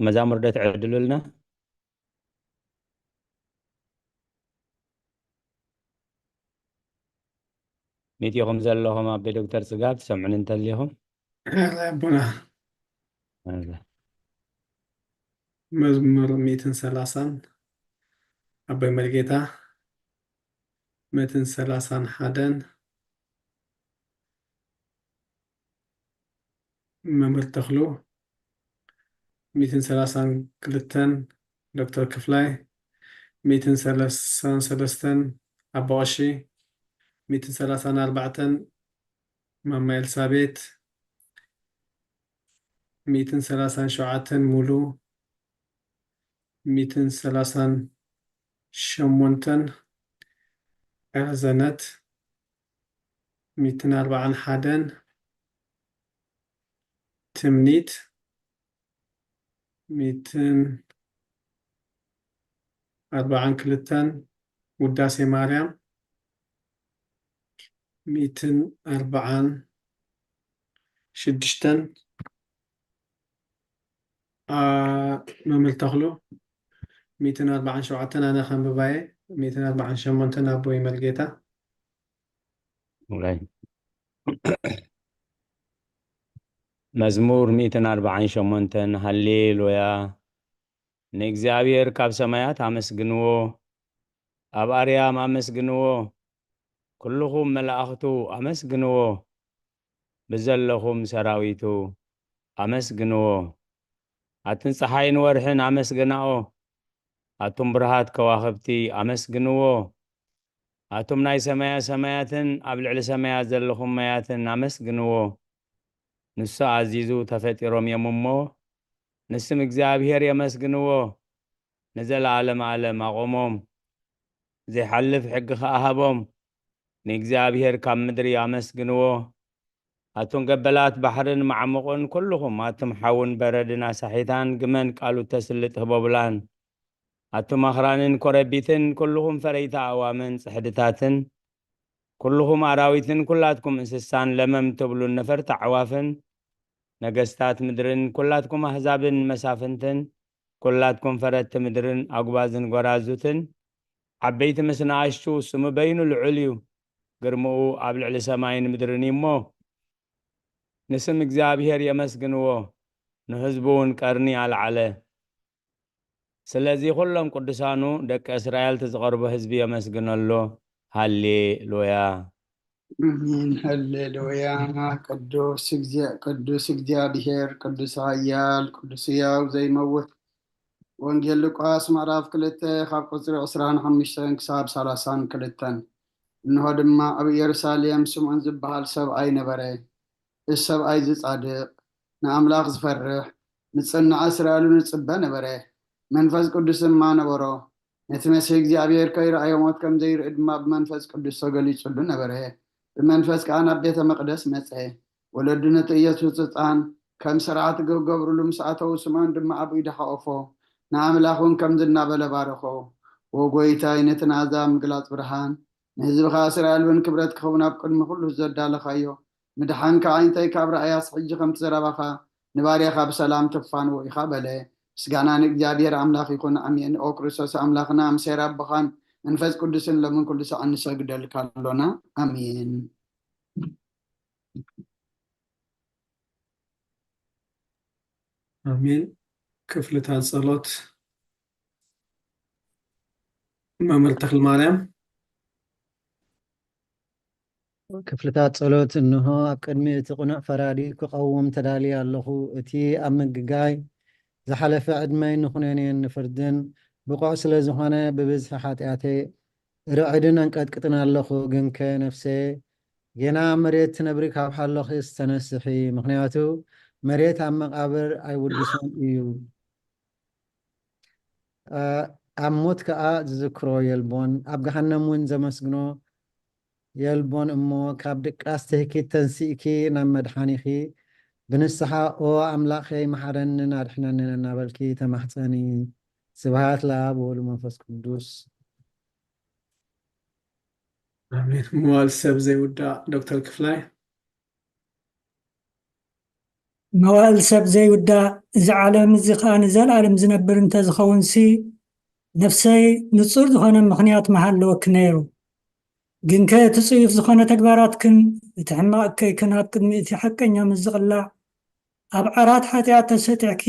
መዛሙር ዶ ትዕድሉልና? ሚእቲ ኢኹም ዘለኹም ኣቦይ ዶክተር ጽጋብ፣ ትሰምዑኒ እንተሊኹም? ኣረ ኣቦና። ኣረ። መዝሙር ሚእትን ሰላሳን ኣቦይ መርጌታ፣ ሚእትን ሰላሳን ሓደን መምህር ተኽሉ፣ ሚእትን ሰላሳን ክልተን ዶክተር ክፍላይ፣ ሚእትን ሰላሳን ሰለስተን ኣቦ ቀሺ፣ ሚእትን ሰላሳን ኣርባዕተን ማማ ኤልሳቤት፣ ሚእትን ሰላሳን ሸውዓተን ሙሉ፣ ሚእትን ሰላሳን ሸሞንተን ረዘነት፣ ሚእትን ኣርባዓን ሓደን ትምኒት፣ ሚእትን ኣርባዓን ክልተን ውዳሴ ማርያም፣ ሚእትን ኣርባዓን ሽዱሽተን፣ ኣ፣ መምህር ተኽሉ፣ ሚእትን ኣርባዓን ሸውዓተን ኣነ ከንብባየ፣ ሚእትን ኣርባዓን ሸሞንተን ኣቦይ መርጌታ። ኦራይ። መዝሙር ሚእትን ኣርባዓን ሸሞንተን። ሃሌሉያ። ንእግዚኣብሔር ካብ ሰማያት ኣመስግንዎ፣ ኣብ ኣርያም ኣመስግንዎ፣ ኩልኹም መላእኽቱ ኣመስግንዎ፣ ብዘለኹም ሰራዊቱ ኣመስግንዎ። ኣትን ጸሓይን ወርሕን ኣመስግናኦ፣ ኣቱም ብርሃት ከዋኽብቲ ኣመስግንዎ። ኣቱም ናይ ሰማያ ሰማያትን ኣብ ልዕሊ ሰማያት ዘለኹም ማያትን ኣመስግንዎ። ንሱ ኣዚዙ ተፈጢሮም እዮም እሞ፣ ንስም እግዚኣብሔር የመስግንዎ። ንዘለዓለም ዓለም ኣቖሞም፣ ዘይሓልፍ ሕጊ ኸኣ ሃቦም። ንእግዚኣብሔር ካብ ምድሪ ኣመስግንዎ። ኣቱም ገበላት ባሕርን መዓሙቕን፣ ኩልኹም ኣቱም ሓውን በረድን ኣሳሒታን፣ ግመን ቃሉ ተስልጥ ህቦብላን። ኣቱም ኣኽራንን ኮረቢትን፣ ኩልኹም ፈረይቲ ኣእዋምን ጽሕድታትን፣ ኩልኹም ኣራዊትን፣ ኩላትኩም እንስሳን ለመም ትብሉን ነፈርቲ ኣዕዋፍን፣ ነገስታት ምድርን፣ ኩላትኩም ኣህዛብን መሳፍንትን፣ ኩላትኩም ፈረድቲ ምድርን ኣጉባዝን ጎራዙትን፣ ዓበይቲ ምስ ንኣሽቱ፣ ስሙ በይኑ ልዑል እዩ፣ ግርምኡ ኣብ ልዕሊ ሰማይን ምድርን እዩ እሞ፣ ንስም እግዚኣብሔር የመስግንዎ፣ ንህዝቡ እውን ቀርኒ ኣልዓለ። ስለዚ ኩሎም ቅዱሳኑ ደቂ እስራኤል እቲ ዝቐርቦ ህዝቢ የመስግነሎ። ሃሌሉያ። ኣሜን። ሃሌሉያ። ቅዱስ እግዚ-፣ ቅዱስ እግዚኣብሔር፣ ቅዱስ ኃያል፣ ቅዱስ ሕያው ዘይመውት። ወንጌል ሉቃስ ምዕራፍ ክልተ ካብ ቁጽሪ ዕስራን ሓሙሽተን ክሳብ ሰላሳን ክልተን። እንሆ ድማ ኣብ ኢየሩሳሌም ስምዖን ዝበሃል ሰብኣይ ነበረ። እዚ ሰብኣይ እዚ ጻድቕ፣ ንኣምላኽ ዝፈርሕ፣ ንጽንዓ እስራኤሉ ንጽበ ነበረ። መንፈስ ቅዱስ ድማ ነበሮ። ነቲ መሲሕ እግዚኣብሔር ከይረኣዮ ሞት ከም ዘይርኢ ድማ ብመንፈስ ቅዱስ ተገሊጹሉ ነበረ። ብመንፈስ ከኣ ናብ ቤተ መቕደስ መጸ። ወለዱ ነቲ ኢየሱስ ህጻን ከም ስርዓት ክገብሩሉ ምስ ኣተዉ፣ ስምዖን ድማ ኣብ ኢዱ ሓቖፎ፣ ንኣምላኽ እውን ከምዚ እናበለ ባረኾ። "ዎ ጐይታይ፣ ነቲ ንኣህዛብ ምግላጽ ብርሃን፣ ንህዝብኻ እስራኤል እውን ክብረት ክኸውን ኣብ ቅድሚ ኩሉ ዘዳለኻዮ ምድሓንካ ኣዒንተይ ካብ ረኣያስ፣ ሕጂ ከምቲ ዘረባኻ ንባርያኻ ብሰላም ተፋንዎ ኢኻ" በለ። ምስጋና ንእግዚኣብሔር ኣምላኽ ይኹን፣ ኣሜን። ኦ ክርስቶስ ኣምላኽና፣ ምሴር ኣቦኻን መንፈስ ቅዱስን ሎምን ኩሉ ሰዓት ንሰግደልካ ኣሎና። ኣሜን። ኣሜን። ክፍልታት ጸሎት መምህር ተኽለ ማርያም። ክፍልታት ጸሎት። እንሆ ኣብ ቅድሚ እቲ ቅኑዕ ፈራዲ ክቐውም ተዳልየ ኣለኹ። እቲ ኣብ ምግጋይ ዝሓለፈ ዕድመይ ንኹነኔን ንፍርድን ብቑዕ ስለ ዝኾነ፣ ብብዝሒ ሓጢኣተይ ርዕድን ኣንቀጥቅጥን ኣለኹ። ግንከ ነፍሰየ፣ ጌና ኣብ መሬት ትነብሪ ካብ ሓሎኺስ ተነስሒ፣ ምኽንያቱ መሬት ኣብ መቓብር ኣይውድሶን እዩ። ኣ-፣ ኣብ ሞት ከኣ ዝዝክሮ የልቦን፣ ኣብ ገሃነም እውን ዘመስግኖ የልቦን። እሞ ካብ ድቃስ ትህኪት ተንሲእኪ ናብ መድሓኒኺ ብንስሓ "ኦ ኣምላኸይ፣ መሓረንን ኣድሕነንን" እናበልኪ ተማሕጸኒ። ስብሃት ለኣብ ወወልድ መንፈስ ቅዱስ። ኣሜን። መዋል ሰብ ዘይውዳእ ዶክተር ክፍላይ። መዋእል ሰብ ዘይውዳእ፣ እዚ ዓለም እዚ ኸኣ ንዘለኣለም ዝነብር እንተዝኸውንሲ፣ ነፍሰይ ንጹር ዝኾነ ምኽንያት ምሃለወኪ ነይሩ። ግንከ እቲ ጽዩፍ ዝኾነ ተግባራትክን እቲ ሕማቕ እከይክን ኣብ ቅድሚ እቲ ሓቀኛ ምስ ዝቕላዕ፣ ኣብ ዓራት ሓጢኣት ተሰጢሕኪ፣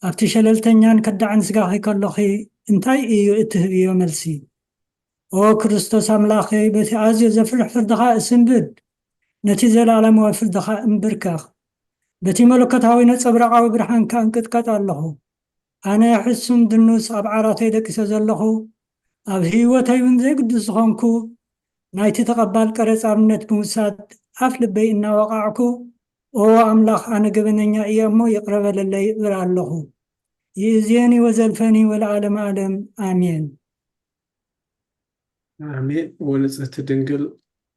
ኣብቲ ሸለልተኛን ከዳዕን ስጋኺ ከሎኺ፣ እንታይ እዩ እትህብዮ መልሲ? ኦ ክርስቶስ ኣምላኸይ፣ በቲ ኣዝዮ ዘፍርሕ ፍርድኻ እስንብድ፣ ነቲ ዘለኣለማዊ ፍርድኻ እምብርከኽ። በቲ መለኮታዊ ነጸብራቓዊ ብርሃንካ እንቅጥቀጥ ኣለኹ። ኣነ ሕሱም ድኑስ ኣብ ዓራተይ ደቂሰ ዘለኹ፣ ኣብ ህይወተይ እውን ዘይግዱስ ዝኾንኩ፣ ናይቲ ተቐባል ቀረጽ ኣብነት ብምውሳድ ኣፍ ልበይ እናወቓዕኩ፣ ኦ ኣምላኽ፣ ኣነ ገበነኛ እየ እሞ ይቕረ በለለይ እብል ኣለኹ። ይእዜኒ ወዘልፈኒ ወለዓለመ ዓለም። ኣሜን። ኣሜን። ወንጽህቲ ድንግል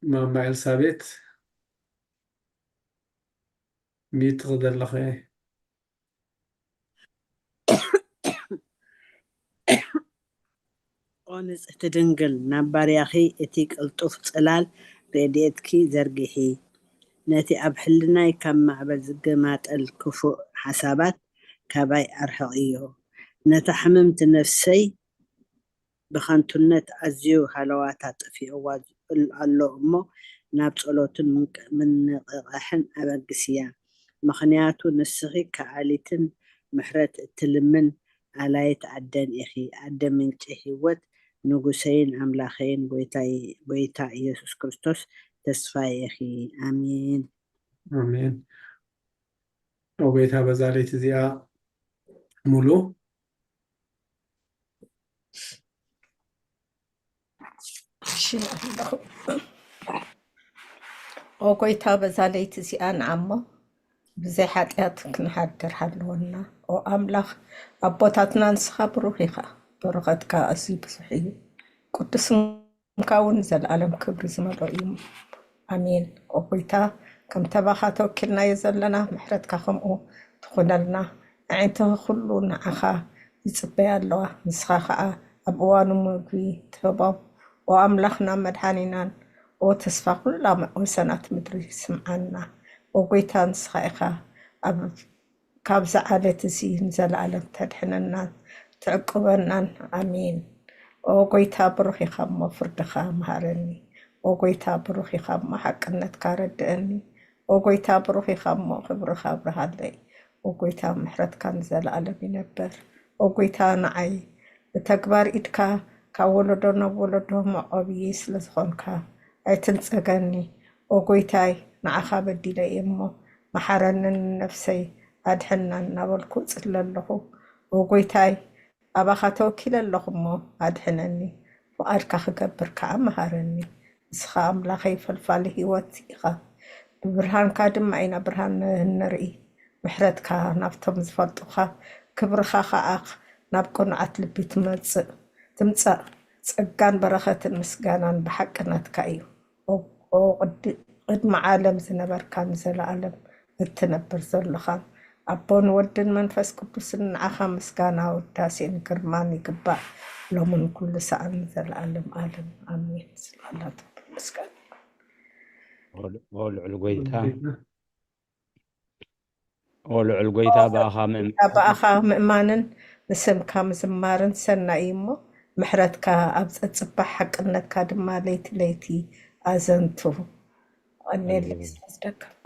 ማማ ኤልሳቤት፣ ሚዩት ዘለኸ። ኦ ንጽህቲ ድንግል፣ ናብ ባርያኺ እቲ ቅልጡፍ ጽላል ረድኤትኪ ዘርግሒ። ነቲ ኣብ ሕልናይ ካብ ማዕበል ዝገማጠል ክፉእ ሓሳባት ካባይ ኣርሕቕዮ። ነታ ሕምምቲ ነፍሰይ ብኸንቱነት ኣዝዩ ሃለዋታ ጠፊእዋ ኣሎ እሞ፣ ናብ ጸሎትን ምንቅ-፣ ምንቕቓሕን ኣበግስያ። ምኽንያቱ ንስኺ ከኣሊትን ምሕረት እትልምን ኣላይት ኣደን ኢኺ። ኣደ ምንጪ ህይወት፣ ንጉሰይን ኣምላኸይን ጎይታይ-፣ ጎይታ ኢየሱስ ክርስቶስ ተስፋይ ኢኺ። ኣሜን። ኣሜን። ኦ ጎይታ፣ በዛ ለይቲ እዚኣ ሙሉ እሺ ኣለኹ። ኦ ጎይታ፣ በዛ ለይቲ እዚኣ ንዓሞ ብዘይ ሓጢኣት ክንሓድር ሃለወና። ኦ ኣምላኽ ኣቦታትና፣ ንስኻ ብሩኽ ኢኻ፣ በረኸትካ ኣዝዩ ብዙሕ እዩ። ቅዱስ ስምካ እውን ንዘለኣለም ክብሪ ዝመልኦ እዩ። ኣሜን። ኦ ጎይታ፣ ከምቲ ኣባኻ ተወኪልናዮ ዘለና፣ ምሕረትካ ከምኡ ትኹነልና። ኣዒንትኺ ኩሉ ንዓኻ ይጽበያ ኣለዋ፣ ንስኻ ኸኣ ኣብ እዋኑ ምግቢ ትህቦም። ኦ ኣምላኽናን መድሓኒናን፣ ኦ ተስፋ ኩላ ወሰናት ምድሪ፣ ስምዓና። ኦ ጎይታ፣ ንስኻ ኢኻ ኣብ ካብዚ ዓለት እዚ ንዘለኣለም ተድሕነናን ትዕቁበናን። ኣሜን። ኦ ጎይታ፣ ብሩኽ ኢኻ እሞ ፍርድኻ መሃረኒ። ኦ ጎይታ፣ ብሩኽ ኢኻ እሞ ሓቅነትካ ረድእኒ። ኦ ጎይታ፣ ብሩኽ ኢኻ እሞ ክብርኻ ኣብርሃለይ። ኦ ጎይታ፣ ምሕረትካ ንዘለኣለም ይነብር። ኦ ጎይታ፣ ንዓይ ብተግባር ኢድካ ካብ ወለዶ ናብ ወለዶ መዕቆቢ ስለ ዝኾንካ ኣይትንጸገኒ። ኦ ጎይታይ፣ ንዓኻ በዲለ እየ እሞ መሓረንን ንነፍሰይ ኣድሕናን እናበልኩ እጽሊ ኣለኹ። ኦ ጎይታይ፣ ኣባኻ ተወኪለ ኣለኹ እሞ ኣድሕነኒ፣ ፍቓድካ ክገብር ከዓ መሃረኒ። ንስኻ ኣምላኸይ ፈልፋሊ ህይወት ኢኻ፣ ብብርሃንካ ድማ ኢና ብርሃን ንርኢ። ምሕረትካ ናብቶም ዝፈልጡኻ፣ ክብርኻ ከዓ ናብ ቅኑዓት ልቢ ትመጽእ ትምጻእ። ጸጋን በረኸትን ምስጋናን ብሓቂ ናትካ እዩ። ኦ፣ ኦ ቅዲ-፣ ቅድሚ ዓለም ዝነበርካ ንዘለኣለም እትነብር ዘለኻን ኣቦን ወድን መንፈስ ቅዱስን ንዓኻ ምስጋና ውዳሴን ግርማን ይግባእ ሎምን ኩሉ ሰዓን ንዘለኣለም ዓለም ኣሜን። ስብሓት ምስጋና ኦ ልዑል ጎይታ ኦ ልዑል ጎይታ ብኣኻ ምእም- ብኣኻ ምእማንን ንስምካ ምዝማርን ሰናይ እዩ እሞ ምሕረትካ ኣብ ጸጽባሕ ሓቅነትካ ድማ ለይቲ ለይቲ ኣዘንቱ። ቀኔለይ ስለ ዝደከምኩ።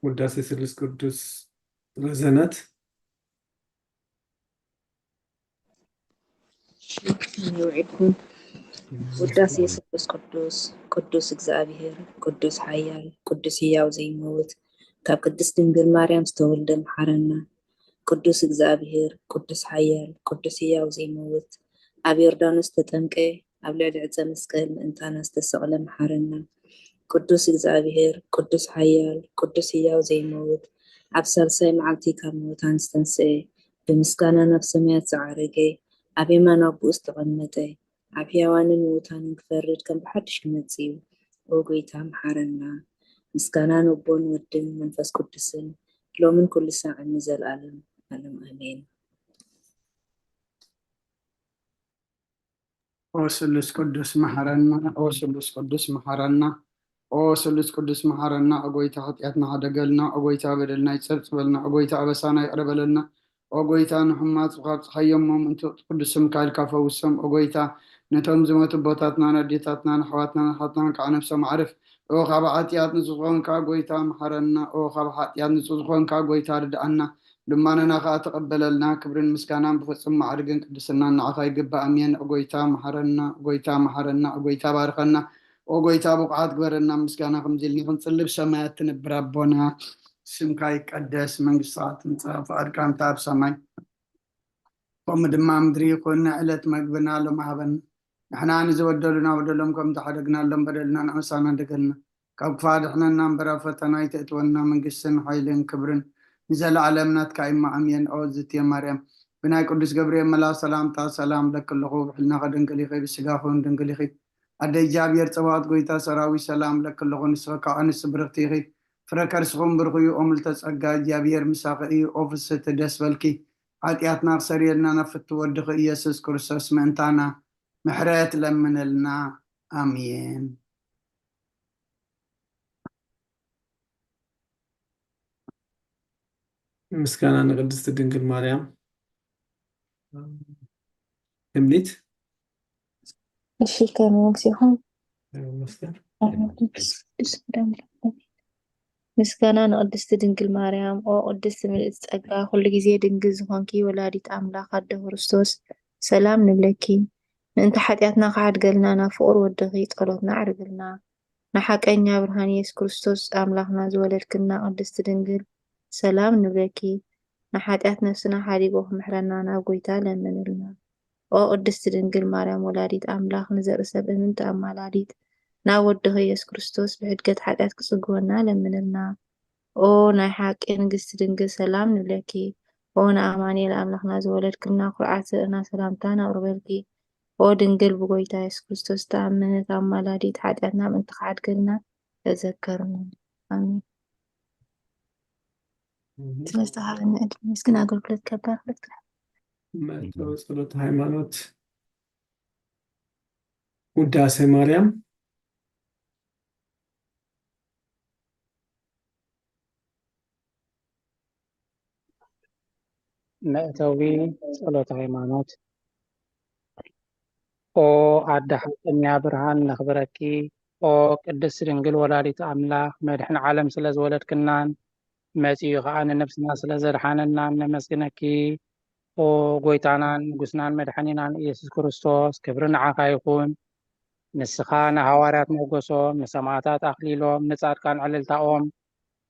ውዳሴ ስሉስ ቅዱስ ረዘነት ይውዒልኩም። ውዳሴ ስሉስ ቅዱስ። ቅዱስ እግዚኣብሔር፣ ቅዱስ ሓያል፣ ቅዱስ ህያው ዘይመውት፣ ካብ ቅድስት ድንግል ማርያም ዝተወልደ መሓረና። ቅዱስ እግዚኣብሔር፣ ቅዱስ ሓያል፣ ቅዱስ ህያው ዘይመውት፣ ኣብ ዮርዳኖስ ዝተጠምቀ፣ ኣብ ልዕሊ ዕፀ መስቀል ምእንታና ዝተሰቕለ መሓረና። ቅዱስ እግዚኣብሔር፣ ቅዱስ ሓያል፣ ቅዱስ ህያው ዘይመውት፣ ኣብ ሳልሳይ መዓልቲ ካብ ምውታን ዝተንስኤ፣ ብምስጋና ናብ ሰማያት ዝዓረገ፣ ኣብ የማን ኣቦኡ ዝተቐመጠ፣ ኣብ ሕያዋንን ምዉታንን ክፈርድ ከም ብሓድሽ ክመጽእ እዩ። ኦ ጐይታ፣ መሓረና። ምስጋና ንኣቦን ወድን መንፈስ ቅዱስን፣ ሎምን ኩሉ ሳዕን ንዘለኣለም ዓለም ኣሜን። ኦ ስሉስ ቅዱስ መሓረና፣ ኦ ስሉስ ቅዱስ መሓረና፣ ኦ ስሉስ ቅዱስ መሓረና፣ ኦ ጎይታ ሓጢኣትና ሓደገልና፣ ኦ ጎይታ በደልና ይጸብጽበልና፣ ኦ ጎይታ ኣበሳና ይቕረ በለልና፣ ኦ ጎይታ ንሕሙማት ካብ ጸሓዮም እሞ ምእንቲ ቅዱስ ስምካ ኢልካ ፈውሶም፣ ኦ ጎይታ ነቶም ዝሞቱ ኣቦታትና፣ ነዴታትና፣ ንኣሕዋትና፣ ንሓትና ከዓ ነብሶም ኣዕርፍ። ኦ ካብ ሓጢኣት ንጹህ ዝኾንካ ጎይታ መሓረና፣ ኦ ካብ ሓጢኣት ንጹህ ዝኾንካ ጎይታ ርድኣና፣ ልማነና ከዓ ተቐበለልና። ክብርን ምስጋናን ብፍጹም ማዕርግን ቅድስናን ንዓኻ ይግባእ። ኣሜን። ኦ ጎይታ መሓረና፣ ኦ ጎይታ መሓረና፣ ኦ ጎይታ ባርኸና፣ ኦ ጎይታ ብቑዓት ግበረና። ምስጋና ከምዚ ኢልና ክንጽልብ ሰማያት ትንብር ኣቦና፣ ስምካ ይቀደስ፣ መንግስትኻ ትምጻእ፣ ፍቓድካ ከምቲ ኣብ ሰማይ ከምኡ ድማ ምድሪ ይኹን። ንዕለት መግብና ሎም ሃበና። ንሕና ንዝበደሉና በደሎም ከም ዝሓደግናሎም በደልና ንኣሳና ደገልና። ካብ ክፋ ድሕነና እምበር ኣብ ፈተና ኣይተእትወና። መንግስትን ሓይልን ክብርን ንዘለዓለም ናትካ እማ ኣሜን። ኦ ዝትየ ማርያም ብናይ ቅዱስ ገብርኤል መልኣኽ ሰላምታ ሰላም ለኪ ኣለኹ። ብሕልናኸ ድንግል ኢኺ፣ ብስጋኹን ድንግል ኢኺ። ኣደ እግዚኣብሔር ጸባኦት ጎይታ ሰራዊት ሰላም ለኪ ኣለኹ። ንስኺ ካብ ኣንስቲ ብርኽቲ ኢኺ። ፍረ ከርስኹም ብሩኽ እዩ። ኦ ምልዕተ ጸጋ እግዚኣብሔር ምሳኺ እዩ። ኦ ፍስህቲ ደስ በልኪ። ሓጢኣትና ክሰርየልና ናብ ፍቱ ወድኺ ኢየሱስ ክርስቶስ ምእንታና ምሕረት ለምንልና። ኣሜን። ምስጋና ንቅድስቲ ድንግል ማርያም። ትምኒት እሺ ከመይ መሲኹም? ይመስገን። ምስጋና ንቅድስቲ ድንግል ማርያም። ኦ ቅድስቲ ምልእቲ ጸጋ፣ ኩሉ ግዜ ድንግል ዝኾንኪ ወላዲት ኣምላኽ ኣደ ክርስቶስ፣ ሰላም ንብለኪ። ምእንቲ ሓጢኣትና ክሓድገልና ናብ ፍቑር ወድኺ ጸሎትና ኣዕርግልና። ንሓቀኛ ብርሃን ኢየሱስ ክርስቶስ ኣምላኽና ዝወለድክና ቅድስቲ ድንግል፣ ሰላም ንብለኪ። ንሓጢኣት ነፍስና ሓዲጉ ክምሕረና ናብ ጎይታ ለምንልና። ኦ ቅድስቲ ድንግል ማርያም ወላዲት ኣምላኽ፣ ንዘርኢ ሰብ እምንቲ ኣማላዲት፣ ናብ ወድኺ ኢየሱስ ክርስቶስ ብሕድገት ሓጢኣት ክጽግወና ለምንልና። ኦ ናይ ሓቂ ንግስቲ ድንግል፣ ሰላም ንብለኪ። ኦ ንኣማኑኤል ኣምላኽና ዝወለድክልና፣ ኩርዓት ዘርእና ሰላምታ ነቕርበልኪ። ኦ ድንግል ብጎይታ ኢየሱስ ክርስቶስ ተኣምነት ኣማላዲት፣ ሓጢኣትና ምእንቲ ክሓድገልና ተዘከርኒ። ኣሜን። ስለዝተሃበኒ ዕድል ምስግን ኣገልግሎት ከባር ክልተ መእተዊ ጸሎት ሃይማኖት ውዳሴ ማርያም። መእተዊ ጸሎት ሃይማኖት። ኦ ኣደ ሓቀኛ ብርሃን ነኽብረኪ። ኦ ቅድስት ድንግል ወላዲት ኣምላኽ መድሕን ዓለም ስለ ዝወለድክናን መጺኡ ኸኣ ንነብስና ስለ ዘድሓነናን ነመስግነኪ። ኦ ጎይታናን ንጉስናን መድሓኒናን ኢየሱስ ክርስቶስ ክብሪ ንዓኻ ይኹን። ንስኻ ንሃዋርያት ሞገሶም፣ ንሰማዕታት ኣኽሊሎም፣ ንጻድቃን ዕልልታኦም፣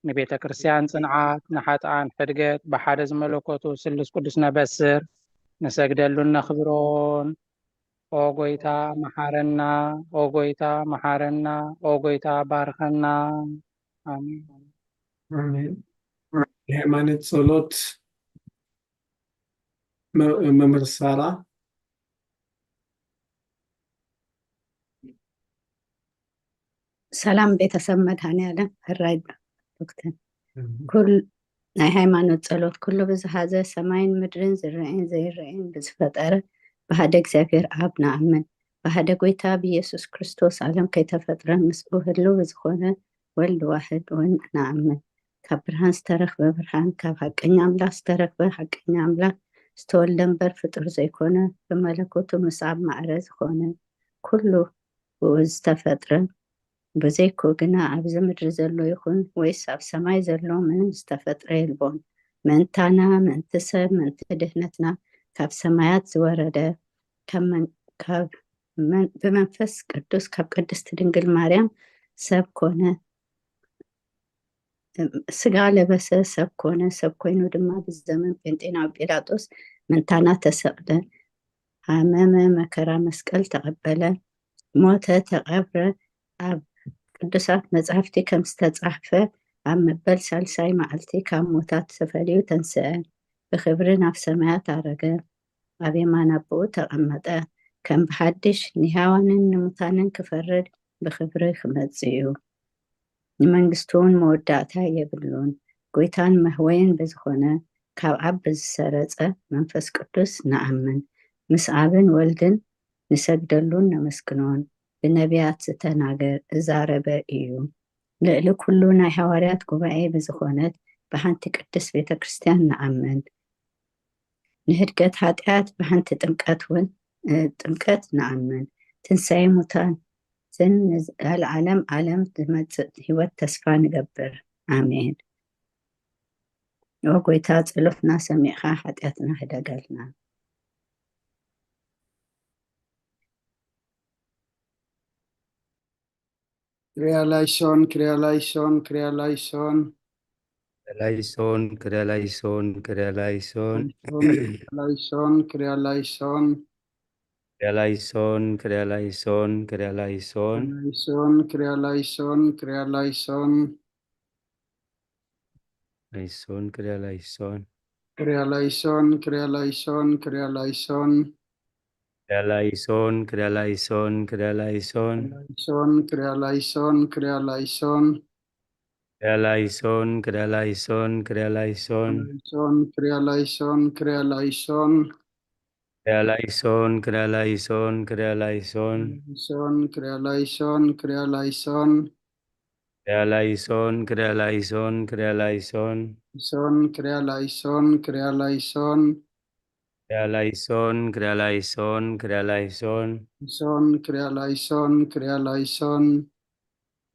ንቤተ ክርስቲያን ጽንዓት፣ ንሓጥኣን ሕድገት፣ ብሓደ ዝመለኮቱ ስሉስ ቅዱስ ነበስር፣ ንሰግደሉን ነኽብሮን። ኦ ጎይታ መሓረና፣ ኦ ጎይታ መሓረና፣ ኦ ጎይታ ባርኸና። ኣሜን። ኣሜን። ናይ ሃይማኖት ጸሎት መ- መምህር ሳራ። ሰላም ቤተሰብ መድኃኔዓለም ሕራይ ዶክተር ኩል ናይ ሃይማኖት ጸሎት ኩሉ ብዝሓዘ ሰማይን ምድርን ዝረአን ዘይረአን ብዝፈጠረ ብሓደ እግዚኣብሔር ኣብ ንኣምን። ብሓደ ጎይታ ብኢየሱስ ክርስቶስ ዓለም ከይተፈጥረ ምስኡ ህልው ብዝኾነ ወልድ ዋሕድ እውን ንኣምን። ካብ ብርሃን ዝተረኽበ ብርሃን፣ ካብ ሓቀኛ ኣምላኽ ዝተረኽበ ሓቀኛ ኣምላኽ ዝተወልደ እምበር ፍጡር ዘይኮነ፣ ብመለኮቱ ምስ ኣብ ማዕረ ዝኾነ ኩሉ ብኡ ዝተፈጥረ ብዘይኮ ግና ኣብዚ ምድሪ ዘሎ ይኹን ወይስ ኣብ ሰማይ ዘሎ ምንም ዝተፈጥረ የልቦን። ምእንታና፣ ምእንቲ ሰብ፣ ምእንቲ ድህነትና ካብ ሰማያት ዝወረደ ካብ መን- ካብ መን- ብመንፈስ ቅዱስ ካብ ቅድስት ድንግል ማርያም ሰብ ኮነ፣ ስጋ ለበሰ፣ ሰብ ኮነ። ሰብ ኮይኑ ድማ ብዘመን ጴንጤናዊ ጲላጦስ ምእንታና ተሰቕለ፣ ሃመመ፣ መከራ መስቀል ተቐበለ፣ ሞተ፣ ተቐብረ። ኣብ ቅዱሳት መጻሕፍቲ ከም ዝተጻሕፈ ኣብ መበል ሳልሳይ መዓልቲ ካብ ሞታት ተፈልዩ ተንስአ፣ ብኽብሪ ናብ ሰማያት ኣረገ፣ ኣብ የማን ኣቦኡ ተቐመጠ። ከም ብሓድሽ ንሕያዋንን ንሙታንን ክፈርድ ብኽብሪ ክመጽእ እዩ። ንመንግስቱ እውን መወዳእታ የብሉን። ጎይታን መህወይን ብዝኾነ ካብ ኣብ ብዝሰረጸ መንፈስ ቅዱስ ንኣምን። ምስ ኣብን ወልድን ንሰግደሉን ነመስግኖን። ብነቢያት ዝተናገር እዛረበ እዩ። ልዕሊ ኩሉ ናይ ሃዋርያት ጉባኤ ብዝኾነት ብሓንቲ ቅድስት ቤተ ክርስቲያን ንኣምን። ንህድገት ኃጢአት ብሓንቲ ጥምቀት እውን ጥምቀት ንኣምን። ትንሳኤ ሙታትን ንዘለዓለም ዓለም ዝመጽእ ህይወት ተስፋ ንገብር። ኣሜን። ኦ ጎይታ፣ ጸሎትና ሰሚዕካ ኃጢአትና ህደገልና። ክሪያ ላይሶን፣ ክሪያ ላይሶን፣ ክሪያ ላይሶን። ክሪያ ላይሶን፣ ክሪያ ላይሶን፣ ክሪያ ላይሶን። ላይሶን፣ ክሪያ ላይሶን። ክሪያ ላይሶን፣ ክሪያ ላይሶን፣ ክሪያ ላይሶን። ላይሶን፣ ክሪያ ላይሶን፣ ክሪያ ላይሶን። ላይሶን፣ ክሪያ ላይሶን። ክሪያ ላይሶን፣ ክሪያ ላይሶን፣ ክሪያ ላይሶን። ክሪያ ላይሶን፣ ክሪያ ላይሶን፣ ክሪያ ላይሶን። ላይሶን፣ ክሪያ ላይሶን፣ ክሪያ ላይሶን። ክሪያ ላይሶን፣ ክሪያ ላይሶን፣ ክሪያ ላይሶን። ላይሶን፣ ክሪያ ላይሶን፣ ክሪያ ላይሶን። ክሪያ ላይሶን፣ ክሪያ ላይሶን፣ ክሪያ ላይሶን። ላይሶን፣ ክሪያ ላይሶን፣ ክሪያ ላይሶን። ክሪያ ላይሶን፣ ክሪያ ላይሶን፣ ክሪያ ላይሶን። ላይሶን፣ ክሪያ ላይሶን፣ ክሪያ ላይሶን። ክሪያ ላይሶን፣ ክሪያ ላይሶን፣ ክሪያ ላይሶን። ላይሶን፣ ክሪያ ላይሶን፣ ክሪያ ላይሶን።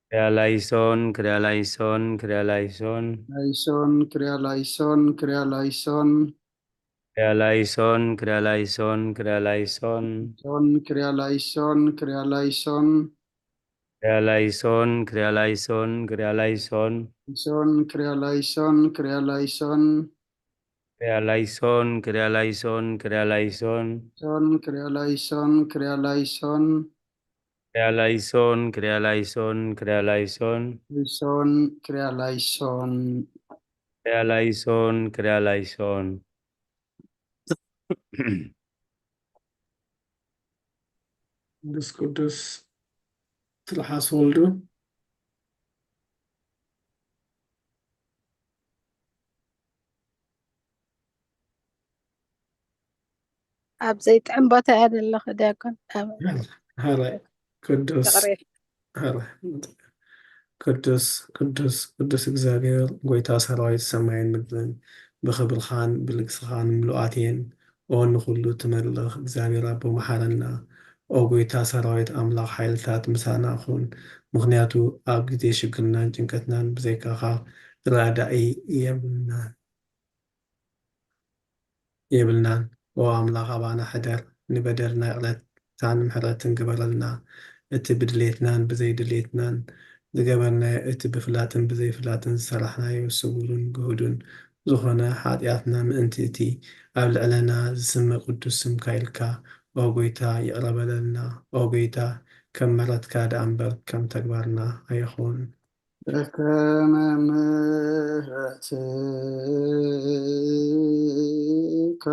ክሪያ ላይሶን፣ ክሪያ ላይሶን፣ ክሪያ ላይሶን። ላይሶን፣ ክሪያ ላይሶን፣ ክሪያ ላይሶን። ክሪያ ላይሶን፣ ክሪያ ላይሶን፣ ክሪያ ላይሶን። ሶን፣ ክሪያ ላይሶን፣ ክሪያ ላይሶን። ክሪያ ላይሶን፣ ክሪያ ላይሶን፣ ክሪያ ላይሶን። ሶን፣ ክሪያ ላይሶን፣ ክሪያ ላይሶን። ክሪያ ላይሶን፣ ክሪያ ላይሶን፣ ክሪያ ላይሶን። ሶን፣ ክሪያ ላይሶን፣ ክሪያ ላይሶን። ክሪያ ላይሶን፣ ክሪያ ላይሶን፣ ክሪያ ላይሶን። ሶን፣ ክሪያ ላይሶን። ክሪያ ላይሶን፣ ክሪያ ላይሶን። ቅዱስ ቅዱስ ትልሓስ ወልዱ። ኣብ ዘይጥዕም ቦታ እያ ዘለኹ ዲያቆን። ኣብ ሐራይ ቅዱስ ይቕሬ። ሐራይ ቅዱስ ቅዱስ ቅዱስ እግዚኣብሔር ጎይታ ሰራዊት ሰማይን ምድርን ብኽብርኻን ብልግስኻን ምሉኣት እየን። ኦ ንኹሉ ትመልኽ እግዚኣብሔር ኣቦ መሓረና። ኦ ጎይታ ሰራዊት ኣምላኽ ሓይልታት ምሳና ኩን። ምኽንያቱ ኣብ ግዜ ሽግርናን ጭንቀትናን ብዘይካኻ ረዳኢ የብልናን። የብልናን። ኦ ኣምላኽ ኣባና ሕደር፣ ንበደልና ይቕረታን ምሕረትን ግበረልና። እቲ ብድሌትናን ብዘይድሌትናን ዝገበርናዮ፣ እቲ ብፍላጥን ብዘይፍላጥን ዝሰራሕናዮ ስውርን ግሁድን ዝኾነ ሓጢኣትና ምእንቲ እቲ ኣብ ልዕለና ዝስመ ቅዱስ ስምካ ኢልካ ኦ ጎይታ ይቕረ በለልና። ኦ ጎይታ ከም ምሕረትካ ደኣ እምበር ከም ተግባርና ኣይኹን። በከመ ምሕረትከ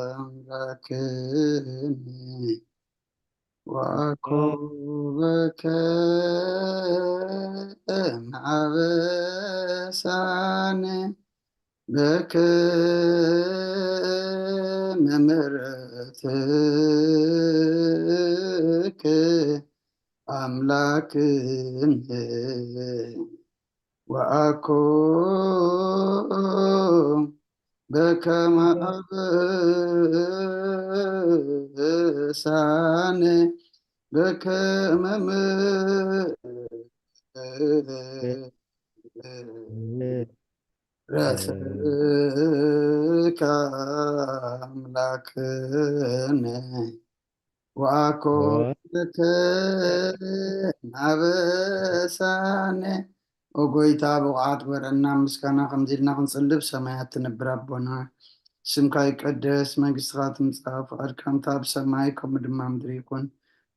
ኣምላክኒ ወአኮበከ እምአበሳኒ በከመ ምሕረትከ ኣምላክኒ ወአኮ በከመ አበሳኒ በከመ ምሕረትከ አምላክነ ወአኮ በከመ አበሳነ። ኦ ጎይታ ብቕዓት ግበረና ምስጋና ከምዚ ኢልና ክንጽልብ። ሰማያት ትነብር ኣቦና ስምካ ይቀደስ፣ መንግስትኻ ትምጻእ፣ ፍቓድካ ከምታ ኣብ ሰማይ ከምኡ ድማ ምድሪ ይኹን።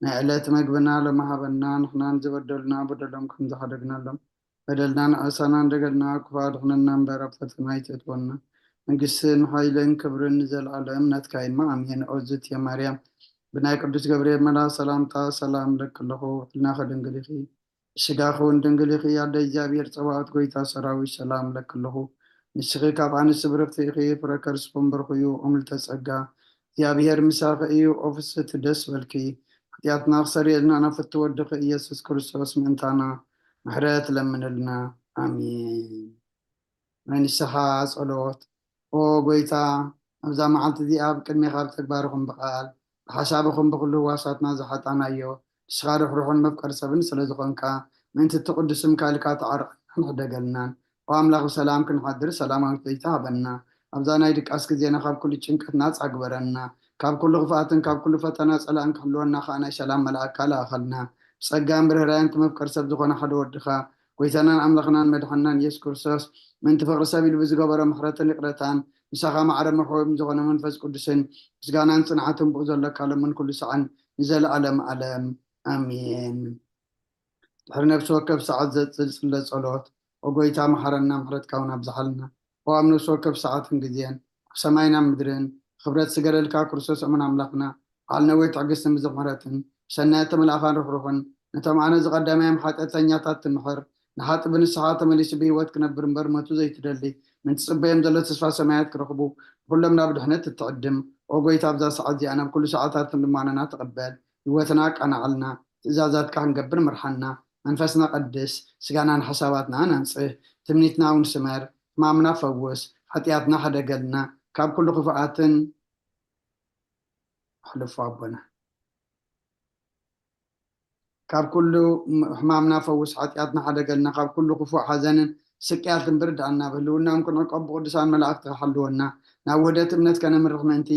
ናይ ዕለት መግብና ሎሚ ሃበና፣ ንሕናን ዝበደሉና በደሎም ከም ዝሓደግናሎም በደልና ንኣሳና እንደገልና ክፉእ ኣድሕነና እምበር ኣብ ፈተና ኣይተእትወና። መንግስትን ሓይልን ክብርን ንዘለኣለም ናትካ እዩ። ኣሜን። ኦዝት የማርያም ብናይ ቅዱስ ገብርኤል መልኣክ ሰላምታ ሰላም ለኪ ኣለኹ፣ ሕልናኺ ድንግል ኢኺ፣ ስጋኺ እውን ድንግል ኢኺ። ኣደ እግዚኣብሔር ጸባኦት ጎይታ ሰራዊት ሰላም ለኪ ኣለኹ። ንስኺ ካብ ኣንስቲ ብርኽቲ ኢኺ፣ ፍረ ከርስኪ እውን ብሩኽ እዩ። እምልተ ጸጋ እግዚኣብሔር ምሳኺ እዩ። ኦ ፍስሕቲ ደስ በልኪ፣ ሓጢኣትና ክሰርየልና ናብ ፍትው ወድኺ ኢየሱስ ክርስቶስ ምእንታና ምሕረት ለምንልና። ኣሜን። ናይ ንስሓ ጸሎት። ኦ ጎይታ፣ ኣብዛ መዓልቲ እዚኣ ኣብ ቅድሜኻ ብተግባርኹም ብቓል ብሓሳብኹም ብኹሉ ህዋሳትና ዝሓጣናዮ ንስኻ ርሕሩሕን መፍቀሪ ሰብን ስለ ዝኾንካ ምእንቲ እቲ ቅዱስ ስምካ ኢልካ ተዓርቐናን ሕደገልናን። ኦ ኣምላኽ ብሰላም ክንሓድር ሰላማዊት ለይቲ ሃበና። ኣብዛ ናይ ድቃስ ግዜና ካብ ኩሉ ጭንቀት ናጻ ግበረና። ካብ ኩሉ ክፍኣትን ካብ ኩሉ ፈተና ጸላእን ክሕልወና ከኣ ናይ ሰላም መልኣካ ለኣኸልና። ብጸጋን ብርህራየን እቲ መፍቀሪ ሰብ ዝኾነ ሓደ ወድኻ ጎይታናን ኣምላኽናን መድሓንናን ኢየሱስ ክርስቶስ ምእንቲ ፍቕሪ ሰብ ኢሉ ብዝገበሮ ምሕረትን ይቕረታን ምሳኻ ማዕረ መሕወዮም ዝኾነ መንፈስ ቅዱስን ምስጋናን ጽንዓትን ብኡ ዘለካ ሎምን ኩሉ ሰዓን ንዘለኣለም ኣለም ኣሜን። ድሕሪ ነፍሲ ወከፍ ሰዓት ዘጽል ጽለ ጸሎት። ኦ ጎይታ መሓረና፣ ምሕረትካ እውን ኣብዝሓልና። ኦ ኣብ ነፍሲ ወከፍ ሰዓትን ግዜን ኣብ ሰማይን ኣብ ምድርን ክብረት ዝገለልካ ክርስቶስ እሙን ኣምላኽና፣ በዓል ነዊሕ ትዕግስትን ብዙሕ ምሕረትን፣ ብሰናይ እተመልኣኻን ርሕሩሕን፣ ነቶም ኣነ ዝቐዳማዮም ሓጢኣተኛታት ትምሕር፣ ንሓጢ ብንስሓ ተመሊሱ ብህይወት ክነብር እምበር ሞቱ ዘይትደሊ፣ ምእንቲ ጽበዮም ዘሎ ተስፋ ሰማያት ክረኽቡ፣ ንኹሎም ናብ ድሕነት እትዕድም። ኦ ጎይታ፣ ኣብዛ ሰዓት እዚኣ ናብ ኩሉ ሰዓታትን ልማኖና ተቐበል፣ ህይወትና ኣቃናዓልና፣ ትእዛዛትካ ክንገብር ምርሓና፣ መንፈስና ቀድስ፣ ስጋናን ሓሳባትናን ኣንጽህ፣ ትምኒትና እውን ስመር፣ ሕማምና ፈውስ፣ ሓጢኣትና ሕደገልና፣ ካብ ኩሉ ክፉኣትን ኣሕልፎ ኣቦና። ካብ ኩሉ ሕማምና ፈውስ፣ ሓጢኣትና ሓደገልና፣ ካብ ኩሉ ክፉእ ሓዘንን ስቅያትን ብርድኣና፣ ብህልውናኦም ክንዕቀብ ብቅዱሳን መላእክትኻ ሓልወና፣ ናብ ውህደት እምነት ከነምርኽ ምእንቲ፣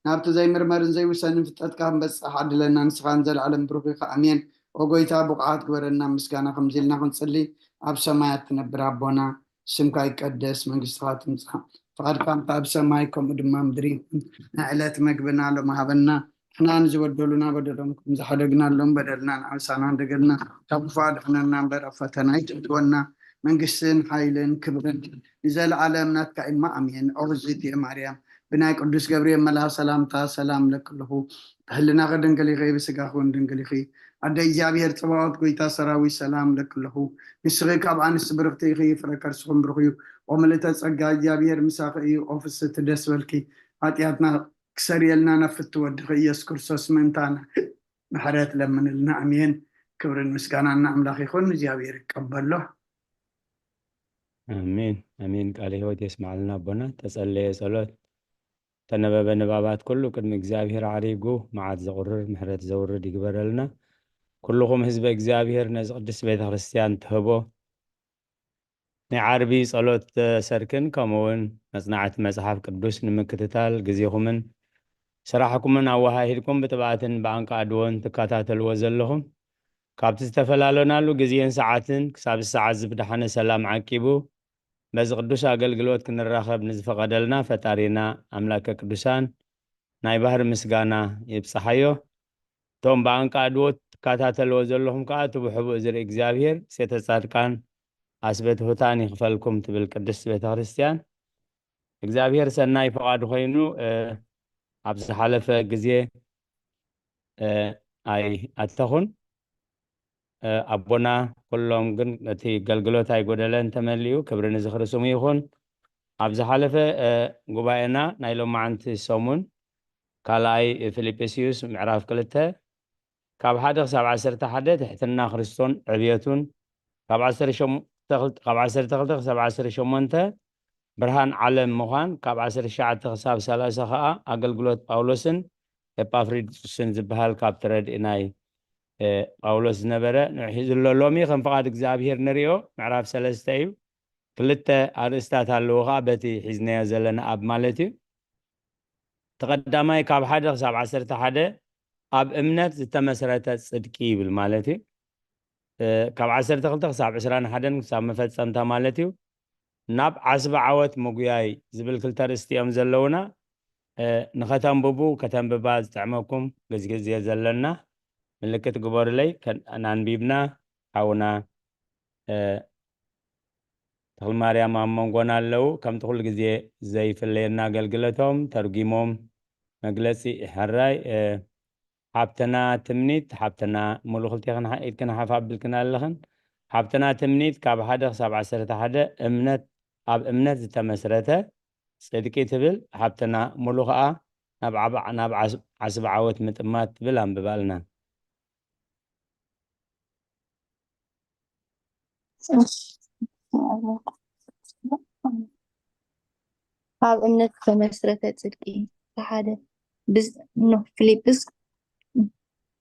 ናብቲ ዘይምርመርን ዘይውሰንን ፍልጠትካ ክንበጽሕ ዓድለና፣ ንስኻ ንዘለኣለም ብሩኽ ኢኻ። ኣሜን። ኦ ጎይታ፣ ብቑዓት ግበረና፣ ምስጋና ከምዚ ኢልና ክንጽሊ ኣብ ሰማያት ትነብር ኣቦና፣ ስምካ ይቀደስ፣ መንግስትኻ ትምጻእ፣ ፍቓድካ እንተ ኣብ ሰማይ ከምኡ ድማ ምድሪ ይኹን። ናይ ዕለት መግብና ሎሚ ሃበና፣ ንሕና ንዝበደሉና በደሎም ከም ዝሓደግናሎም በደልና ንዓብሳና እንደገልና ካብ ክፉእ ኣድሕነና እምበር ኣብ ፈተና ኣይትእትወና፣ መንግስትን ሓይልን ክብርን ንዘለኣለም ናትካ እማ ኣሜን። ኦርዝቲ ማርያም ብናይ ቅዱስ ገብርኤል መልኣ ሰላምታ ሰላም ለክልኹ፣ ብህልናኺ ድንግል ኢኺ፣ ብስጋኺ እውን ድንግል ኢኺ። ኣደ እግዚኣብሔር ጽባኦት ጎይታ ሰራዊት ሰላም ለክልኹ፣ ንስኺ ካብ ኣንስቲ ብርኽቲ ኢኺ፣ ፍረ ከርስኹም ብሩኽ እዩ። ኦ ምልእተ ጸጋ እግዚኣብሔር ምሳኺ እዩ፣ ኦ ፍስቲ ደስ በልኪ። ሓጢኣትና ክሰርየልና ናብ ፍትወ ወድኺ ኢየሱስ ክርስቶስ ምእንታና ምሕረት ለምንልና። ኣሜን። ክብርን ምስጋናን ንኣምላኽ ይኹን። እግዚኣብሔር ይቀበሎ። ኣሜን ኣሜን። ቃለ ህይወት የስማዕልና ኣቦና። ተጸለየ ጸሎት፣ ተነበበ ንባባት ኩሉ ቅድሚ እግዚኣብሔር ዓሪጉ መዓት ዘቑርር ምሕረት ዘውርድ ይግበረልና። ኩልኹም ህዝበ እግዚኣብሔር ነዚ ቅድስት ቤተ ክርስቲያን ትህቦ ናይ ዓርቢ ጸሎት ሰርክን ከምኡ እውን መጽናዕቲ መጽሓፍ ቅዱስ ንምክትታል ግዜኹምን ስራሕኩምን ኣወሃሂድኩም ብትብኣትን ብኣንቃ ኣድዎን ትከታተልዎ ዘለኹም ካብቲ ዝተፈላለናሉ ግዜን ሰዓትን ክሳብ ሰዓት ዝብድሓነ ሰላም ዓቂቡ በዚ ቅዱስ ኣገልግሎት ክንራኸብ ንዝፈቐደልና ፈጣሪና ኣምላከ ቅዱሳን ናይ ባህሪ ምስጋና ይብጽሓዮ። እቶም ብኣንቃ ኣድዎት ትከታተልዎ ዘለኹም ከኣ እቲ ብሕቡእ ዝርኢ እግዚኣብሔር ሴተ ጻድቃን ኣስበትሁታን ይኽፈልኩም ትብል ቅድስት ቤተ ክርስቲያን። እግዚኣብሔር ሰናይ ፍቓዱ ኮይኑ ኣብ ዝሓለፈ ግዜ ኣይኣተኹን ኣቦና። ኩሎም ግን እቲ ገልግሎት ኣይጎደለን ተመሊኡ። ክብሪ ንዝኽሪ ስሙ ይኹን። ኣብ ዝሓለፈ ጉባኤና ናይ ሎማዓንቲ ሰሙን ካልኣይ ፊልጵስዩስ ምዕራፍ ክልተ ካብ ሓደ ክሳብ ዓሰርተ ሓደ ትሕትና ክርስቶን ዕብየቱን፣ ካብ ዓሰርተ ክልተ ክሳብ ዓሰርተ ሸሞንተ ብርሃን ዓለም ምዃን፣ ካብ ዓሰርተ ትሽዓተ ክሳብ ሰላሳ ኸዓ ኣገልግሎት ጳውሎስን ኤጳፍሮዲጡስን ዝበሃል ካብቲ ረድኢ ናይ ጳውሎስ ዝነበረ ንዑ ሒዙ ኣሎ። ሎሚ ከም ፍቓድ እግዚኣብሄር ንሪኦ ምዕራፍ ሰለስተ እዩ። ክልተ ኣርእስታት ኣለዉ ኸዓ በቲ ሒዝናዮ ዘለና ኣብ ማለት እዩ። እቲ ቀዳማይ ካብ ሓደ ክሳብ ዓሰርተ ሓደ ኣብ እምነት ዝተመስረተ ጽድቂ ይብል ማለት እዩ። ካብ ዓሰርተ ክልተ ክሳብ ዕስራን ሓደን ክሳብ መፈጸምታ ማለት እዩ። ናብ ዓስቢ ዓወት ምጉያይ ዝብል ክልተ ኣርእስቲ እዮም ዘለዉና። ንኸተንብቡ ከተንብባ ዝጥዕመኩም ግዝግዜ ዘለና ምልክት ግበሩለይ። ከናንቢብና ሓውና ተኽልማርያም ኣብ መንጎና ኣለዉ። ከምቲ ኩሉ ግዜ ዘይፍለየና ኣገልግሎቶም ተርጒሞም መግለጺ ሕራይ ሓብትና ትምኒት ሓብትና ሙሉ ክልቴኽን ኢድክን ሓፍ ኣቢልክን ኣለኽን። ሓብትና ትምኒት ካብ ሓደ ክሳብ ዓሰርተ ሓደ እምነት ኣብ እምነት ዝተመስረተ ጽድቂ ትብል ሓብትና ሙሉ ኸኣ ናብ ዓስቢ ዓወት ምጥማት ትብል ኣንብባልና። እሺ። ኣብ እምነት ዝተመስረተ ጽድቂ ሓደ። ብዝ-፣ ኖ፣ ፊልጵስ፣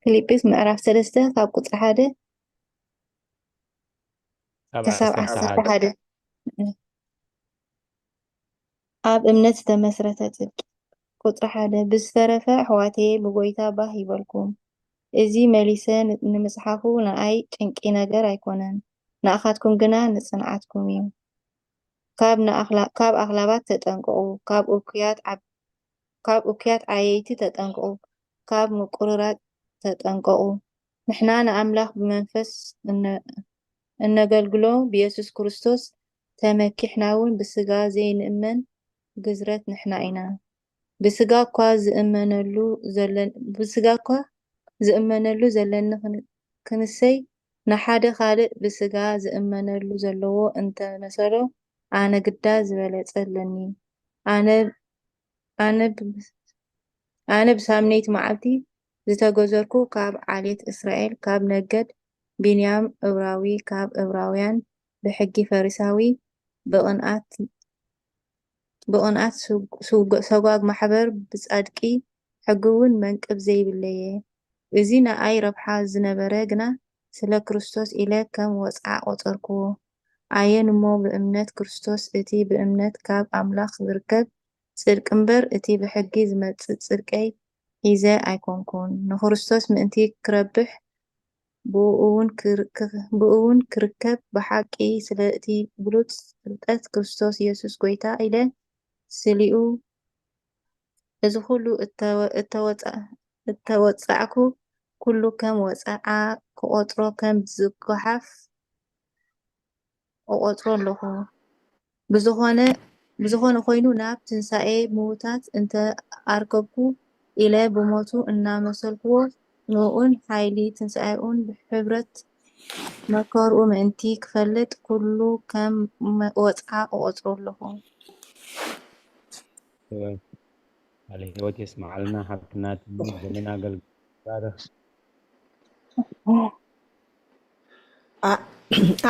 ፊልጵስ ምዕራፍ ሰለስተ ካብ ቁጽሪ ሓደ ካብ ክሳብ ዓሰርተ ዓሰርተ ሓደ። ሓደ። ኣብ እምነት ዝተመስረተ ጽድቂ። ቁጽሪ ሓደ። ብዝተረፈ ኣሕዋተየ ብጎይታ ባህ ይበልኩም። እዚ መሊሰ ን-፣ ንምጽሓፉ ንኣይ ጭንቂ ነገር ኣይኮነን፣ ንኣኻትኩም ግና ንጽንዓትኩም እዩ። ካብ ንኣኽላ-፣ ካብ ኣኽላባት ተጠንቀቑ፣ ካብ እኩያት ዓብ-፣ ካብ እኩያት ዓየይቲ ተጠንቀቑ፣ ካብ ምቁርራጽ ተጠንቀቑ። ንሕና ንኣምላኽ ብመንፈስ እነ-፣ እነገልግሎ ብየሱስ ክርስቶስ ተመኪሕና እውን ብስጋ ዘይንእመን ግዝረት ንሕና ኢና። ብስጋ እኳ ዝእመነሉ ዘለን-፣ ብስጋ እኳ ዝእመነሉ ዘለኒ ክን-፣ ክንሰይ ንሓደ ካልእ ብስጋ ዝእመነሉ ዘለዎ እንተመሰሎ ኣነ ግዳ ዝበለጸ ኣለኒ። ኣነ፣ ኣነ ብ-፣ ኣነ ብሳምነይቲ መዓልቲ ዝተገዘርኩ ካብ ዓሌት እስራኤል፣ ካብ ነገድ ቢንያም እብራዊ፣ ካብ እብራውያን ብሕጊ ፈሪሳዊ፣ ብቕንኣት፣ ብቕንኣት ስግ-፣ ስግ-፣ ሰጓግ ማሕበር ብጻድቂ ሕጊ እውን መንቅብ ዘይብለየ። እዚ ንኣይ ረብሓ ዝነበረ ግና ስለ ክርስቶስ ኢለ ከም ወጽዓ ቆጸርክዎ። ኣየን እሞ ብእምነት ክርስቶስ እቲ ብእምነት ካብ ኣምላኽ ዝርከብ ጽድቂ እምበር እቲ ብሕጊ ዝመጽእ ጽድቀይ ሒዘ ኣይኮንኩን። ንክርስቶስ ምእንቲ ክረብሕ ብእኡ እውን ክር-፣ ክኽ-፣ ብእኡ እውን ክርከብ ብሓቂ ስለ እቲ ብሉጽ ፍልጠት ክርስቶስ የሱስ ጐይታ ኢለ ስሊኡ እዚ ኹሉ እተወ-፣ እተወጻ-፣ እተወጻዕኩ ኩሉ ከም ወጽዓ ክቖጽሮ ከም ዝጓሓፍ እቖጽሮ ኣለኹ። ብዝኾነ፣ ብዝኾነ ኮይኑ ናብ ትንሳኤ ምዉታት እንተ ኣርከብኩ ኢለ ብሞቱ እናመሰልክዎ ንእኡን ሓይሊ ትንሳኤኡን ብሕብረት መከርኡ ምእንቲ ክፈልጥ ኩሉ ከም መ-፣ ወጽዓ እቖጽሮ ኣለኹ። ቃለ ህይወት የስምዓልና ሓፍትና ትምኒት ዘመን ኣገልግሎት ይባርኽ። ኣ-፣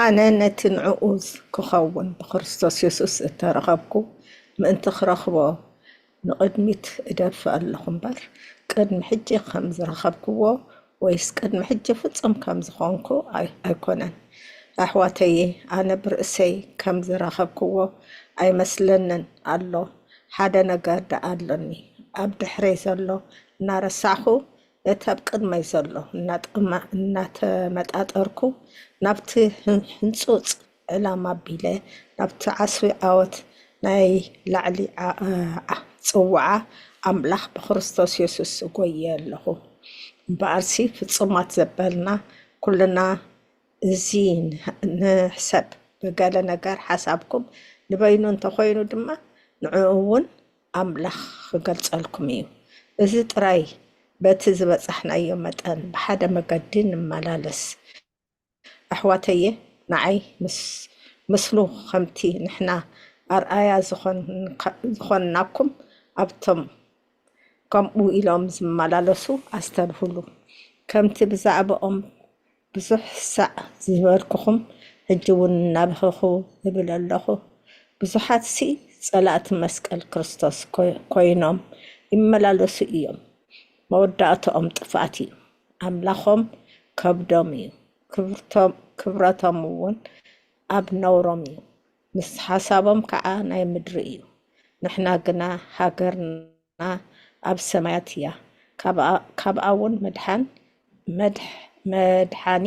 ኣነ ነቲ ንዕኡ ክኸውን ብክርስቶስ የሱስ እተረኸብኩ ምእንቲ ክረኽቦ ንቕድሚት እደፍእ ኣለኹ እምበር፣ ቅድሚ ሕጂ ከም ዝረኸብክዎ ወይስ ቅድሚ ሕጂ ፍጹም ከም ዝኾንኩ ኣይ-፣ ኣይኮነን። ኣሕዋተየ፣ ኣነ ብርእሰይ ከም ዝረኸብክዎ ኣይመስለንን ኣሎ። ሓደ ነገር ደኣ ኣሎኒ። ኣብ ድሕረይ ዘሎ እናረሳዕኹ፣ ነቲ ኣብ ቅድመይ ዘሎ እናጠማ-፣ እናተመጣጠርኩ፣ ናብቲ ህን-፣ ህንጹጽ ዕላማ ኣቢለ፣ ናብቲ ዓስቢ ዓወት ናይ ላዕሊ ዓ-፣ ዓ-፣ ጽውዓ ኣምላኽ ብክርስቶስ የሱስ እጎየ ኣለኹ። እምበኣርሲ ፍጹማት ዘበልና ኩልና እዚ ንሕ-፣ ንሕሰብ። ብገለ ነገር ሓሳብኩም ንበይኑ እንተኾይኑ ድማ ንዕኡ እውን ኣምላኽ ክገልጸልኩም እዩ። እዚ ጥራይ በቲ ዝበጻሕናዮ መጠን ብሓደ መገዲ ንመላለስ። ኣሕዋተየ፣ ንዓይ ምስ-፣ ምስሉ ከምቲ ንሕና ኣርኣያ ዝኾን-፣ ዝኾንናኩም ኣብቶም ከምኡ ኢሎም ዝመላለሱ ኣስተብህሉ። ከምቲ ብዛዕባኦም ብዙሕ ሳዕ ዝበልኩኹም፣ ሕጂ እውን እናበኸኹ እብል ኣለኹ። ብዙሓትሲ ጸላእቲ መስቀል ክርስቶስ ኮ-፣ ኮይኖም ይመላለሱ እዮም። መወዳእታኦም ጥፍኣት እዩ። ኣምላኾም ከብዶም እዩ። ክብርቶም-፣ ክብረቶም እውን ኣብ ነውሮም እዩ። ምስ ሓሳቦም ከዓ ናይ ምድሪ እዩ። ንሕና ግና ሃገርና ኣብ ሰማያት እያ። ካብኣ፣ ካብኣ እውን መድሓን፣ መድሕ-፣ መድሓኒ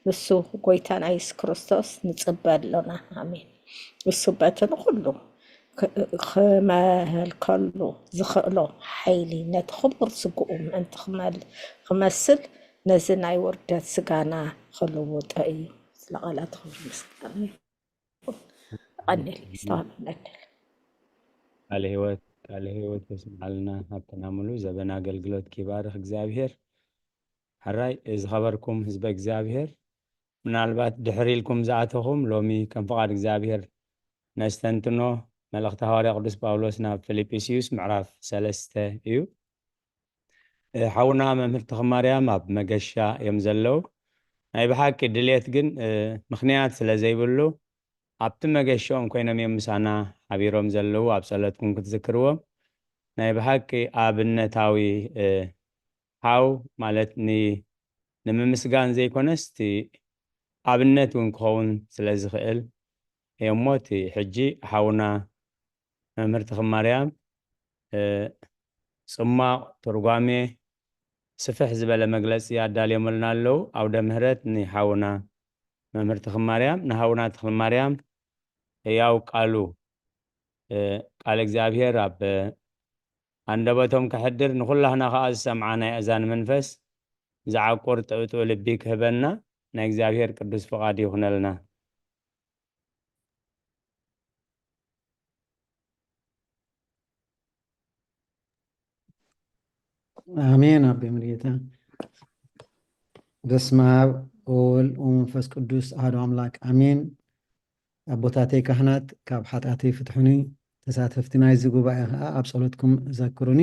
ንሱ ጐይታና የሱስ ክርስቶስ ንጽበ ኣሎና። ኣሜን። እሱ በቲ ንኹሉ ክ-፣ ክመልከሉ ዝኽእሎ ሓይሊ ነቲ ክቡር ስግኡ ምእንቲ ክመል-፣ ክመስል ነዚ ናይ ውርደት ስጋና ክልውጦ እዩ። ስለ ቃላትኩም ምስጋና ይኹን። ቀኒል ይስተዋል ነድል። ቃለ ህይወት፣ ቃለ ህይወት የስምዓልና። ሃብትና ሙሉ ዘበን ኣገልግሎት ይባርኽ እግዚኣብሔር። ሕራይ ዝኸበርኩም ህዝበ እግዚኣብሔር፣ ምናልባት ድሕር ኢልኩም ዝኣተኹም፣ ሎሚ ከም ፍቓድ እግዚኣብሔር ነስተንትኖ መልእኽቲ ሃዋርያ ቅዱስ ጳውሎስ ናብ ፊልጵስዩስ ምዕራፍ ሰለስተ እዩ። እ፣ ሓውና መምህር ተኽማርያም ኣብ መገሻ እዮም ዘለዉ። ናይ ብሓቂ ድልየት ግን ምኽንያት ስለ ዘይብሉ ኣብቲ መገሽኦም ኮይኖም እዮም ምሳና ሓቢሮም ዘለዉ። ኣብ ጸሎትኩም ክትዝክርዎም። ናይ ብሓቂ ኣብነታዊ ሓው ማለት ንምምስጋን ዘይኮነስ እቲ ኣብነት እውን ክኸውን ስለ ዝኽእል እዮሞ እቲ ሕጂ ሓውና መምህር ተኽማርያም ጽማቕ ትርጓሜ ስፍሕ ዝበለ መግለጺ ኣዳልዮምልና ኣለዉ። ኣውደ ምህረት ንሓውና መምህር ተኽማርያም ንሃውና ተኽማርያም ህያው ቃሉ ቃል እግዚኣብሔር ኣብ ኣንደበቶም ከሕድር ንኹላህና ከኣ ዝሰምዓ ናይ ኣእዛን መንፈስ ዝዓቁር ጥዕጡ ልቢ ክህበና ናይ እግዚኣብሔር ቅዱስ ፍቓድ ይኹነልና። ኣሜን። ኣቤ ምርጌታ በስመ ኣብ ወወልድ ወመንፈስ ቅዱስ ኣሐዱ ኣምላክ ኣሜን። ኣቦታተይ ካህናት ካብ ሓጢኣተይ ፍትሑኒ፣ ተሳተፍቲ ናይዚ ጉባኤ ከዓ ኣብ ጸሎትኩም ዘክሩኒ።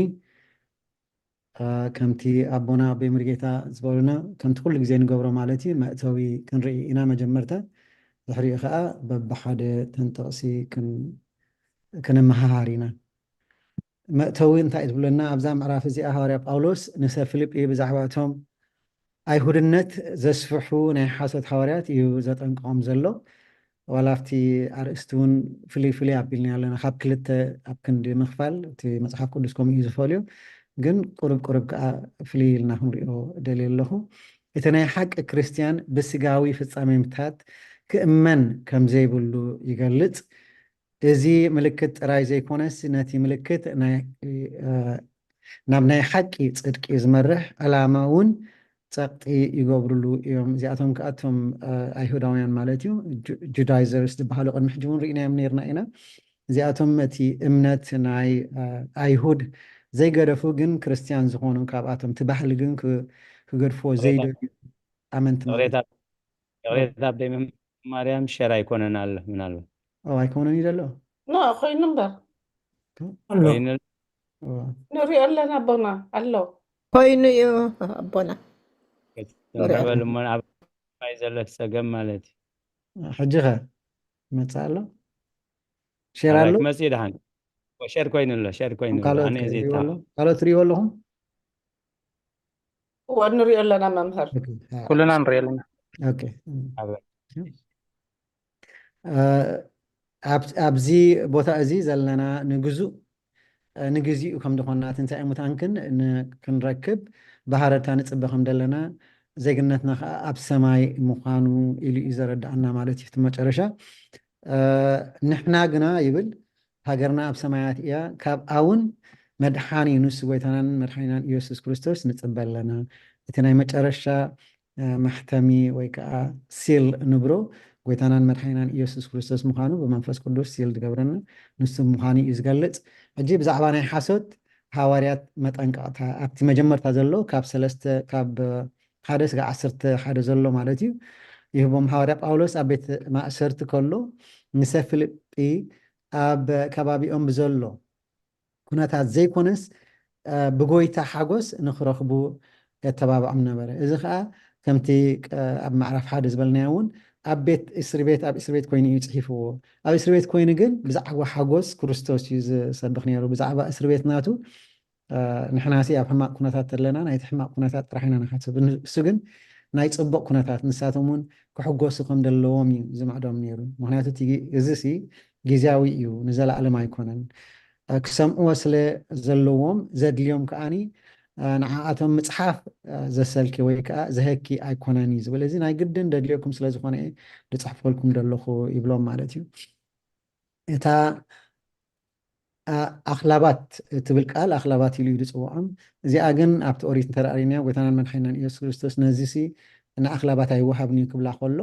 ከምቲ ኣቦና ኣቤ ምርጌታ ዝበሉና ከምቲ ኩሉ ግዜ ንገብሮ ማለት እዩ መእተዊ ክንርኢ ኢና መጀመርታ፣ ድሕሪኡ ከዓ በብሓደ ተንጠቕሲ ክንመሃሃር ኢና። መእተዊ እንታይ እዩ ዝብለና ኣብዛ ምዕራፍ እዚኣ? ሃዋርያ ጳውሎስ ንሰብ ፊልጲ ብዛዕባ እቶም ኣይሁድነት ዘስፍሑ ናይ ሓሶት ሃዋርያት እዩ ዘጠንቅቖም ዘሎ። ዋላ ኣብቲ ኣርእስቲ እውን ፍልይ ፍልይ ኣቢልና ኣለና ካብ ክልተ ኣብ ክንዲ ምኽፋል እቲ መፅሓፍ ቅዱስ ከምኡ እዩ ዝፈልዮ። ግን ቁርብ ቁርብ ከዓ ፍልይ ኢልና ክንሪኦ ደልየ ኣለኹ። እቲ ናይ ሓቂ ክርስትያን ብስጋዊ ፍፃሜታት ክእመን ከምዘይብሉ ይገልፅ። እዚ ምልክት ጥራይ ዘይኮነስ ነቲ ምልክት ናብ ናይ ሓቂ ፅድቂ ዝመርሕ ዕላማ እውን ፀቕጢ ይገብርሉ እዮም። እዚኣቶም ከኣቶም ኣይሁዳውያን ማለት እዩ፣ ጁዳይዘርስ ዝበሃሉ ቅድሚ ሕጂ እውን ርኢናዮም ነርና ኢና። እዚኣቶም እቲ እምነት ናይ ኣይሁድ ዘይገደፉ ግን ክርስትያን ዝኾኑ ካብኣቶም እቲ ባህሊ ግን ክገድፍዎ ዘይደልዩ ኣመንቲ ማለት እዩ። ይቕሬታ ኣቦይ ማርያም ሸር ኣይኮነን ኣሎ ምናልባት ኣይኮነን እዩ ዘሎ ኖ ኮይኑ እምበር ኣሎ ኮይኑ ንሪኦ ኣለና ኣቦና ኣሎ ኮይኑ እዩ ኣቦና ንርዕበል እሞ ኣብ ማይ ዘሎ ጸገም ማለት እዩ ሕጂ ኸ ይመፅእ ኣሎ ሸር ኣሎ ክመፅእ ደሓን ሸር ኮይኑ ኣሎ ሸር ኮይኑ ኣሎ ካልኦት ኣነ ከ ዘይታ ይሪእዎ ኣሎ? ካልኦት ትሪእዎ ኣለኹም እወ ንሪኦ ኣለና መምህር ኦኬ፣ አ- ኩልና ንሪኦ ኣለና ኦኬ። ኣብ- እ፣ ኣብ- ኣብዚ ቦታ እዚ ዘለና ንግዙእ እ፣ ንግዚኡ ከም ዝኾንና ትንሳኤ ሙታን ክን- ን- ክንረክብ ብሃረርታ ንጽበ ከም ዘለና ዜግነትና ከዓ ኣብ ሰማይ ምዃኑ ኢሉ እዩ ዘረድኣና ማለት እዩ። እቲ መጨረሻ እ፣ ንሕና ግና ይብል ሃገርና ኣብ ሰማያት እያ፣ ካብኣ እውን መድሓኒ ንሱ ጎይታናን መድሓኒናን ኢየሱስ ክርስቶስ ንጽበ ኣለና። እቲ ናይ መጨረሻ እ፣ ማሕተሚ ወይ ከዓ ሲል ንብሮ ጎይታናን መድሓኒናን ኢየሱስ ክርስቶስ ምዃኑ ብመንፈስ ቅዱስ ሲል ዝገብረና ንሱ ምዃኑ እዩ ዝገልጽ። ሕጂ ብዛዕባ ናይ ሓሶት ሃዋርያት መጠንቀቕታ ኣብቲ መጀመርታ ዘሎ ካብ ሰለስተ ካብ ሓደ ስጋ ዓሰርተ ሓደ ዘሎ ማለት እዩ ይህቦም። ሃዋርያ ጳውሎስ ኣብ ቤት ማእሰርቲ ከሎ ንሰብ ፊልጲ ኣብ ከባቢኦም ብዘሎ ኩነታት ዘይኮነስ እ፣ ብጎይታ ሓጎስ ንክረኽቡ የተባብዖም ነበረ። እዚ ከዓ ከምቲ እ፣ ኣብ ማዕራፍ ሓደ ዝበልናዮ እውን ኣብ ቤት እስሪ ቤት ኣብ እስሪ ቤት ኮይኑ እዩ ፅሒፍዎ። ኣብ እስሪ ቤት ኮይኑ ግን ብዛዕባ ሓጎስ ክርስቶስ እዩ ዝሰብኽ ነይሩ። ብዛዕባ እስሪ ቤት ናቱ እ፣ ንሕናሲ ኣብ ሕማቅ ኩነታት ኣለና ናይቲ ሕማቅ ኩነታት ጥራሕ ኢና ንሓስብ። ንሱ ግን ናይ ፅቡቅ ኩነታት ንሳቶም እውን ክሕጎሱ ከም ዘለዎም እዩ ዝምዕዶም ነይሩ። ምክንያቱ እቲ እዚ ሲ ግዜያዊ እዩ፣ ንዘለኣለም ኣይኮነን። እ፣ ክሰምዕዎ ስለ ዘለዎም ዘድልዮም ከዓኒ እ፣ ንዓኣቶም ምፅሓፍ እ፣ ዘሰልኪ ወይ ከዓ ዘሀኪ ኣይኮነን እዩ ዝብል። እዚ ናይ ግድን ደድልየኩም ስለ ዝኾነ እየ ዝፅሕፈልኩም ዘለኹ ይብሎም ማለት እዩ። እታ ኣ- ኣኽላባት ትብል ቃል ኣኽላባት ኢሉ እዩ ዝፅውዖም። እዚኣ ግን ኣብቲ ኦሪት እንተረኣሪና ጎይታናን መድሓኒናን ኢየሱስ ክርስቶስ ነዚሲ ንኣኽላባት ኣይወሃብን እዩ ክብላ ከሎ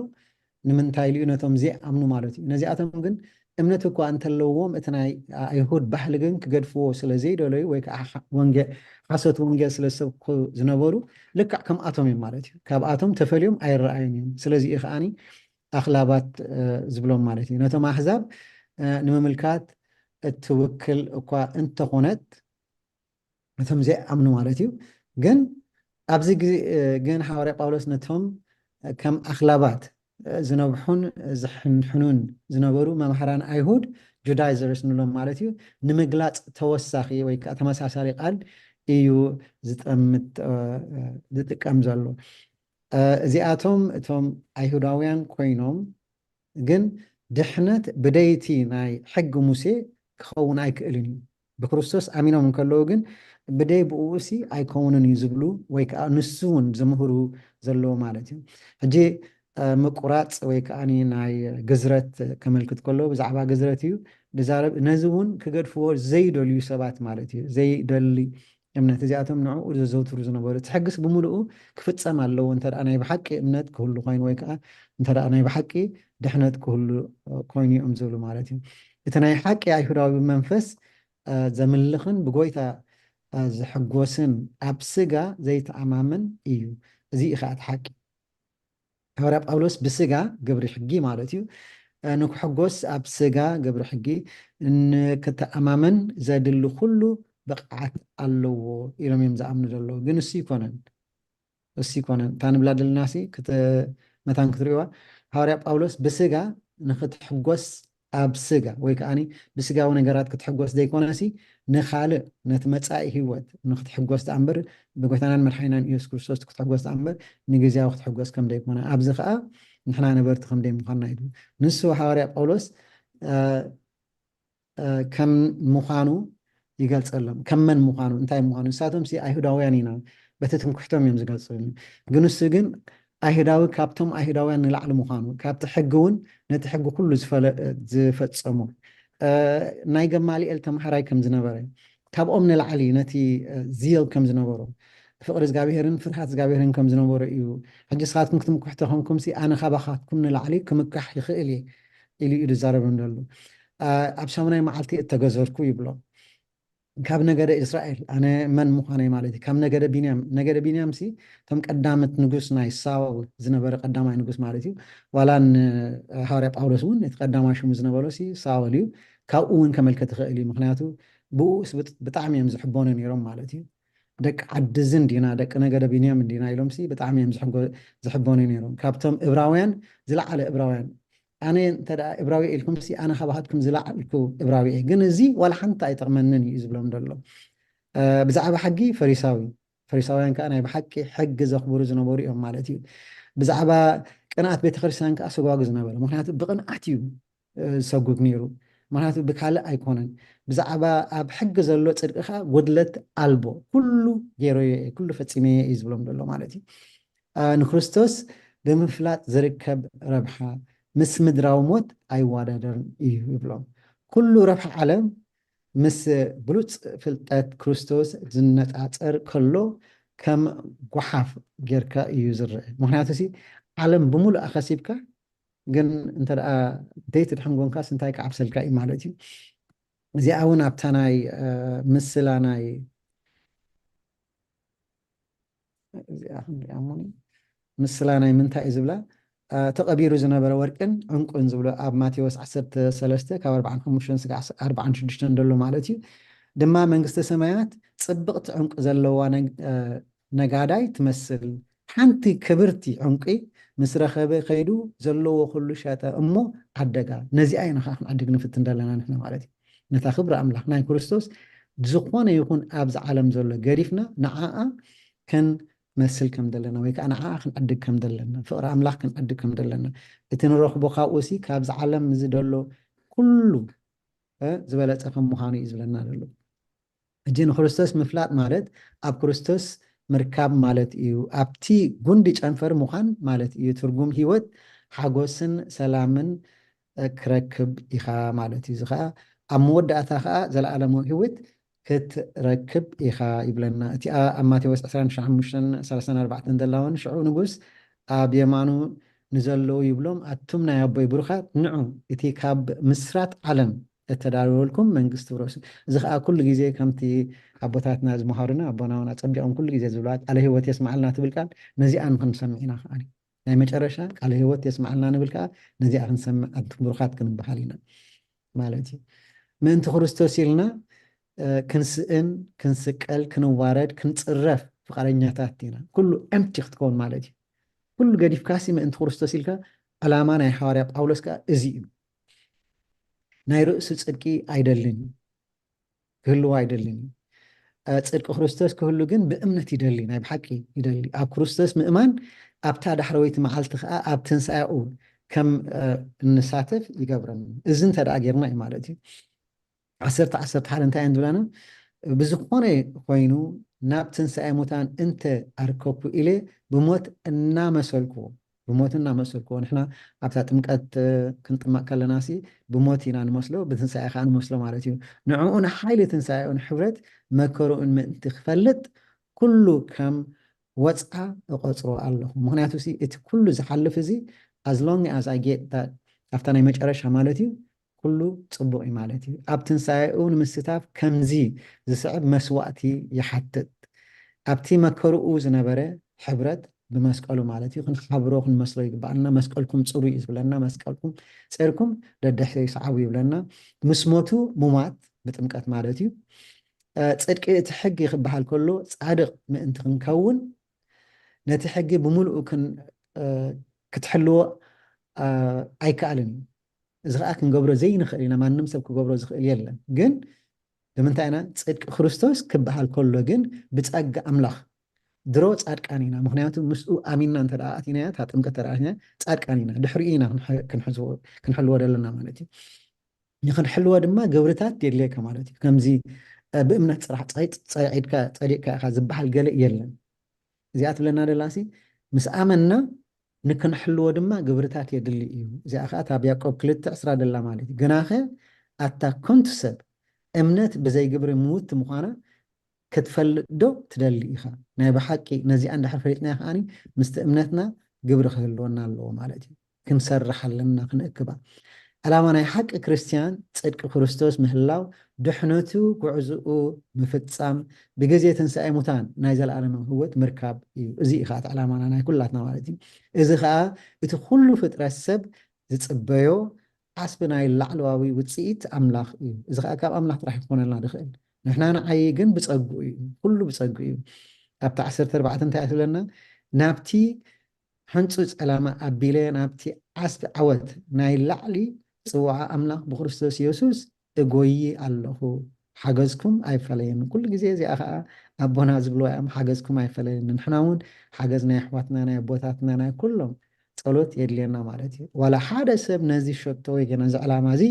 ንምንታይ ኢሉ እዩ ነቶም ዘይኣምኑ ማለት እዩ። ነዚኣቶም ግን እምነት እኳ እንተለዎም እቲ ናይ ኣይሁድ ባህሊ ግን ክገድፍዎ ስለ ዘይደለዩ ወይ ከዓ ሓ- ወንጌ- ሓሶት ወንጌል ስለ ዝሰብኩ ዝነበሩ ልክዕ ከምኣቶም እዮም ማለት እዩ። ካብኣቶም ተፈልዮም ኣይረኣዩን እዮም። ስለዚ እዩ ከዓኒ ኣኽላባት እ፣ ዝብሎም ማለት እዩ። ነቶም ኣሕዛብ እ፣ ንምምልካት እትውክል እኳ እንተኾነት ነቶም ዘይኣምኑ ማለት እዩ። ግን ኣብዚ ግዜ እ፣ ግን ሃዋርያ ጳውሎስ ነቶም ከም ኣኽላባት ዝነብሑን ዝሕንሕኑን ዝነበሩ መምሃራን ኣይሁድ፣ ጁዳይዘርስ ንብሎም ማለት እዩ፣ ንምግላፅ ተወሳኺ ወይ ከዓ ተመሳሳሊ ቃል እዩ ዝጠምት ዝጥቀም ዘሎ። እዚኣቶም እቶም ኣይሁዳውያን ኮይኖም ግን ድሕነት ብደይቲ ናይ ሕጊ ሙሴ ክኸውን ኣይክእልን እዩ። ብክርስቶስ ኣሚኖም እንከለዉ ግን ብደይ ብኡ ሲ ኣይከውንን እዩ ዝብሉ ወይ ከዓ ንሱ እውን ዝምህሩ ዘለዉ ማለት እዩ። ሕጂ ምቁራፅ ወይ ከዓ ናይ ግዝረት ከመልክት ከሎ ብዛዕባ ግዝረት እዩ ዝዛረብ። ነዚ እውን ክገድፍዎ ዘይደልዩ ሰባት ማለት እዩ። ዘይደሊ እምነት እዚኣቶም ንዕኡ ዘዘውትሩ ዝነበሩ እቲ ሕግስ ብምልኡ ክፍፀም ኣለዎ እንተ ናይ ብሓቂ እምነት ክህሉ ኮይኑ ወይ ከዓ እንተ ናይ ብሓቂ ድሕነት ክህሉ ኮይኑ እዮም ዝብሉ ማለት እዩ። እቲ ናይ ሓቂ ኣይሁዳዊ መንፈስ ዘምልኽን ብጎይታ ዝሕጎስን ኣብ ስጋ ዘይተኣማምን እዩ። እዚ እዩ ከዓ እቲ ሓቂ። ሃዋርያ ጳውሎስ ብስጋ ግብሪ ሕጊ ማለት እዩ ንክሕጎስ ኣብ ስጋ ግብሪ ሕጊ ንክተኣማመን ዘድሊ ኩሉ ብቕዓት ኣለዎ ኢሎም እዮም ዝኣምኑ ዘለዉ። ግን እሱ ይኮነን እሱ ይኮነን እታ ንብላ ደለና ሲ መታን ክትሪእዋ ሃዋርያ ጳውሎስ ብስጋ ንክትሕጎስ ኣብ ስጋ ወይ ከዓ ብስጋዊ ነገራት ክትሕጎስ ዘይኮነሲ ንካልእ ነቲ መፃኢ ህይወት ንክትሕጎስ ተኣምበር ብጎይታናን መድሓይናን ኢየሱስ ክርስቶስ ክትሕጎስ ተኣምበር ንግዜያዊ ክትሕጎስ ከም ዘይኮነ ኣብዚ ከዓ ንሕና ነበርቲ ከም ደይ ምኳንና እዩ። ንሱ ሃዋርያ ጳውሎስ ከም ምዃኑ ይገልፀሎም። ከም መን ምዃኑ እንታይ ምዃኑ ንሳቶም ሲ ኣይሁዳውያን ኢና በቲ ትምክሕቶም እዮም ዝገልፅሉ። ግን ንሱ ግን ኣይሁዳዊ ካብቶም ኣይሁዳውያን ንላዕሊ ምዃኑ ካብቲ ሕጊ እውን ነቲ ሕጊ ኩሉ ዝፈፀሙ ናይ ገማልኤል ተምሃራይ ከም ዝነበረ ካብኦም ንላዕሊ ነቲ ዚል ከም ዝነበሮ ፍቅሪ እግዚኣብሄርን ፍርሃት እግዚኣብሄርን ከም ዝነበሮ እዩ። ሕጂ ስኻትኩም ክትምክሑ ተኾንኩም ሲ ኣነ ካባኻትኩም ንላዕሊ ክምካሕ ይኽእል እየ ኢሉ እዩ ዝዛረብም ዘሎ። ኣብ ሻሙናይ መዓልቲ እተገዘርኩ ይብሎ። ካብ ነገደ እስራኤል ኣነ መን ምዃነይ ማለት እዩ። ካብ ነገደ ቢንያም ነገደ ቢንያም ሲ ከም ቀዳመት ንጉስ ናይ ሳውል ዝነበረ ቀዳማይ ንጉስ ማለት እዩ። ዋላ ንሃዋርያ ጳውሎስ እውን እቲ ቀዳማይ ሽሙ ዝነበሮ ሲ ሳውል እዩ። ካብኡ እውን ከመልከት ይኽእል እዩ። ምክንያቱ ብኡ ብጣዕሚ እዮም ዝሕበኑ ነይሮም ማለት እዩ። ደቂ ዓዲ እዚ እንዲና ደቂ ነገደ ቢንያም እንዲና ኢሎም ሲ ብጣዕሚ እዮም ዝሕበኑ ነይሮም። ካብቶም እብራውያን ዝለዓለ እብራውያን ኣነ እንተ እብራዊ ኢልኩም ሲ ኣነ ካባሃትኩም ዝለዓልኩ እብራዊ እየ። ግን እዚ ዋላ ሓንቲ ኣይጠቕመንን እዩ ዝብሎም ዘሎ። ብዛዕባ ሕጊ ፈሪሳዊ ፈሪሳውያን ከዓ ናይ ብሓቂ ሕጊ ዘኽብሩ ዝነበሩ እዮም ማለት እዩ። ብዛዕባ ቅንኣት ቤተክርስትያን ከዓ ሰጓጉ ዝነበረ ምክንያቱ ብቅንኣት እዩ ዝሰጉግ ነይሩ። ምክንያቱ ብካልእ ኣይኮነን። ብዛዕባ ኣብ ሕጊ ዘሎ ፅድቂ ከዓ ጉድለት ኣልቦ ኩሉ ገይረዮ እየ ኩሉ ፈፂመየ እዩ ዝብሎም ዘሎ ማለት እዩ። ንክርስቶስ ብምፍላጥ ዝርከብ ረብሓ ምስ ምድራዊ ሞት ኣይዋዳደርን እዩ ይብሎም። ኩሉ ረብሓ ዓለም ምስ ብሉፅ ፍልጠት ክርስቶስ ዝነፃፀር ከሎ ከም ጓሓፍ ጌርካ እዩ ዝረአ። ምክንያቱ ሲ ዓለም ብምሉእ ኣኸሲብካ ግን እንተ ደኣ ደይቲ ድሕንጎንካስ እንታይ ክዓብሰልካ እዩ ማለት እዩ። እዚኣ እውን ኣብታ ናይ ምስላ ናይ እዚኣ ክንሪኣ እሞ ምስላ ናይ ምንታይ እዩ ዝብላ ተቐቢሩ ዝነበረ ወርቅን ዕንቁን ዝብሎ ኣብ ማቴዎስ ዓሰርተ ሰለስተ ካብ ኣርባዓን ሓሙሽተን ስጋዕ ኣርባዓን ሽዱሽተን ዘሎ ማለት እዩ። ድማ መንግስተ ሰማያት ጽብቕቲ ዕንቁ ዘለዋ ነጋዳይ ትመስል። ሓንቲ ክብርቲ ዕንቂ ምስ ረኸበ ከይዱ ዘለዎ ኩሉ ሸጠ እሞ ዓደጋ። ነዚኣ ኢና ከዓ ክንዕድግ ንፍትን ዘለና ንሕና ማለት እዩ። ነታ ክብሪ ኣምላኽ ናይ ክርስቶስ ዝኾነ ይኹን ኣብዚ ዓለም ዘሎ ገዲፍና ንዓኣ ክንመስል ከም ዘለና ወይ ከዓ ንዓኣ ክንዕድግ ከም ዘለና ፍቕሪ ኣምላኽ ክንዕድግ ከም ዘለና እቲ ንረኽቦ ካብኡ ሲ ካብዚ ዓለም እዚ ደሎ ኩሉ ዝበለፀ ከም ምዃኑ እዩ ዝብለና ዘሎ። ሕጂ ንክርስቶስ ምፍላጥ ማለት ኣብ ክርስቶስ ምርካብ ማለት እዩ። ኣብቲ ጉንዲ ጨንፈር ምዃን ማለት እዩ። ትርጉም ህይወት ሓጎስን ሰላምን ክረክብ ኢኻ ማለት እዩ። እዚ ከዓ ኣብ መወዳእታ ከዓ ዘለኣለማዊ ህይወት ክትረክብ ኢኻ ይብለና። እቲኣ ኣብ ማቴዎስ ዕስራን ሓሙሽተን ሰላሳን ኣርባዕተን ዘላ እውን ሽዑ ንጉስ ኣብ የማኑ ንዘለዉ ይብሎም ኣቱም ናይ ኣቦይ ብሩኻት ንዑ እቲ ካብ ምስራት ዓለም እተዳለወልኩም መንግስቲ ውረሱ። እዚ ከዓ ኩሉ ግዜ ከምቲ ኣቦታትና ዝመሃሩና ኣቦና እውን ኣፀቢቖም ኩሉ ግዜ ዝብልዋ ቃለ ህይወት የስማዓልና ትብል ቃል ነዚኣ ንክንሰምዕ ኢና ከዓ ናይ መጨረሻ ቃለ ህይወት የስማዓልና ንብል ከዓ ነዚኣ ክንሰምዕ ኣንቱም ብሩኻት ክንበሃል ኢና ማለት እዩ። ምእንቲ ክርስቶስ ኢልና ክንስእን ክንስቀል ክንዋረድ ክንፅረፍ ፍቃደኛታት ኢና። ኩሉ empty ክትከውን ማለት እዩ። ኩሉ ገዲፍካሲ ምእንቲ ክርስቶስ ኢልካ። ዕላማ ናይ ሓዋርያ ጳውሎስ ከኣ እዚ እዩ። ናይ ርእሱ ጽድቂ ኣይደልን እዩ፣ ክህልዎ ኣይደልን እዩ። እ፣ ጽድቂ ክርስቶስ ክህሉ ግን ብእምነት ይደሊ፣ ናይ ብሓቂ ይደሊ። ኣብ ክርስቶስ ምእማን ኣብታ ዳሕረወይቲ መዓልቲ ከኣ ኣብ ትንሳኤኡ ከም፣ እ፣ እንሳተፍ ይገብረና። እዚ እንተ ደኣ ጌርና እዩ ማለት እዩ። ዓሰርተ ዓሰርተ ሓደ እንታይ እየን ዝብለና? ብዝኾነ ኮይኑ ናብ ትንሳኤ ሙታን እንተ ኣርከብኩ ኢለ ብሞት እናመሰልኩዎ፣ ብሞት እናመሰልኩዎ። ንሕና ኣብታ ጥምቀት፣ እ፣ ክንጥመቕ ከለና ሲ ብሞት ኢና ንመስሎ፣ ብትንሳኤ ከዓ ንመስሎ ማለት እዩ። ንዕኡ ንሓይሊ ትንሳኤኡን ሕብረት መከርኡን ምእንቲ ክፈልጥ ኩሉ ከም ወጽዓ እቆጽሮ ኣለኹ። ምኽንያቱ ሲ እቲ ኩሉ ዝሓልፍ እዚ as long as I get that ኣብታ ናይ መጨረሻ ማለት እዩ ኩሉ ጽቡቕ እዩ ማለት እዩ። ኣብ ትንሳኤኡ ንምስታፍ ከምዚ ዝስዕብ መስዋእቲ ይሓትት። ኣብቲ መከርኡ ዝነበረ ሕብረት ብመስቀሉ ማለት እዩ ክንሓብሮ ክንመስሎ ይግባኣና። መስቀልኩም ጽሩ እዩ ዝብለና፣ መስቀልኩም ጸርኩም ደድሕሪ ሰዓቡ ይብለና። ምስ ሞቱ ሙማት ብጥምቀት ማለት እዩ። እ፣ ጽድቂ እቲ ሕጊ ክበሃል ከሎ ጻድቕ ምእንቲ ክንከውን ነቲ ሕጊ ብምሉኡ ክን-፣ እ፣ ክትሕልዎ፣ እ፣ ኣይከኣልን እዩ። እዚ ኸዓ ክንገብሮ ዘይንኽእል ኢና፣ ማንም ሰብ ክገብሮ ዝኽእል የለን። ግን ብምንታይ ኢና? ጽድቂ ክርስቶስ ክበሃል ከሎ ግን ብጸጋ ኣምላኽ ድሮ ጻድቃን ኢና። ምኽንያቱ ምስኡ ኣሚንና እንተ ደኣ ኣቲናያ፣ እታ ጥምቀት እንተ ደኣ ኣቲናያ፣ ጻድቃን ኢና። ድሕሪኡ ኢና ክንሕ-፣ ክንሕዝዎ-፣ ክንሕልዎ ዘለና ማለት እዩ። ንኽንሕልዎ ድማ ግብርታት የድልየካ ማለት እዩ። ከምዚ፣ እ፣ ብእምነት ጽራሕ ጸይ-፣ ጸይዒድካ ጸዲቕካ ኢኻ ዝበሃል ገለ የለን። እዚኣ ትብለና ደላሲ ምስ ኣመንና ንክንሕልዎ ድማ ግብርታት የድሊ እዩ። እዚኣ ኸዓ እታ ኣብ ያዕቆብ ክልተ ዕስራ ደላ ማለት እዩ። ግናኸ ኣታ ከንቱ ሰብ እምነት ብዘይ ግብሪ ምውቲ ምዃና ክትፈልጥ ዶ ትደሊ ኢኻ? ናይ ብሓቂ ነዚኣ እንድሕር ፈሊጥናያ ከዓኒ ምስቲ እምነትና ግብሪ ክህልወና ኣለዎ ማለት እዩ። ክንሰርሕ ኣለና፣ ክንእክባ። ዕላማ ናይ ሓቂ ክርስትያን ጽድቂ ክርስቶስ ምህላው፣ ድሕነቱ ጉዕዝኡ ምፍጻም፣ ብግዜ ትንሳኤ ሙታን ናይ ዘለኣለማዊ ህይወት ምርካብ እዩ። እዚ እዩ ኸዓ እቲ ዕላማና ናይ ኩላትና ማለት እዩ። እዚ ኸዓ እቲ ኩሉ ፍጥረት ሰብ ዝጽበዮ ዓስቢ ናይ ላዕለዋዊ ውጽኢት ኣምላኽ እዩ። እዚ ኸዓ ካብ ኣምላኽ ጥራሕ ክኾነልና ዝኽእል። ንሕና ንዓይ ግን ብጸግኡ እዩ፣ ኩሉ ብጸግኡ እዩ። ኣብቲ ዓሰርተ ኣርባዕተ እንታይ እዩ ዝብለና? ናብቲ ሕንጹጽ ዕላማ ኣቢለ ናብቲ ዓስቢ ዓወት ናይ ላዕሊ ጽዋዓ ኣምላኽ ብክርስቶስ የሱስ እጎዪ ኣለኹ። ሓገዝኩም ኣይፈለየኒ። ኩሉ ግዜ እዚኣ ኸዓ ኣቦና ዝብልዋ እዮም፣ ሓገዝኩም ኣይፈለየኒ። ንሕና እውን ሓገዝ ናይ ኣሕዋትና፣ ናይ ኣቦታትና፣ ናይ ኩሎም ጸሎት የድልየና ማለት እዩ። ዋላ ሓደ ሰብ ነዚ ሸቶ ወይ ነዚ ዕላማ እዚ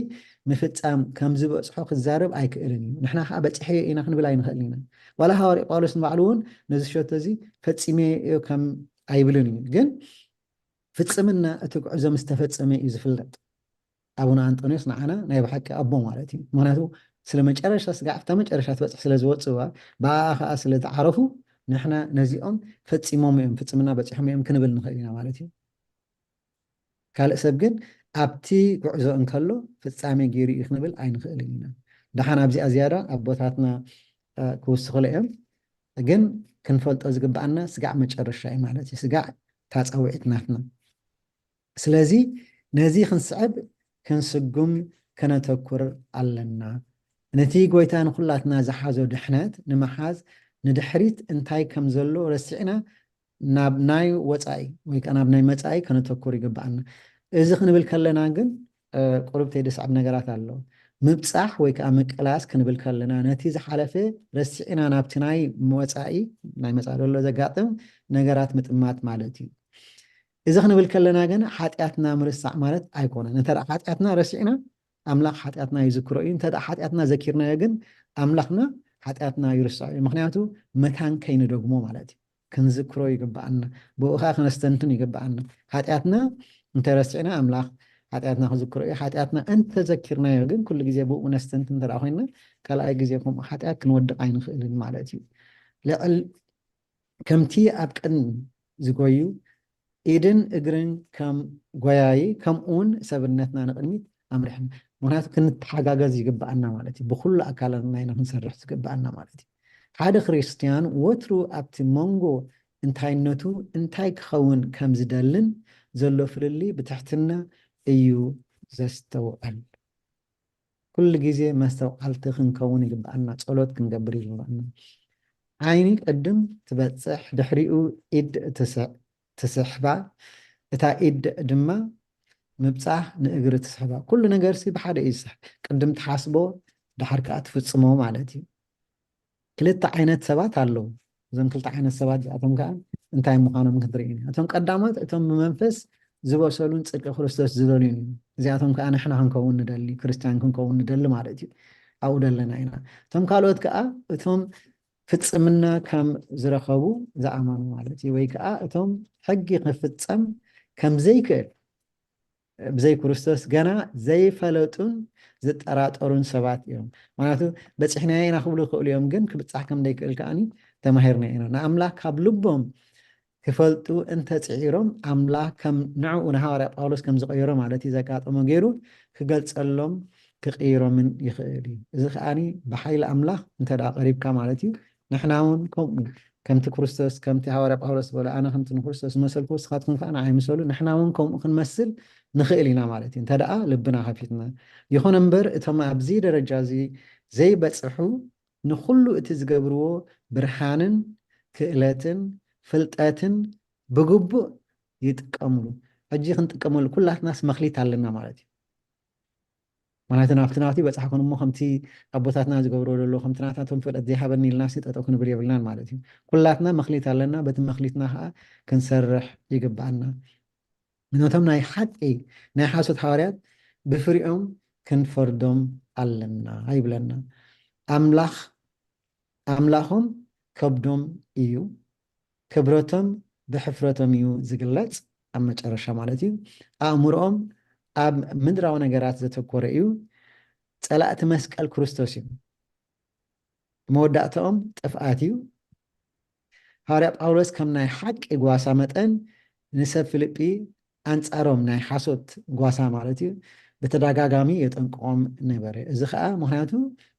ምፍጻም ከም ዝበጽሖ ክዛረብ ኣይክእልን እዩ። ንሕና ኸዓ በጺሐዮ ኢና ክንብል ኣይንኽእልን ኢና። ዋላ ሃዋርያ ጳውሎስ ንባዕሉ እውን ነዚ ሸቶ እዚ ፈጺመዮ ከም ኣይብልን እዩ። ግን ፍጽምና እቲ ጉዕዞ ምስ ተፈጸመ እዩ ዝፍለጥ። ኣቡነ ኣንጦንዮስ ንዓና ናይ ብሓቂ ኣቦ ማለት እዩ። ምኽንያቱ ስለ መጨረሻ ስጋዕ፣ ኣብታ መጨረሻ ትበጽሕ ስለ ዝወጽእዋ፣ ብኣኣ ኸዓ ስለ ዝዓረፉ፣ ንሕና ነዚኦም ፈጺሞም እዮም፣ ፍጽምና በጺሖም እዮም ክንብል ንኽእል ኢና ማለት እዩ። ካልእ ሰብ ግን ኣብቲ ጉዕዞ እንከሎ ፍጻሜ ገይሩ እዩ ክንብል ኣይንኽእልን ኢና። ደሓን ኣብዚኣ ዝያዳ ኣቦታትና፣ እ፣ ክውስኹሉ እዮም። ግን ክንፈልጦ ዝግብኣና ስጋዕ መጨረሻ እዩ ማለት እዩ። ስጋዕ እታ ጻውዒት ናትና። ስለዚ ነዚ ክንስዕብ ክንስጉም ከነተኩር ኣለና። ነቲ ጎይታ ንኹላትና ዝሓዞ ድሕነት ንምሓዝ ንድሕሪት እንታይ ከም ዘሎ ረሲዕና ናብ ናይ ወጻኢ ወይ ከኣ ናብ ናይ መጻኢ ከነተኩር ይግብኣና። እዚ ክንብል ከለና ግን፣ እ፣ ቁሩብ ተይደስዕብ ነገራት ኣሎ። ምብጻሕ ወይ ከኣ ምቅላስ ክንብል ከለና ነቲ ዝሓለፈ ረሲዕና ናብቲ ናይ ወጻኢ፣ ናይ መጻኢ ዘሎ ዘጋጥም ነገራት ምጥማት ማለት እዩ። እዚ ክንብል ከለና ግን ሓጢኣትና ምርሳዕ ማለት ኣይኮነን። እንተ ደኣ ሓጢኣትና ረሲዕና ኣምላኽ ሓጢኣትና ይዝክሮ እዩ። እንተ ደኣ ሓጢኣትና ዘኪርናዮ ግን ኣምላኽና ሓጢኣትና ይርስዖ እዩ። ምኽንያቱ መታን ከይንደግሞ ማለት እዩ። ክንዝክሮ ይግብኣና። ብኡ ኸዓ ክነስተንትን ይግብኣና። ሓጢኣትና እንተ ረሲዕና ኣምላኽ ሓጢኣትና ክዝክሮ እዩ። ሓጢኣትና እንተ ዘኪርናዮ ግን ኩሉ ግዜ ብኡ ነስተንትን እንተ ደኣ ኮይንና ካልኣይ ግዜ ከምኡ ሓጢኣት ክንወድቕ ኣይንኽእልን ማለት እዩ። ልዕል ከምቲ ኣብ ቅድሚ ዝጎዩ ኢድን እግርን ከም ጎያዪ ከምኡ እውን ሰብነትና ንቕድሚት ኣምሪሕና። ምኽንያቱ ክንተሓጋገዝ ይግብኣና ማለት እዩ። ብኹሉ ኣካላትና ኢና ክንሰርሕ ዝግብኣና ማለት እዩ። ሓደ ክርስትያን ወትሩ ኣብቲ መንጎ እንታይነቱ እንታይ ክኸውን ከም ዝደልን ዘሎ ፍልልይ ብትሕትና እዩ ዘስተውዕል። ኩሉ ግዜ መስተውዓልቲ ክንከውን ይግብኣና፣ ጸሎት ክንገብር ይግብኣና። ዓይኒ ቅድም ትበጽሕ፣ ድሕሪኡ ኢድ ትስዕ-፣ ትስሕባ፣ እታ ኢድ ድማ ምብጻሕ ንእግሪ ትስሕባ። ኩሉ ነገርሲ ብሓደ እዩ ዝስሕብ። ቅድም ትሓስቦ፣ ድሓር ከኣ ትፍጽሞ ማለት እዩ። ክልተ ዓይነት ሰባት ኣለዉ። እዞም ክልተ ዓይነት ሰባት እዚኣቶም ከኣ እንታይ ምዃኖም ክንርኢ ኢና። እቶም ቀዳሞት እቶም ብመንፈስ ዝበሰሉን ጽድቂ ክርስቶስ ዝደልዩን እዮም። እዚኣቶም ከኣ ንሕና ክንከውን ንደሊ፣ ክርስትያን ክንከውን ንደሊ ማለት እዩ። ኣብኡ ደለና ኢና። እቶም ካልኦት ከኣ እቶም ፍጽምና ከም ዝረኸቡ ዝኣመኑ ማለት እዩ። ወይ ከኣ እቶም ሕጊ ክፍጸም ከም ዘይክእል ብዘይ ክርስቶስ ገና ዘይፈለጡን ዝጠራጠሩን ሰባት እዮም። ምክንያቱ በጺሕናዮ ኢና ክብሉ ይኽእሉ እዮም፣ ግን ክብጻሕ ከም ዘይክእል ከኣኒ ተማሂርና ኢና። ንኣምላኽ ካብ ልቦም ክፈልጡ እንተጽዒሮም ኣምላኽ ከም ንዕኡ ንሃዋርያ ጳውሎስ ከም ዝቐየሮ ማለት እዩ ዘጋጠሞ ገይሩ ክገልጸሎም ክቕይሮምን ይኽእል እዩ። እዚ ከኣኒ ብሓይሊ ኣምላኽ እንተ ደኣ ቀሪብካ ማለት እዩ። ንሕና እውን ከምኡ ከምቲ ክርስቶስ ከምቲ ሃዋርያ ጳውሎስ ዝበሎ ኣነ ከምቲ ንክርስቶስ ዝመሰልኩ ንስኻትኩም ከዓ ንዓይ ምሰሉ። ንሕና እውን ከምኡ ክንመስል ንኽእል ኢና ማለት እዩ እንተ ደኣ ልብና ከፊትና። ይኹን እምበር እቶም ኣብዚ ደረጃ እዚ ዘይበጽሑ ንኹሉ እቲ ዝገብርዎ ብርሃንን ክእለትን ፍልጠትን ብግቡእ ይጥቀምሉ። ሕጂ ክንጥቀመሉ ኩላትናስ መኽሊት ኣለና ማለት እዩ። ማለት ናብቲ ናብቲ በጻሕኩን እሞ ከምቲ ኣቦታትና ዝገብርዎ ዘሎ ከምቲ ናታቶም ፍልጠት ዘይሃበኒ ኢልና ሲ ጠጠው ክንብል የብልናን ማለት እዩ። ኩላትና መኽሊት ኣለና፣ በቲ መኽሊትና ከዓ ክንሰርሕ ይግብኣና። ነቶም ናይ ሓቂ ናይ ሓሶት ሃዋርያት ብፍሪኦም ክንፈርዶም ኣለና ይብለና። ኣምላኽ ኣምላኾም ከብዶም እዩ፣ ክብረቶም ብሕፍረቶም እዩ ዝግለጽ ኣብ መጨረሻ ማለት እዩ። ኣእምሮኦም ኣብ ምድራዊ ነገራት ዘተኮረ እዩ። ጸላእቲ መስቀል ክርስቶስ እዩ። መወዳእታኦም ጥፍኣት እዩ። ሃዋርያ ጳውሎስ ከም ናይ ሓቂ ጓሳ መጠን ንሰብ ፊልጲ ኣንጻሮም ናይ ሓሶት ጓሳ ማለት እዩ ብተደጋጋሚ የጠንቅቖም ነበረ። እዚ ከዓ ምክንያቱ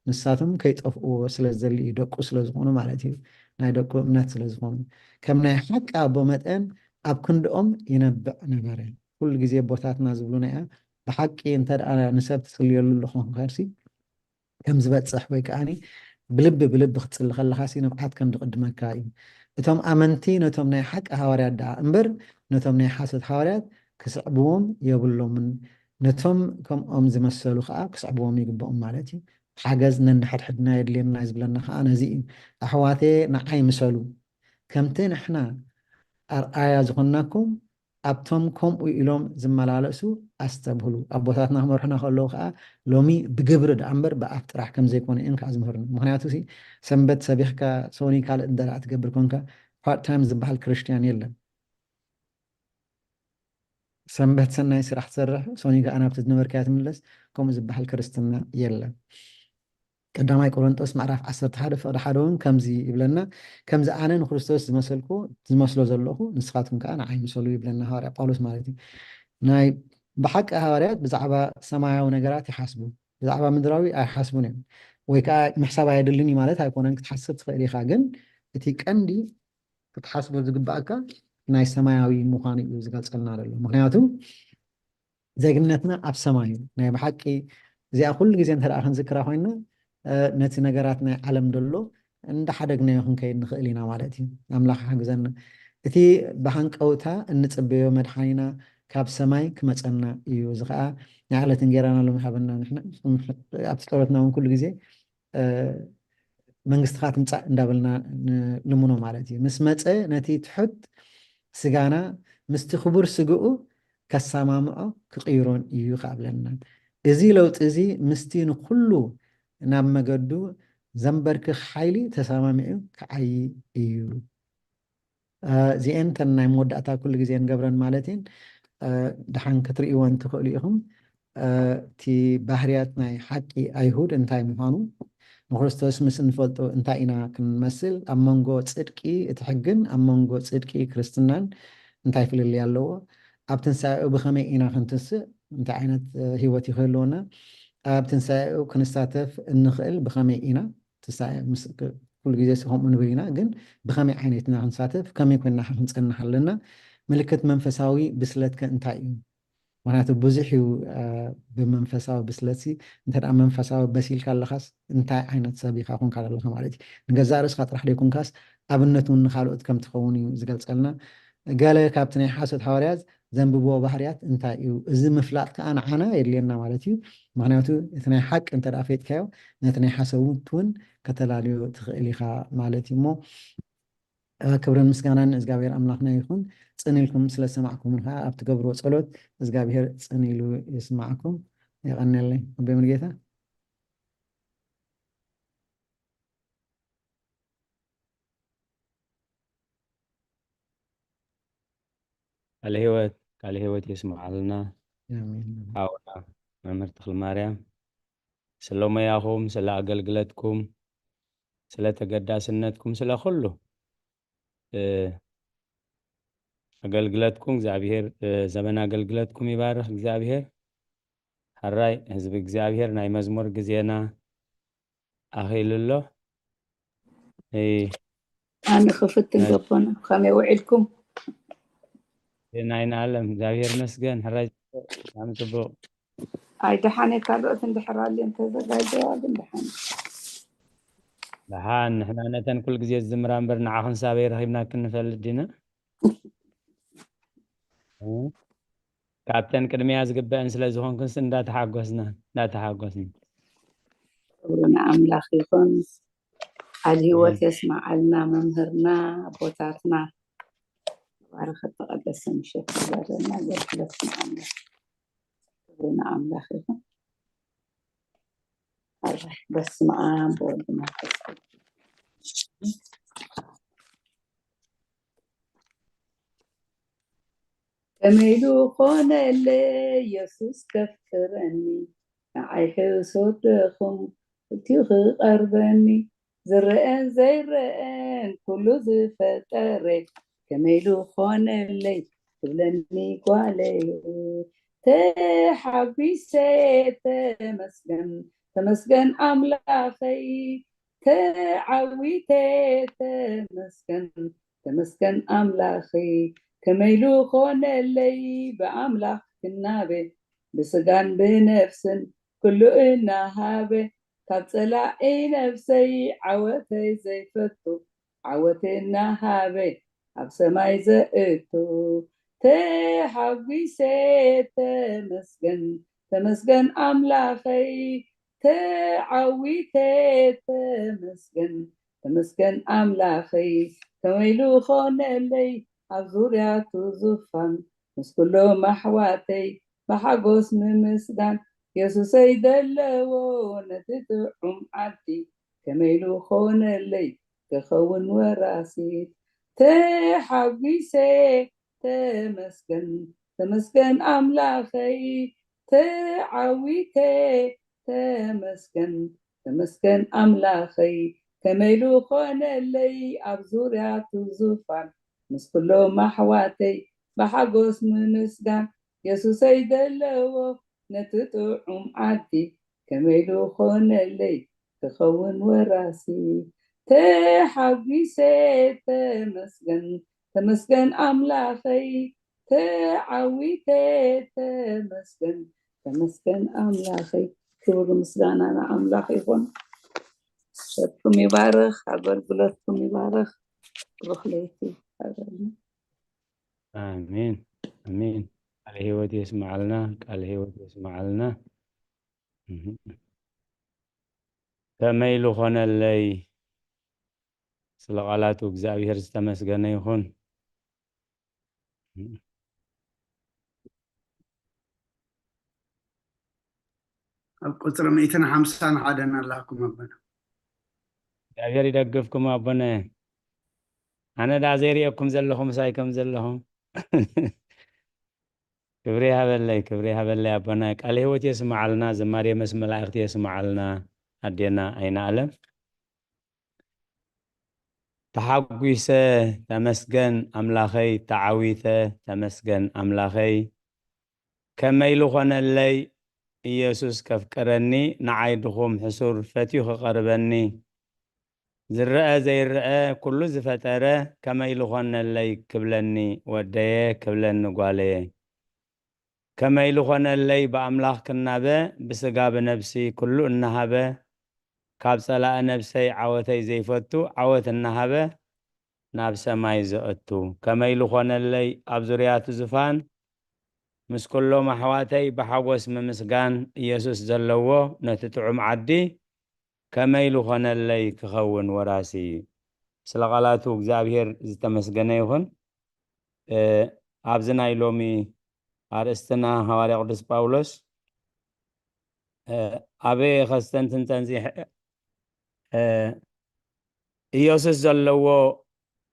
ንሳቶም ከይጠፍእዎ ስለ ዝደሊ እዩ፣ ደቁ ስለ ዝኾኑ ማለት እዩ፣ ናይ ደቁ እምነት ስለ ዝኾኑ። ከም ናይ ሓቂ ኣቦ መጠን ኣብ ክንድኦም ይነብዕ ነበረ። ኩሉ ግዜ ኣቦታትና ዝብሉና እያ፣ ብሓቂ እንተ ደኣ ንሰብ ትጽልየሉ ኣለኹ ኮንካሲ ከም ዝበጽሕ ወይ ከዓኒ ብልቢ ብልቢ ክትጽሊ ከለኻሲ ንብዓት ከም ዝቕድመካ እዩ። እቶም ኣመንቲ ነቶም ናይ ሓቂ ሃዋርያት ደኣ እምበር ነቶም ናይ ሓሶት ሃዋርያት ክስዕብዎም የብሎምን። ነቶም ከምኦም ዝመሰሉ ከዓ ክስዕብዎም ይግብኦም ማለት እዩ። ሓገዝ ነንሕድሕድና የድልየና እዩ ዝብለና ከዓ ነዚ እዩ። ኣሕዋተየ ንዓይ ምሰሉ፣ ከምቲ ንሕና ኣርኣያ ዝኾንናኩም ኣብቶም ከምኡ ኢሎም ዝመላለሱ ኣስተብህሉ። ኣቦታትና ክመርሑና ከለዉ ከዓ ሎሚ ብግብሪ ደኣ እምበር ብኣፍ ጥራሕ ከም ዘይኮነ እዮም ከዓ ዝምህሩና። ምክንያቱ ሲ ሰንበት ሰቢኽካ ሶኒ ካልእ እንተ ደኣ ትገብር ኮንካ ፓርት ታይም ዝበሃል ክርስትያን የለን። ሰንበት ሰናይ ስራሕ ትሰርሕ፣ ሶኒ ከዓ ናብቲ ዝነበርካያ ትምለስ፣ ከምኡ ዝበሃል ክርስትና የለን። ቀዳማይ ቆሮንጦስ ምዕራፍ ዓሰርተ ሓደ ፍቕዲ ሓደ እውን ከምዚ ይብለና፣ ከምዚ ኣነ ንክርስቶስ ዝመሰልኩ ዝመስሎ ዘለኹ ንስኻትኩም ከዓ ንዓይ ምሰሉ ይብለና ሃዋርያ ጳውሎስ ማለት እዩ። ናይ ብሓቂ ሃዋርያት ብዛዕባ ሰማያዊ ነገራት ይሓስቡ፣ ብዛዕባ ምድራዊ ኣይሓስቡን እዮም። ወይ ከዓ ምሕሳብ ኣየድልን እዩ ማለት ኣይኮነን፣ ክትሓስብ ትኽእል ኢኻ። ግን እቲ ቀንዲ ክትሓስቦ ዝግባኣካ ናይ ሰማያዊ ምዃኑ እዩ ዝገልጸልና ዘሎ። ምክንያቱ ዜግነትና ኣብ ሰማይ እዩ። ናይ ብሓቂ እዚኣ ኩሉ ግዜ እንተ ደኣ ክንዝክራ ኮይንና፣ እ፣ ነቲ ነገራት ናይ ዓለም ደሎ እንዳሓደግናዮ ክንከይድ ንኽእል ኢና ማለት እዩ። ኣምላኽ ይሓግዘና። እቲ ብሃንቀውታ እንጽበዮ መድሓኒና ካብ ሰማይ ክመጸና እዩ። እዚ ኸኣ ናይ ዕለት እንጌራና ሎሚ ሃበና። ንሕና ኣብቲ ጸሎትና እውን ኩሉ ግዜ፣ እ፣ መንግስትኻ ትምጻእ እንዳበልና ንልምኖ ማለት እዩ። ምስ መጸ ነቲ ትሑት ስጋና ምስቲ ክቡር ስግኡ ከሰማምዖ ክቕይሮን እዩ ክኣብለና። እዚ ለውጢ እዚ ምስቲ ንኹሉ ናብ መገዱ ዘንበርክኽ ሓይሊ ተሰማሚዑ ክዓዪ እዩ። እ፣ እዚኤን ተን ናይ መወዳእታ ኩሉ ግዜ ንገብረን ማለት እየን። እ፣ ደሓን ክትርእይወን ትኽእሉ ኢኹም። እ፣ እቲ ባህርያት ናይ ሓቂ ኣይሁድ እንታይ ምዃኑ፣ ንክርስቶስ ምስ እንፈልጦ እንታይ ኢና ክንመስል፣ ኣብ መንጎ ጽድቂ እቲ ሕግን ኣብ መንጎ ጽድቂ ክርስትናን እንታይ ፍልልይ ኣለዎ፣ ኣብ ትንሳኤኡ ብኸመይ ኢና ክንትንስእ፣ እንታይ ዓይነት፣ እ፣ ህይወት ይክህልወና፣ ኣብ ትንሳኤኡ ክንሳተፍ እንኽእል ብኸመይ ኢና፣ ትንሳኤ ምስ-፣ ክ-፣ ኩሉ ግዜ ሲ ከምኡ ንብል ኢና፣ ግን ብኸመይ ዓይነት ኢና ክንሳተፍ፣ ከመይ ኮይንና ኸ ክንጸንሕ ኣለና፣ ምልክት መንፈሳዊ ብስለትከ እንታይ እዩ? ምክንያቱ ብዙሕ እዩ፣ እ፣ ብመንፈሳዊ ብስለትሲ፣ እንተ ደኣ መንፈሳዊ በሲልካ ኣለኻስ፣ እንታይ ዓይነት ሰብ ኢኻ ኮንካ ዘለኻ ማለት እዩ። ንገዛእ ርእስኻ ጥራሕ ደይኮንካስ፣ ኣብነት እውን ንኻልኦት ከም ትኸውን እዩ ዝገልጸልና። ገለ ካብቲ ናይ ሓሶት ሃዋርያት ዘንብብዎ ባህርያት እንታይ እዩ? እዚ ምፍላጥ ከኣ ንዓና የድልየና ማለት እዩ። ምኽንያቱ እቲ ናይ ሓቂ እንተ ደኣ ፈይጥካዮ፣ ነቲ ናይ ሓሶት እውን ከተላልዮ ትኽእል ኢኻ ማለት እዩ። እሞ፣ እ፣ ክብርን ምስጋናን ንእግዚኣብሔር ኣምላኽና ይኹን። ጽን ኢልኩም ስለ ዝሰማዕኩምን ከኣ ኣብ ትገብርዎ ጸሎት እግዚኣብሔር ጽን ኢሉ ይስማዕኩም። የቐንየለይ። ኣቦይ ሙሉጌታ። ቃለ ህይወት፣ ቃለ ህይወት የስምዓልና። ኣሜን። ሓውና መምህር ተኽለ ማርያም፣ ስለ ሞያኹም፣ ስለ ኣገልግለትኩም፣ ስለ ተገዳስነትኩም፣ ስለ ኩሉ፣ እ፣ ኣገልግለትኩም እግዚኣብሔር፣ እ፣ ዘመን ኣገልግለትኩም ይባርኽ እግዚኣብሔር። ሕራይ ህዝቢ እግዚኣብሔር፣ ናይ መዝሙር ግዜና ኣኺሉ ኣሎ። እ፣ ኣነ ክፍትን ናይ ገቦና ከመይ ውዒልኩም? ናይና ኣለም እግዚኣብሔር ይመስገን። ሕራይ ብጣዕሚ ጽቡቕ። ኣይ ደሓነ ካልኦት እንድሕር ኣልየን ተዘጋጀዋ ግን ደሓነ። ደሓን ንሕና ነተን ኩሉ ግዜ ዝዝምራ እምበር ንዓኽን ሳበይ ረኺብና ክንፈልጥ ዲና? እ? ካብተን ቅድሚያ ዝግበአን ስለ ዝኾንክንስ እንዳተሓጎስና፣ እንዳተሓጎስና። ክብሪ ንኣምላኽ ይኹን። ቃል ህይወት ኣሜን። የስምዓልና መምህርና፣ ኣቦታትና። ባረኸ ተቐደሰ ምሸት ይግበረልና። ኣገልግሎት ንኣምላኽ። ክብሪ ንኣምላኽ ይኹን። ኣረ፣ በስመ ኣብ ወወልድ ወመንፈስ ቅዱስ። ከመይ ኢሉ ኾነለይ የሱስ ከፍቅረኒ፣ ንዓይ ሕሱር ድኹም ክልቲኡ ክቐርበኒ፣ ዝረአን ዘይረአን ኩሉ ዝፈጠረ፣ ከመይ ኢሉ ኾነለይ ትብለኒ ጓለይ። ተሓጒሰ ተመስገን፣ ተመስገን ኣምላኸይ፣ ተዓዊተ ተመስገን፣ ተመስገን ኣምላኸይ። ከመይ ኢሉ ኾነለይ ብኣምላኽ ክናበ፣ ብስጋን ብነፍስን ኩሉ እናሃበ፣ ካብ ጸላኢ ነፍሰይ ዓወተይ ዘይፈቱ፣ ዓወት እናሃበ ኣብ ሰማይ ዘእቱ። ተሓጒሰ ተመስገን፣ ተመስገን ኣምላኸይ፣ ተዓዊተ ተመስገን፣ ተመስገን ኣምላኸይ። ከመይ ኢሉ ኾነለይ ኣብ ዙርያቱ ዙፋን፣ ምስ ኩሎም ኣሕዋተይ ብሓጎስ ምምስጋን። የሱሰይ ዘለዎ ነቲ ጥዑም ዓዲ፣ ከመይ ኢሉ ኾነለይ ክኸውን ወራሲት። ተሓጒሰ ተመስገን፣ ተመስገን ኣምላኸይ፣ ተዓዊተ ተመስገን፣ ተመስገን ኣምላኸይ። ከመይ ኢሉ ኾነለይ ኣብ ዙርያቱ ዙፋን፣ ምስ ኩሎም ኣሕዋተይ ብሓጎስ ምምስጋን። የሱሰይ ዘለዎ ነቲ ጥዑም ዓዲ፣ ከመይ ኢሉ ኾነለይ ክኸውን ወራሲ። ተሓጒሰ ተመስገን፣ ተመስገን ኣምላኸይ፣ ተዓዊተ ተመስገን፣ ተመስገን ኣምላኸይ። ክብሪ ምስጋና ንኣምላኽ ይኹን። ምሸትኩም ይባርኽ፣ ኣገልግሎትኩም ይባርኽ። ብሩኽ ለይቲ ይግበረልና። ኣሜን፣ ኣሜን። ቃለ ህይወት የስምዓልና፣ ቃለ ህይወት የስምዓልና። እህ። ከመይ ኢሉ ኾነለይ? ስለ ቃላቱ እግዚኣብሔር ዝተመስገነ ይኹን። ኣብ ቁጽሪ ሚእትን ሓምሳን ሓደን ኣላኩም ኣቦና። እግዚኣብሔር ይደግፍኩም ኣቦነ። ኣነ ደኣ ዘይርእየኩም ዘለኹ ምሳይ ከም ዘለኹም። ክብሪ ይሃበለይ፣ ክብሪ ይሃበለይ ኣቦና። ቃለ ህይወት የስምዓልና፣ ዝማሬ ምስ መላእክቲ የስምዓልና ኣዴና ኣይነ ኣለም። ተሓጒሰ ተመስገን ኣምላኸይ፣ ተዓዊተ ተመስገን ኣምላኸይ። ከመይ ኢሉ ኾነለይ ኢየሱስ ከፍቅረኒ፣ ንዓይ ድኹም ሕሱር ፈትዩ ክቐርበኒ። ዝረአ ዘይረአ ኩሉ ዝፈጠረ፣ ከመይ ኢሉ ኾነለይ ክብለኒ ወደየ፣ ክብለኒ ጓለየ። ከመይ ኢሉ ኾነለይ ብኣምላኽ ክናበ፣ ብስጋ ብነብሲ ኩሉ እናሃበ፣ ካብ ጸላኢ ነብሰይ ዓወተይ ዘይፈቱ ዓወት እናሃበ፣ ናብ ሰማይ ዘእቱ። ከመይ ልኾነለይ ኣብ ዙርያቱ ዝፋን ምስ ኩሎም ኣሕዋተይ ብሓጎስ ምምስጋን ኢየሱስ ዘለዎ ነቲ ጥዑም ዓዲ ከመይ ልኾነለይ ክኸውን ወራሲ። ስለ ቃላቱ እግዚኣብሔር ዝተመስገነ ይኹን። እ፣ ኣብዚ ናይ ሎሚ ኣርእስትና ሃዋርያ ቅዱስ ጳውሎስ፣ እ፣ ኣበየ ከስተንትን ጸንጺሐ፣ እ፣ ኢየሱስ ዘለዎ፣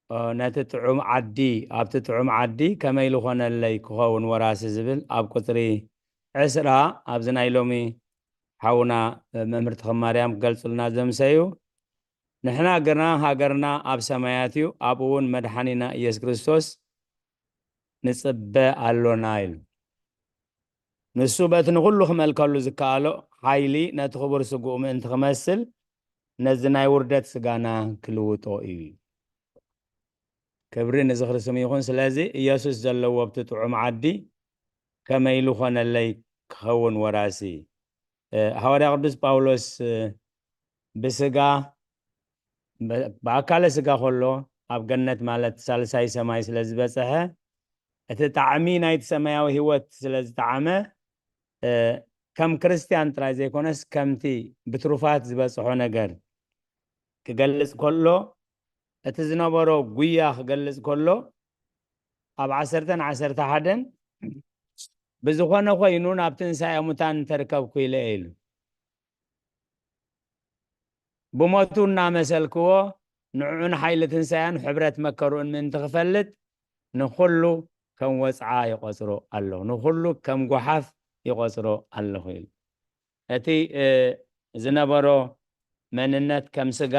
እ፣ ነቲ ጥዑም ዓዲ፣ ኣብቲ ጥዑም ዓዲ ከመይ ልኾነለይ ክኸውን ወራሲ ዝብል ኣብ ቁጽሪ ዕስራ ኣብዚ ናይ ሎሚ ሓውና፣ እ፣ መምህር ተኽለ ማርያም ክገልጹልና ዘምሰዩ። ንሕና ግና ሃገርና ኣብ ሰማያት እዩ፣ ኣብኡ እውን መድሓኒና ኢየሱስ ክርስቶስ ንጽበ ኣሎና ኢሉ። ንሱ በቲ ንኹሉ ክመልከሉ ዝከኣሎ ሓይሊ ነቲ ክቡር ስግኡ ምእንቲ ክመስል ነዚ ናይ ውርደት ስጋና ክልውጦ እዩ። ክብሪ ንዝኽሪ ስም ይኹን። ስለዚ ኢየሱስ ዘለዎ ኣብቲ ጥዑም ዓዲ ከመይ ኢሉ ኾነለይ ክኸውን ወራሲ? እ፣ ሃዋርያ ቅዱስ ጳውሎስ፣ እ፣ ብስጋ፣ ብ-፣ ብኣካለ ስጋ ከሎ ኣብ ገነት ማለት ሳልሳይ ሰማይ ስለ ዝበጽሐ፣ እቲ ጣዕሚ ናይቲ ሰማያዊ ህይወት ስለ ዝጠዓመ፣ እ፣ ከም ክርስትያን ጥራይ ዘይኮነስ ከምቲ ብትሩፋት ዝበጽሖ ነገር ክገልጽ ከሎ፣ እቲ ዝነበሮ ጉያ ክገልጽ ከሎ፣ ኣብ ዓሰርተን ዓሰርተ ሓደን፣ "ብዝኾነ ኮይኑ ናብ ትንሳኤ ሙታን እንተርከብኩ ኢለ" ኢሉ። ብሞቱ እናመሰልክዎ፣ ንዕኡን ሓይሊ ትንሳኤን ሕብረት መከርኡን ምእንቲ ክፈልጥ፣ ንኹሉ ከም ወጽዓ ይቖጽሮ ኣለኹ፣ ንኹሉ ከም ጓሓፍ ይቖጽሮ ኣለኹ ኢሉ። እቲ፣ እ፣ ዝነበሮ መንነት ከም ስጋ፣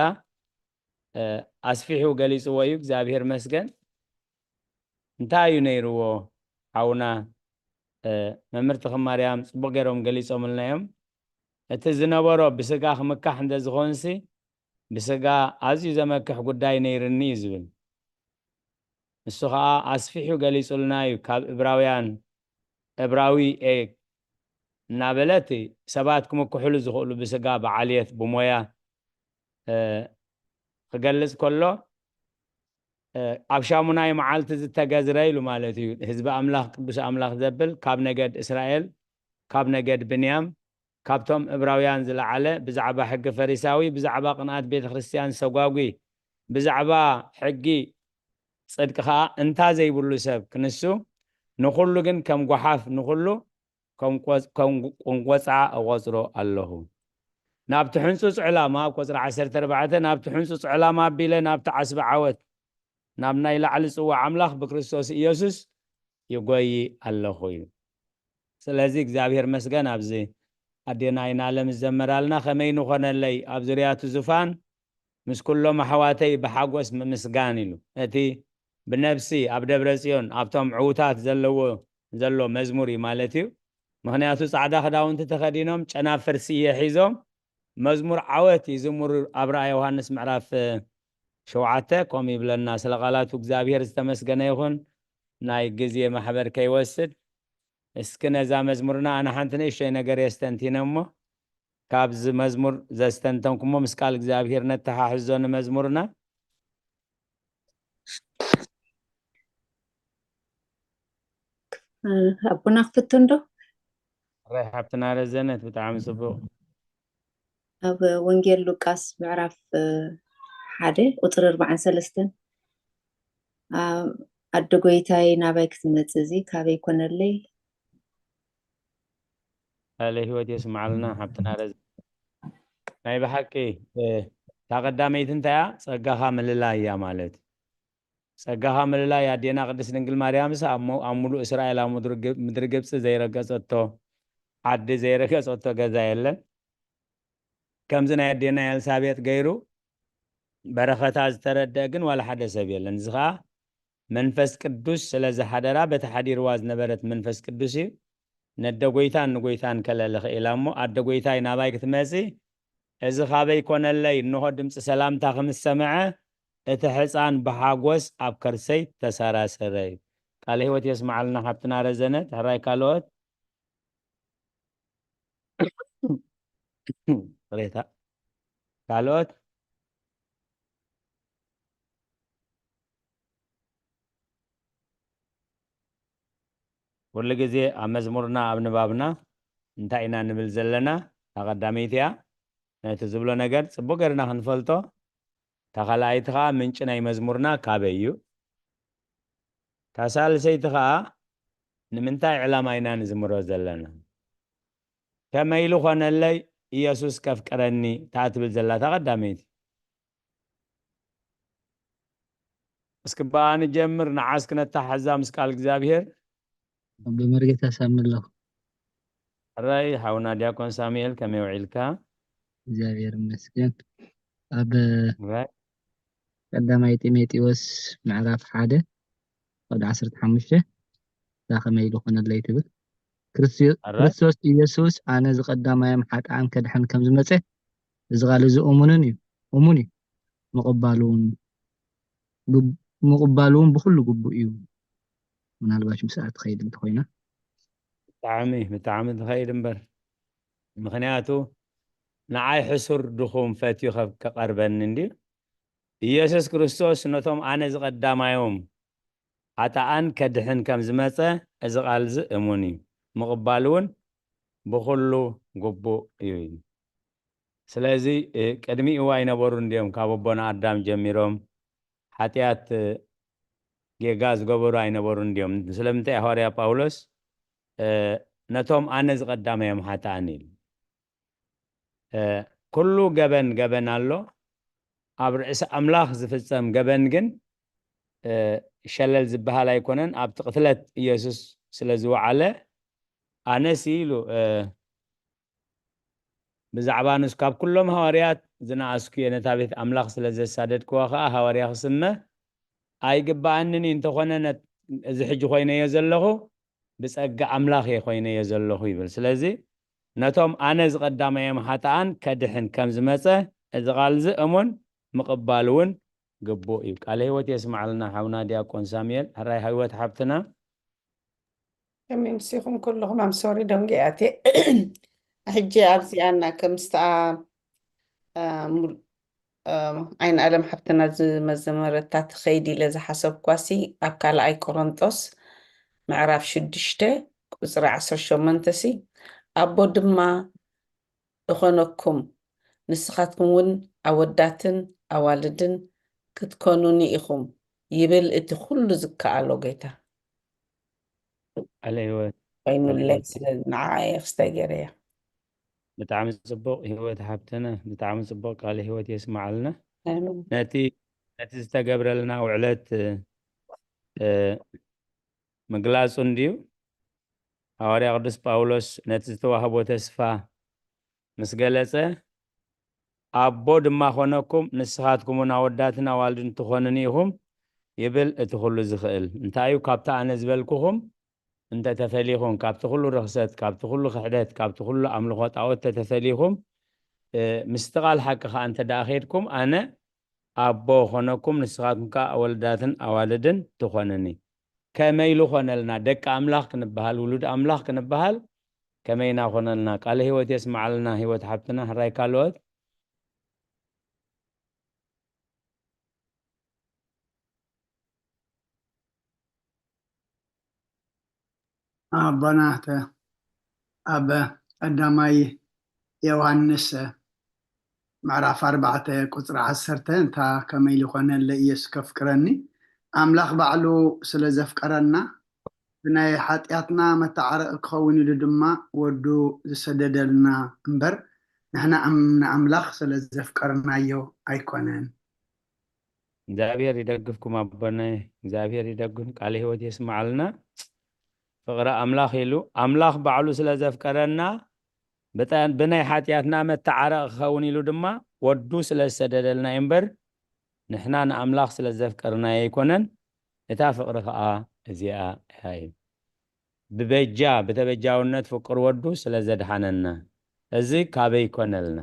እ፣ ኣስፊሑ ገሊጽዎ እዩ። እግዚኣብሔር መስገን። እንታይ እዩ ነይርዎ? ሓውና፣ እ፣ መምህር ተኽለ ማርያም ጽቡቕ ገይሮም ገሊጾምልና እዮም። እቲ ዝነበሮ ብስጋ ክምካሕ እንተ ዝኾንሲ፣ ብስጋ ኣዝዩ ዘመክሕ ጉዳይ ነይርኒ እዩ ዝብል። ንሱ ኸኣ ኣስፊሑ ገሊጹልና እዩ። ካብ እብራውያን፣ እብራዊ ኤ እናበለት ሰባት ክምክሕሉ ዝኽእሉ ብስጋ፣ ብዓልየት፣ ብሞያ፣ እ፣ ክገልጽ ከሎ፣ እ፣ ኣብ ሻሙናይ መዓልቲ ዝተገዝረ ኢሉ ማለት እዩ። ህዝቢ ኣምላኽ፣ ቅዱስ ኣምላኽ ዘብል፣ ካብ ነገድ እስራኤል፣ ካብ ነገድ ብንያም፣ ካብቶም እብራውያን ዝለዓለ፣ ብዛዕባ ሕጊ ፈሪሳዊ፣ ብዛዕባ ቅንኣት ቤተ ክርስቲያን ሰጓጒ፣ ብዛዕባ ሕጊ ጽድቂ ኸኣ እንታ ዘይብሉ ሰብ ክንሱ፣ ንኹሉ ግን ከም ጓሓፍ፣ ንኹሉ ከም ቆጽ-፣ ከም ቁንቆጻ እቖጽሮ ኣለኹ። ናብቲ ሕንጹጽ ዕላማ፣ ኣብ ቁጽሪ ዓሰርተ ኣርባዕተ፣ ናብቲ ሕንጹጽ ዕላማ ኣቢለ ናብቲ ዓስቢ ዓወት፣ ናብ ናይ ላዕሊ ጽዋዕ ኣምላኽ ብክርስቶስ ኢየሱስ ይጎዪ ኣለኹ እዩ። ስለዚ እግዚኣብሔር መስገን፣ ኣብዚ ኣዴና ኣይናለም ዝዘመራልና፣ "ከመይ ንኾነለይ ኣብ ዙርያቱ ዙፋን ምስ ኩሎም ኣሕዋተይ ብሓጎስ ምምስጋን" ኢሉ። እቲ ብነብሲ ኣብ ደብረ ጽዮን ኣብቶም ዕዉታት ዘለዎ ዘሎ መዝሙር እዩ ማለት እዩ። ምኽንያቱ ጻዕዳ ክዳውንቲ ተኸዲኖም ጨናፍር ስየ ሒዞም መዝሙር ዓወት ይዝምሩ ኣብ ራእይ ዮሃንስ ምዕራፍ ሸውዓተ ከምኡ ይብለና። ስለ ቃላቱ እግዚኣብሔር ዝተመስገነ ይኹን። ናይ ግዜ ማሕበር ከይወስድ እስኪ ነዛ መዝሙርና ኣነ ሓንቲ ንእሽተይ ነገር የስተንቲነ እሞ ካብዚ መዝሙር ዘስተንተንኩሞ ምስ ቃል እግዚኣብሔር ነተሓሕዞ ንመዝሙርና። እ፣ ኣቦና ክፍትን ዶ? ራይ ሓብትና ረዘነት ብጣዕሚ ጽቡቕ። ኣብ ወንጌል ሉቃስ ምዕራፍ፣ እ፣ ሓደ ቁጽሪ ኣርባዓን ሰለስተን፣ "ኣ-፣ ኣደ ጎይታይ ናባይ ክትመጽእ እዚ ካበይ ኮነለይ?" ቃለ ህይወት የስምዓልና ሓብትና ረዘ-፣ ናይ ብሓቂ፣ እ፣ እታ ቀዳመይቲ እንታይ እያ? ጸጋኻ ምልላይ እያ ማለት። ጸጋኻ ምልላይ ኣዴና ቅድስት ድንግል ማርያምስ ኣብ ሞ-፣ ኣብ ሙሉእ እስራኤል ኣብ ምድሪ ግብ-፣ ምድሪ ግብጺ ዘይረገጸቶ ዓዲ ዘይረገጸቶ ገዛ የለን። ከምዚ ናይ ኣዴና ኤልሳቤጥ ገይሩ በረኸታ ዝተረድአ ግን ዋላ ሓደ ሰብ የለን። እዚ ኸኣ መንፈስ ቅዱስ ስለ ዝሓደራ በቲ ሓዲርዋ ዝነበረት መንፈስ ቅዱስ እዩ። ነደ ጎይታን ንጎይታን ከለለ ኽኢላ እሞ፣ "ኣደ ጎይታይ ናባይ ክትመጺ እዚ ኻበይ ኮነለይ? እንሆ ድምጺ ሰላምታ ክምሰምዐ እቲ ሕፃን ብሓጎስ ኣብ ከርሰይ ተሰራሰረ" እዩ። ቃለ ህይወት የስምዓልና ሓብትና ረዘነት። ሕራይ ካልኦት? ይቕሬታ። ካልኦት? ኩሉ ግዜ ኣብ መዝሙርና ኣብ ንባብና እንታይ ኢና ንብል ዘለና? እታ ቀዳመይቲ እያ። ነቲ ዝብሎ ነገር ጽቡቕ ጌርና ክንፈልጦ፣ እታ ካልኣይቲ ኸኣ ምንጪ ናይ መዝሙርና ካበይ እዩ? እታ ሳልሰይቲ ኸኣ ንምንታይ ዕላማ ኢና ንዝምሮ ዘለና? ከመይ ኢሉ ኾነለይ ኢየሱስ ከፍቅረኒ? እታ ትብል ዘላ እታ ቀዳመይቲ። እስኪ ብኣ ንጀምር፣ ንዓስ ክነተሓዛ ምስ ቃል እግዚኣብሔር። ብመርጌታ ሳሚ ኣለኹ። ሕራይ ሓውና ዲያቆን ሳሙኤል ከመይ ውዒልካ? እግዚኣብሔር ይመስገን። ኣብ ሕራይ። ቀዳማይ ጢሞቴዎስ ምዕራፍ ሓደ ወደ ዓሰርተ ሓሙሽተ እዛ ከመይ ኢሉ ኾነለይ ትብል። ክርስትዮ- ሕራይ። ክርስቶስ ኢየሱስ ኣነ ዝቀዳማዮም ሓጥኣን ከድሕን ከም ዝመጸ እዚ ቃል እዚ እሙንን እዩ፣ እሙን እዩ። ምቕባሉ እውን ግብ- ምቕባሉ እውን ብኹሉ ግቡእ እዩ። ምናልባሽ ምስኣ ትኸይድ እንተኾይና። ብጣዕሚ ብጣዕሚ ትኸይድ እምበር፣ ምኽንያቱ ንዓይ ሕሱር ድኹም ፈትዩ ከብ- ከቐርበኒ እንድዩ። ኢየሱስ ክርስቶስ ነቶም ኣነ ዝቐዳማዮም ሓጥኣን ከድሕን ከም ዝመጸ እዚ ቃል እዚ እሙን እዩ፣ ምቕባል እውን ብኹሉ ግቡእ እዩ። ስለዚ እ፣ ቅድሚኡ ኣይነበሩን ድዮም? ካብ ኣቦና ኣዳም ጀሚሮም ሓጢኣት እ፣ ጌጋ ዝገበሩ ኣይነበሩን ድዮም? ስለምንታይ ሃዋርያ ጳውሎስ እ፣ ነቶም ኣነ ዝቐዳማዮም ሓጥኣን ኢሉ? እ፣ ኩሉ ገበን ገበን ኣሎ። ኣብ ርእሲ ኣምላኽ ዝፍጸም ገበን ግን እ፣ ሸለል ዝበሃል ኣይኮነን። ኣብቲ ቅትለት ኢየሱስ ስለ ዝወዓለ ኣነስ ኢሉ እ፣ ብዛዕባ ንሱ ካብ ኩሎም ሃዋርያት ዝነኣስኩ እየ፣ ነታ ቤት ኣምላኽ ስለ ዘሳደድክዋ ኸኣ ሃዋርያ ክስመ ኣይግብኣንን እዩ። እንተኾነ ነት- እዚ ሕጂ ኮይነዮ ዘለኹ ብጸጋ ኣምላኽ እየ ኮይነዮ ዘለኹ ይብል። ስለዚ ነቶም ኣነ ዝቐዳማዮም ሓጥኣን ከድሕን ከም ዝመጸ እዚ ቃል እዚ እሙን ምቕባል እውን ግቡእ እዩ። ቃለ ህይወት የስማዓልና ሓውና ዲያቆን ሳሙኤል። ሕራይ ህይወት ሓብትና። ከመይ ምሲኹም ኩልኹም? ኣም ሶሪ ደንጊ ኣቴ ሕጂ ኣብዚኣና ከምስታ ኣይን ኣለም ሓብትና ዝመዘመረታ ትኸይድ ኢለ ዝሓሰብኳሲ ኣብ ካልኣይ ቆሮንጦስ ምዕራፍ ሽዱሽተ ቁፅሪ ዓሰርተ ሸሞንተ ሲ ኣቦ ድማ እኾነኩም ንስኻትኩም እውን ኣወዳትን ኣዋልድን ክትኮኑኒ ኢኹም ይብል እቲ ኩሉ ዝከኣሎ ጌታ። ቃለ ህይወት ኮይኑለይ ስለ ንዓየ ክስታይ ገይረያ። ብጣዕሚ ጽቡቕ ህይወት ሓብትና፣ ብጣዕሚ ጽቡቕ ቃለ ህይወት የስምዓልና። ኣሜን። ነቲ ነቲ ዝተገብረልና ውዕለት እ፣ ምግላጹ እንድዩ። ሃዋርያ ቅዱስ ጳውሎስ ነቲ ዝተዋህቦ ተስፋ ምስ ገለጸ፣ ኣቦ ድማ ኾነኩም ንስኻትኩም እውን ኣወዳትን ኣዋልድን ትኾኑኒ ኢኹም ይብል እቲ ኩሉ ዝኽእል። እንታይ እዩ? ካብቲ ኣነ ዝበልኩኹም እንተተፈሊኹም፣ ካብቲ ኩሉ ርኽሰት፣ ካብቲ ኩሉ ክሕደት፣ ካብቲ ኩሉ ኣምልኾ ጣዖት ተተፈሊኹም፣ እ፣ ምስቲ ቃል ሓቂ ኸኣ እንተ ደኣ ኸይድኩም፣ ኣነ ኣቦ ኾነኩም፣ ንስኻትኩም ከኣ ኣወልዳትን ኣዋልድን ትኾኑኒ። ከመይ ኢሉ ኾነልና? ደቂ ኣምላኽ ክንበሃል፣ ውሉድ ኣምላኽ ክንበሃል ከመይና ኾነልና? ቃለ ህይወት የስምዓልና፣ ህይወት ሓብትና፣ ሕራይ ካልኦት። ኣቦና፣ እተ ኣብ ቀዳማይ ዮሃንስ ምዕራፍ ኣርባዕተ ቁጽሪ ዓሰርተ፣ እንታ ከመይ ኢሉ ኾነለ ኢየሱስ ከፍቅረኒ፣ ኣምላኽ ባዕሉ ስለ ዘፍቀረና፣ ብናይ ሓጢኣትና መተዓረቒ ክኸውን ኢሉ ድማ ወዱ ዝሰደደልና እምበር፣ ንሕና ኣም-፣ ንኣምላኽ ስለ ዘፍቀርናዮ ኣይኮነን። እግዚኣብሔር ይደግፍኩም ኣቦናይ፣ እግዚኣብሔር ይደግፍ፣ ቃለ ህይወት የስምዓልና። ፍቕሪ ኣምላኽ ኢሉ፣ ኣምላኽ ባዕሉ ስለ ዘፍቀረና፣ ብጠ-፣ ብናይ ሓጢኣትና መተዓረቒ ክኸውን ኢሉ ድማ ወዱ ስለ ዝሰደደልና እዩ እምበር፣ ንሕና ንኣምላኽ ስለ ዘፍቀርናዮ ኣይኮነን። እታ ፍቕሪ ኸኣ እዚኣ እያ እዩ። ብበጃ፣ ብተበጃውነት ፍቅር ወዱ ስለ ዘድሓነና። እዚ ካበይ ኮነልና?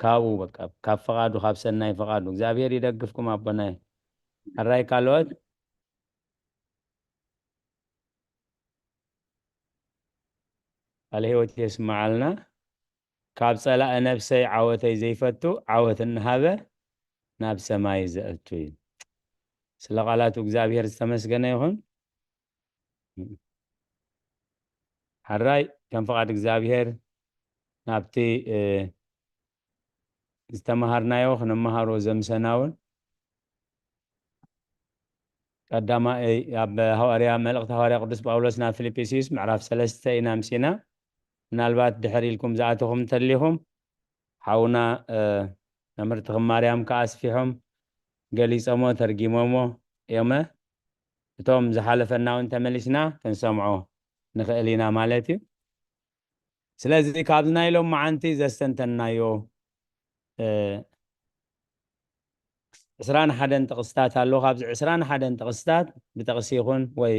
ካብኡ በቃ፣ ካብ ፍቓዱ፣ ካብ ሰናይ ፍቓዱ። እግዚኣብሔር ይደግፍኩም ኣቦናይ። ሕራይ ካልኦት? ቃለ ህይወት የስምዓልና። ካብ ጸላኢ ነፍሰይ ዓወተይ ዘይፈቱ፣ ዓወት እናሃበ ናብ ሰማይ ዘእቱ እዩ። ስለ ቃላቱ እግዚኣብሔር ዝተመስገነ ይኹን። ሕራይ ከም ፍቓድ እግዚኣብሔር ናብቲ ዝተመሃርናዮ ክንመሃሮ ዘምሰና እውን ቀዳማይ ኣብ ሃዋርያ መልእኽቲ ሃዋርያ ቅዱስ ጳውሎስ ናብ ፊልጵስዩስ ምዕራፍ ሰለስተ ኢና ምሲና። ምናልባት ድሕር ኢልኩም ዝኣተኹም እንተሊኹም ሓውና መምህር ተኽማርያም ከዓ ኣስፊሖም ገሊፆሞ ተርጊሞሞ እዮመ። እቶም ዝሓለፈና እውን ተመሊስና ክንሰምዖ ንኽእል ኢና ማለት እዩ። ስለዚ ካብዚ ናይ ሎም መዓንቲ ዘስተንተናዮ ዕስራን ሓደን ጥቕስታት ኣሎ። ካብዚ ዕስራን ሓደን ጥቕስታት ብጥቕሲ ይኹን ወይ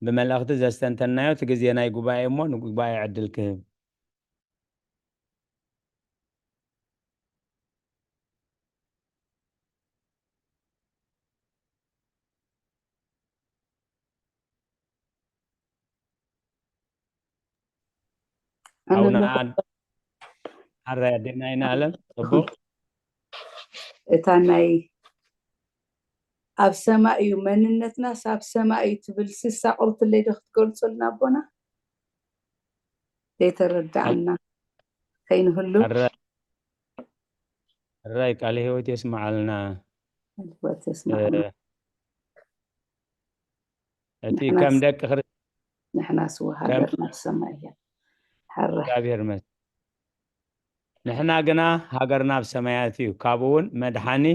ብመልእኽቲ ዘስተንተናዮ እቲ ግዜ ናይ ጉባኤ እሞ ንጉባኤ ዕድል ክህብ። ኣውና ኣደ ሓራይ ኣዴና ኢና ኣለም ጽቡቕ። እታ ናይ ኣብ ሰማይ እዩ መንነትናስ ኣብ ሰማይ እዩ ትብል ስሳ ቁርትለይ ዶ ክትገልጹልና ኣቦና ዘይተረዳዓና ከይንህሉ። ሕራይ ቃለ ህይወት የስምዓልና። ህይወት የስምዓልና። እቲ ከም ደቂ ክርስ ንሕና ስዋ ሃገርና ኣብ ሰማይ እያ። ሕራይ እግዚኣብሔር መስ ንሕና ግና ሃገርና ኣብ ሰማያት እዩ። ካብኡ እውን መድሓኒ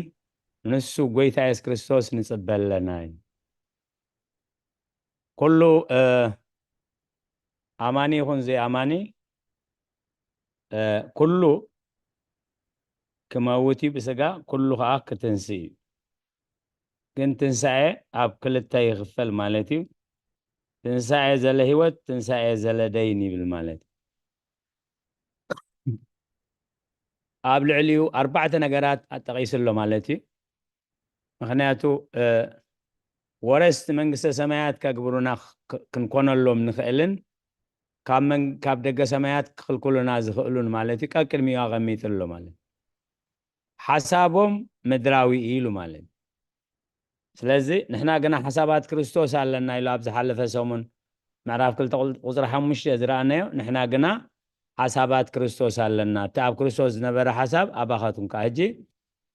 ንሱ ጎይታ የሱስ ክርስቶስ ንጽበ ኣለና እዩ። ኩሉ ኣማኒ ይኹን ዘይኣማኒ ኩሉ ክመውት እዩ ብስጋ፣ ኩሉ ከዓ ክትንስ እዩ። ግን ትንሳኤ ኣብ ክልተ ይኽፈል ማለት እዩ። ትንሳኤ ዘለ ህይወት፣ ትንሳኤ ዘለ ደይን ይብል ማለት እዩ። ኣብ ልዕሊኡ ኣርባዕተ ነገራት ኣጠቒሱ ኣሎ ማለት እዩ። ምኽንያቱ ወረስቲ መንግስተ ሰማያት ከግብሩና ክንኮነሎም ንኽእልን ካብ ደገ ሰማያት ክኽልክሉና ዝኽእሉን ማለት እዩ። ቀቅድሚኡ ኣቐሚጡ ኣሎ ማለት እዩ። ሓሳቦም ምድራዊ ኢሉ ማለት እዩ። ስለዚ ንሕና ግና ሓሳባት ክርስቶስ ኣለና ኢሉ ኣብ ዝሓለፈ ሰሙን ምዕራፍ ክልተ ቁፅሪ ሓሙሽተ ዝረኣናዮ። ንሕና ግና ሓሳባት ክርስቶስ ኣለና፣ እቲ ኣብ ክርስቶስ ዝነበረ ሓሳብ ኣባኻትኩም ከዓ ሕጂ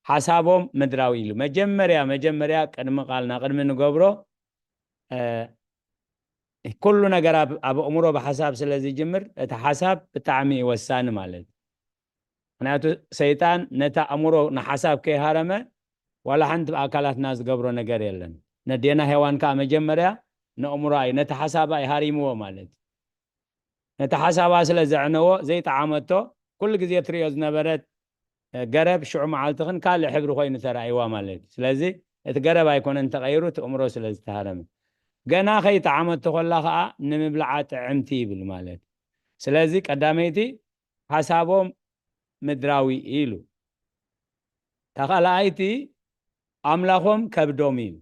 ሓሳቦም ምድራዊ ኢሉ። መጀመርያ መጀመርያ ቅድሚ ቃልና ቅድሚ ንገብሮ ኩሉ ነገር ኣብ ኣእምሮ ብሓሳብ ስለ ዝጅምር እቲ ሓሳብ ብጣዕሚ እዩ ወሳኒ ማለት እዩ። ምክንያቱ ሰይጣን ነቲ ኣእምሮ ንሓሳብ ከይሃረመ ዋላ ሓንቲ ብኣካላትና ዝገብሮ ነገር የለን። ነዴና ሄዋን ከዓ መጀመርያ ንእምሮኣ እዩ ነቲ ሓሳባ እዩ ሃሪምዎ ማለት እዩ። ነቲ ሓሳባ ስለ ዘዕነዎ ዘይጠዓመቶ ኩሉ ግዜ ትሪኦ ዝነበረት ገረብ ሽዑ መዓልትኽን ካልእ ሕብሪ ኮይኑ ተራእይዋ ማለት እዩ። ስለዚ እቲ ገረብ ኣይኮነን ተቐይሩ እቲ እምሮ ስለ ዝተሃረመ ገና ከይጠዓመቶ ከላ ከዓ ንምብልዓ ጥዕምቲ ይብል ማለት እዩ። ስለዚ ቀዳመይቲ ሓሳቦም ምድራዊ ኢሉ። ተኻልኣይቲ ኣምላኾም ከብዶም እዩ።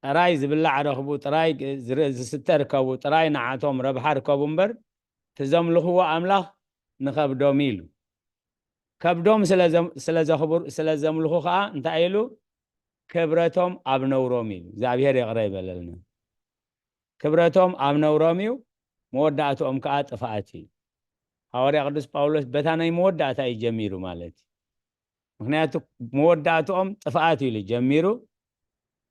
ጥራይ ዝብላዕ ረኽቡ፣ ጥራይ ዝስተ ርከቡ፣ ጥራይ ንዓቶም ረብሓ ርከቡ እምበር እቲ ዘምልኽዎ ኣምላኽ ንኸብዶም ኢሉ። ከብዶም ስለ ዘምልኹ ከዓ እንታይ ኢሉ? ክብረቶም ኣብ ነውሮም ኢሉ። እግዚኣብሔር ይቕረ ይበለልና። ክብረቶም ኣብ ነውሮም እዩ፣ መወዳእትኦም ከዓ ጥፍኣት እዩ። ሃዋርያ ቅዱስ ጳውሎስ በታ ናይ መወዳእታ እዩ ጀሚሩ ማለት እዩ። ምክንያቱ መወዳእትኦም ጥፍኣት ኢሉ ጀሚሩ።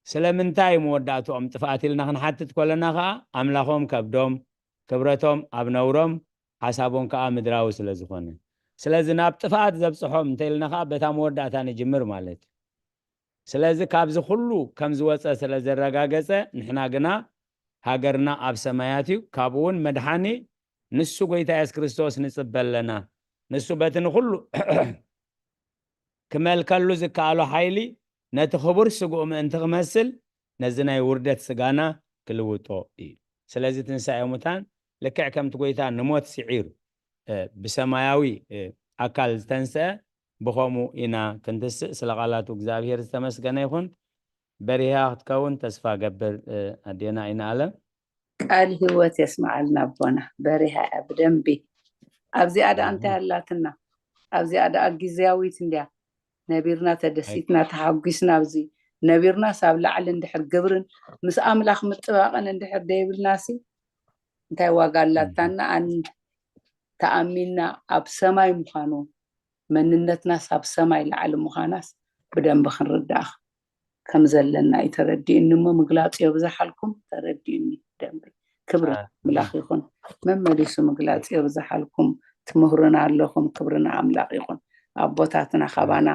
ስለምንታይ መወዳእትኦም ጥፍኣት ኢልና ክንሓትት ከለና ከዓ ኣምላኾም ከብዶም፣ ክብረቶም ኣብ ነውሮም፣ ሓሳቦም ከዓ ምድራዊ ስለ ዝኾነ፣ ስለዚ ናብ ጥፍኣት ዘብፅሖም እንተኢልና ከዓ በታ መወዳእታ ንጅምር ማለት እዩ። ስለዚ ካብዚ ኩሉ ከም ዝወፀ ስለ ዘረጋገፀ ንሕና ግና ሃገርና ኣብ ሰማያት እዩ። ካብኡ እውን መድሓኒ ንሱ ጎይታ የሱስ ክርስቶስ ንፅበ ኣለና። ንሱ በቲ ንኩሉ ክመልከሉ ዝከኣሎ ሓይሊ ነቲ ክቡር ስግኡ ምእንቲ ክመስል ነዚ ናይ ውርደት ስጋና ክልውጦ እዩ። ስለዚ ትንሳኤ ሙታን ልክዕ ከምቲ ጎይታ ንሞት ስዒሩ ብሰማያዊ ኣካል ዝተንስአ ብኸምኡ ኢና ክንትስእ። ስለ ቃላቱ እግዚኣብሔር ዝተመስገነ ይኹን። በሪሃ ክትከውን ተስፋ ገብር ኣዴና ኣይንኣለም። ቃል ህይወት የስምዓልና ኣቦና። በሪሃ እያ ብደንቢ። ኣብዚኣ ደኣ እንታይ ኣላትና? ኣብዚኣ ደኣ ግዝያዊት እንድያ። ነቢርና ተደሲትና ተሓጒስና ኣብዚ ነቢርናስ ኣብ ላዕሊ እንድሕር ግብርን ምስ ኣምላኽ ምጥባቕን እንድሕር ደይብልናሲ እንታይ ዋጋ ኣላታና? ኣን ተኣሚንና ኣብ ሰማይ ምዃኑ፣ መንነትናስ ኣብ ሰማይ ላዕሊ ምዃናስ ብደንቢ ክንርዳእ ከም ዘለና እዩ ተረዲኡኒ። እሞ ምግላፅ የብዝሓልኩም። ተረዲኡኒ ብደንቢ። ክብሪ ኣምላኽ ይኹን። መመሊሱ ምግላፅ የብዝሓልኩም። ትምህሩና ኣለኹም። ክብሪ ንኣምላኽ ይኹን። ኣቦታትና ካባና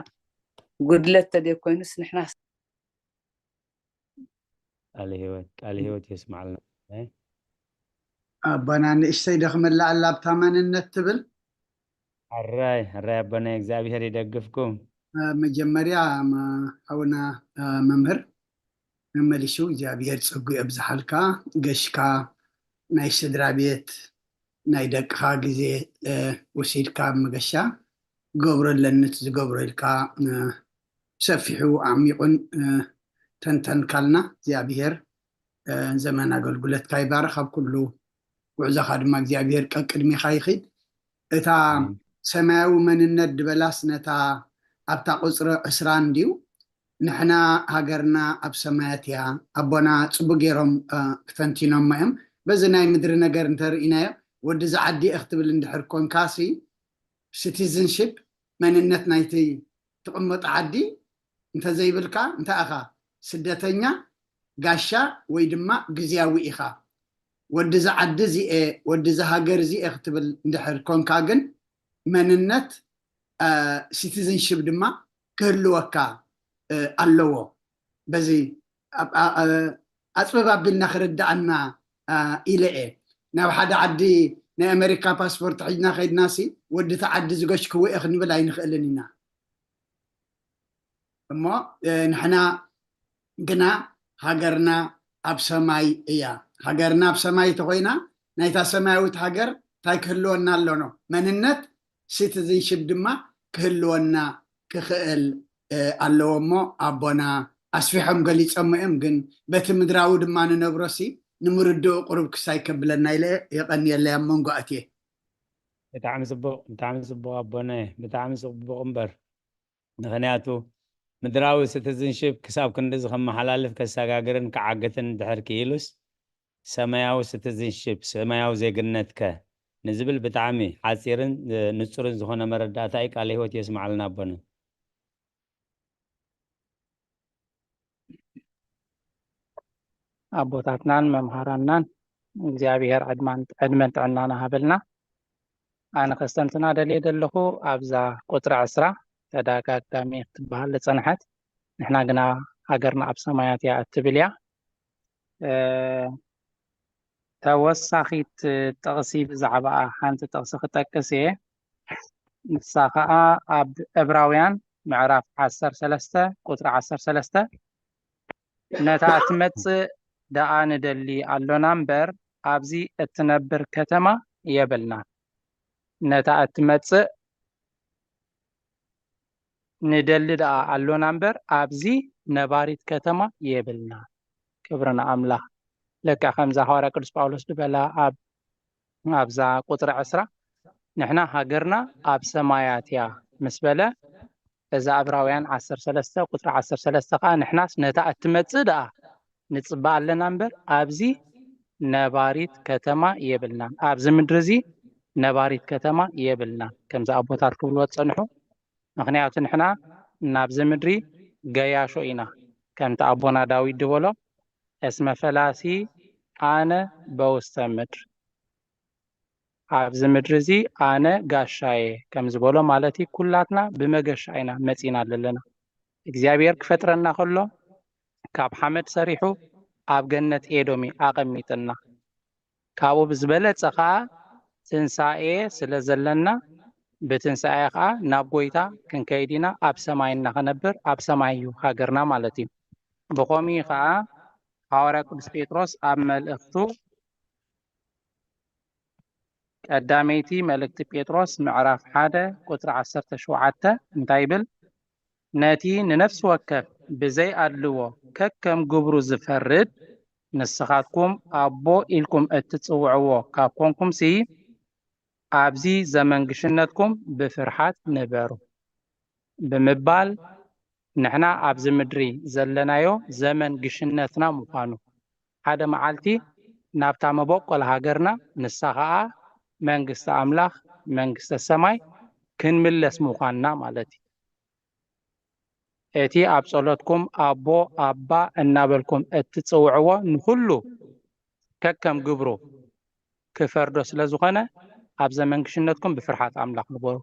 ጉድለት ተደይኮይኑስ ንሕና ቃለ ህይወት ቃለ ህይወት የስማዓልና። ኣቦና ንእሽተይ ደኽመላ ኣላ ኣብታ መንነት ትብል። ሕራይ ሕራይ ኣቦና እግዚኣብሔር ይደግፍኩም። መጀመርያ ሓውና መምህር መመሊሱ እግዚኣብሔር ጸጉ የብዝሓልካ። ገሽካ ናይ ስድራ ቤት ናይ ደቅኻ ግዜ ወሲድካ ኣብ መገሻ ገብሮ ኣለኒ እቲ ዝገብሮ ኢልካ ሰፊሑ ዓሚቑን ተንተንካልና እግዚኣብሔር ዘመን ኣገልግሎትካ ይባርኽ ኣብ ኩሉ ጉዕዞኻ ድማ እግዚኣብሔር ቀቅድሚኻ ይኺድ። እታ ሰማያዊ መንነት ድበላስ ነታ ኣብታ ቁፅሪ ዕስራ እንድዩ ንሕና ሃገርና ኣብ ሰማያት እያ። ኣቦና ፅቡቅ ገይሮም ተንቲኖሞ እዮም። በዚ ናይ ምድሪ ነገር እንተርኢናዮ ወዲ ዝዓዲ እየ ክትብል እንድሕር ኮንካሲ ሲቲዝንሽፕ መንነት ናይቲ ትቕመጦ ዓዲ እንተዘይብልካ እንታይ ኢኻ? ስደተኛ ጋሻ ወይ ድማ ግዝያዊ ኢኻ። ወዲ እዚ ዓዲ እዚኤ ወዲ እዚ ሃገር እዚኤ ክትብል እንድሕር ኮንካ ግን መንነት ሲቲዝንሽፕ ድማ ክህልወካ ኣለዎ። በዚ ኣፅበብ ኣቢልና ክርድኣና ኢለ እየ። ናብ ሓደ ዓዲ ናይ ኣሜሪካ ፓስፖርት ሒዝና ከይድናሲ ወዲ እቲ ዓዲ ዝገሽክዎ እየ ክንብል ኣይንኽእልን ኢና። እሞ ንሕና ግና ሃገርና ኣብ ሰማይ እያ። ሃገርና ኣብ ሰማይ ተኮይና ናይታ ሰማያዊት ሃገር እንታይ ክህልወና ኣለኖ? መንነት ሲቲዝንሽፕ ድማ ክህልወና ክኽእል ኣለዎ። እሞ ኣቦና ኣስፊሖም ገሊፀሞ እዮም፣ ግን በቲ ምድራዊ ድማ ንነብሮሲ ንምርድኡ ቁሩብ ክሳይ ከብለና ኢለ የቐንየለይ ኣብ መንጎ ኣትየ። ብጣዕሚ ፅቡቕ ብጣዕሚ ፅቡቕ ኣቦነ ብጣዕሚ ፅቡቕ እምበር ምኽንያቱ ምድራዊ ሲቲዝንሽፕ ክሳብ ክንድዚ ከመሓላልፍ ከሰጋግርን ክዓግትን እንድሕር ክኢሉስ ሰማያዊ ሲቲዝንሽፕ ሰማያዊ ዜግነት ከ ንዝብል ብጣዕሚ ሓፂርን ንፁርን ዝኾነ መረዳእታ እዩ። ቃለ ህይወት የስምዓልና ኣቦነ። ኣቦታትናን መምሃራንናን እግዚኣብሔር ዕድመን ጥዕናና ሃበልና። ኣነ ከስተንትና ደልየ ዘለኹ ኣብዛ ቁፅሪ ዕስራ ተደጋጋሚ ክትበሃል ዝፀንሐት ንሕና ግና ሃገርና ኣብ ሰማያት እያ እትብል እያ። ተወሳኺት ጥቕሲ ብዛዕባኣ ሓንቲ ጥቕሲ ክጠቅስ እየ። ንሳ ኸዓ ኣብ ዕብራውያን ምዕራፍ ዓሰርተ ሰለስተ ቁፅሪ ዓሰርተ ሰለስተ ነታ እትመጽእ ደኣ ንደሊ ኣሎና እምበር ኣብዚ እትነብር ከተማ የብልና። ነታ እትመጽእ ንደሊ ደኣ ኣሎና እምበር ኣብዚ ነባሪት ከተማ የብልና። ክብሪ ንኣምላኽ። ለካ ከምዛ ሃዋርያ ቅዱስ ጳውሎስ ዝበላ ኣብ ኣብዛ ቁፅሪ ዕስራ ንሕና ሃገርና ኣብ ሰማያት እያ ምስ በለ እዛ ዕብራውያን ዓሰርተ ሰለስተ ቁፅሪ ዓሰርተ ሰለስተ ከዓ ንሕናስ ነታ እትመፅእ ደኣ ንፅበ ኣለና እምበር ኣብዚ ነባሪት ከተማ የብልናን። ኣብዚ ምድሪ እዚ ነባሪት ከተማ የብልናን። ከምዚ ኣቦታት ክብልዎ ዝፀንሑ ምኽንያቱ ንሕና ናብዚ ምድሪ ገያሾ ኢና። ከምቲ ኣቦና ዳዊት ዝበሎ እስመ ፈላሲ ኣነ በውስተ ምድር ኣብዚ ምድሪ እዚ ኣነ ጋሻየ ከም ዝበሎ ማለት እዩ። ኩላትና ብመገሻ ኢና መፂና ዘለና። እግዚኣብሔር ክፈጥረና ከሎ ካብ ሓመድ ሰሪሑ ኣብ ገነት ኤዶም እዩ ኣቐሚጥና። ካብኡ ብዝበለፀ ከዓ ትንሳኤ ስለ ዘለና ብትንሳኤ ከዓ ናብ ጎይታ ክንከይድ ኢና። ኣብ ሰማይ እናኸነብር ኣብ ሰማይ እዩ ሃገርና ማለት እዩ። ብኸምኡ ከዓ ሃዋርያ ቅዱስ ጴጥሮስ ኣብ መልእኽቱ ቀዳመይቲ መልእክቲ ጴጥሮስ ምዕራፍ ሓደ ቁፅሪ ዓሰርተ ሸውዓተ እንታይ ይብል? ነቲ ንነፍሲ ወከፍ ብዘይ ኣድልዎ ከከም ግብሩ ዝፈርድ ንስኻትኩም ኣቦ ኢልኩም እትጽውዕዎ ካብ ኮንኩምሲ ኣብዚ ዘመን ግሽነትኩም ብፍርሓት ንበሩ ብምባል ንሕና ኣብዚ ምድሪ ዘለናዮ ዘመን ግሽነትና ምዃኑ ሓደ መዓልቲ ናብታ መበቆል ሃገርና፣ ንሳ ኸኣ መንግስቲ ኣምላኽ፣ መንግስተ ሰማይ ክንምለስ ምዃንና ማለት እዩ። እቲ ኣብ ጸሎትኩም ኣቦ፣ ኣባ እናበልኩም እትጽውዕዎ ንኹሉ ከከም ግብሩ ክፈርዶ ስለ ዝኾነ፣ ኣብ ዘመንግሽነትኩም ብፍርሓት ኣምላኽ ንበሩ።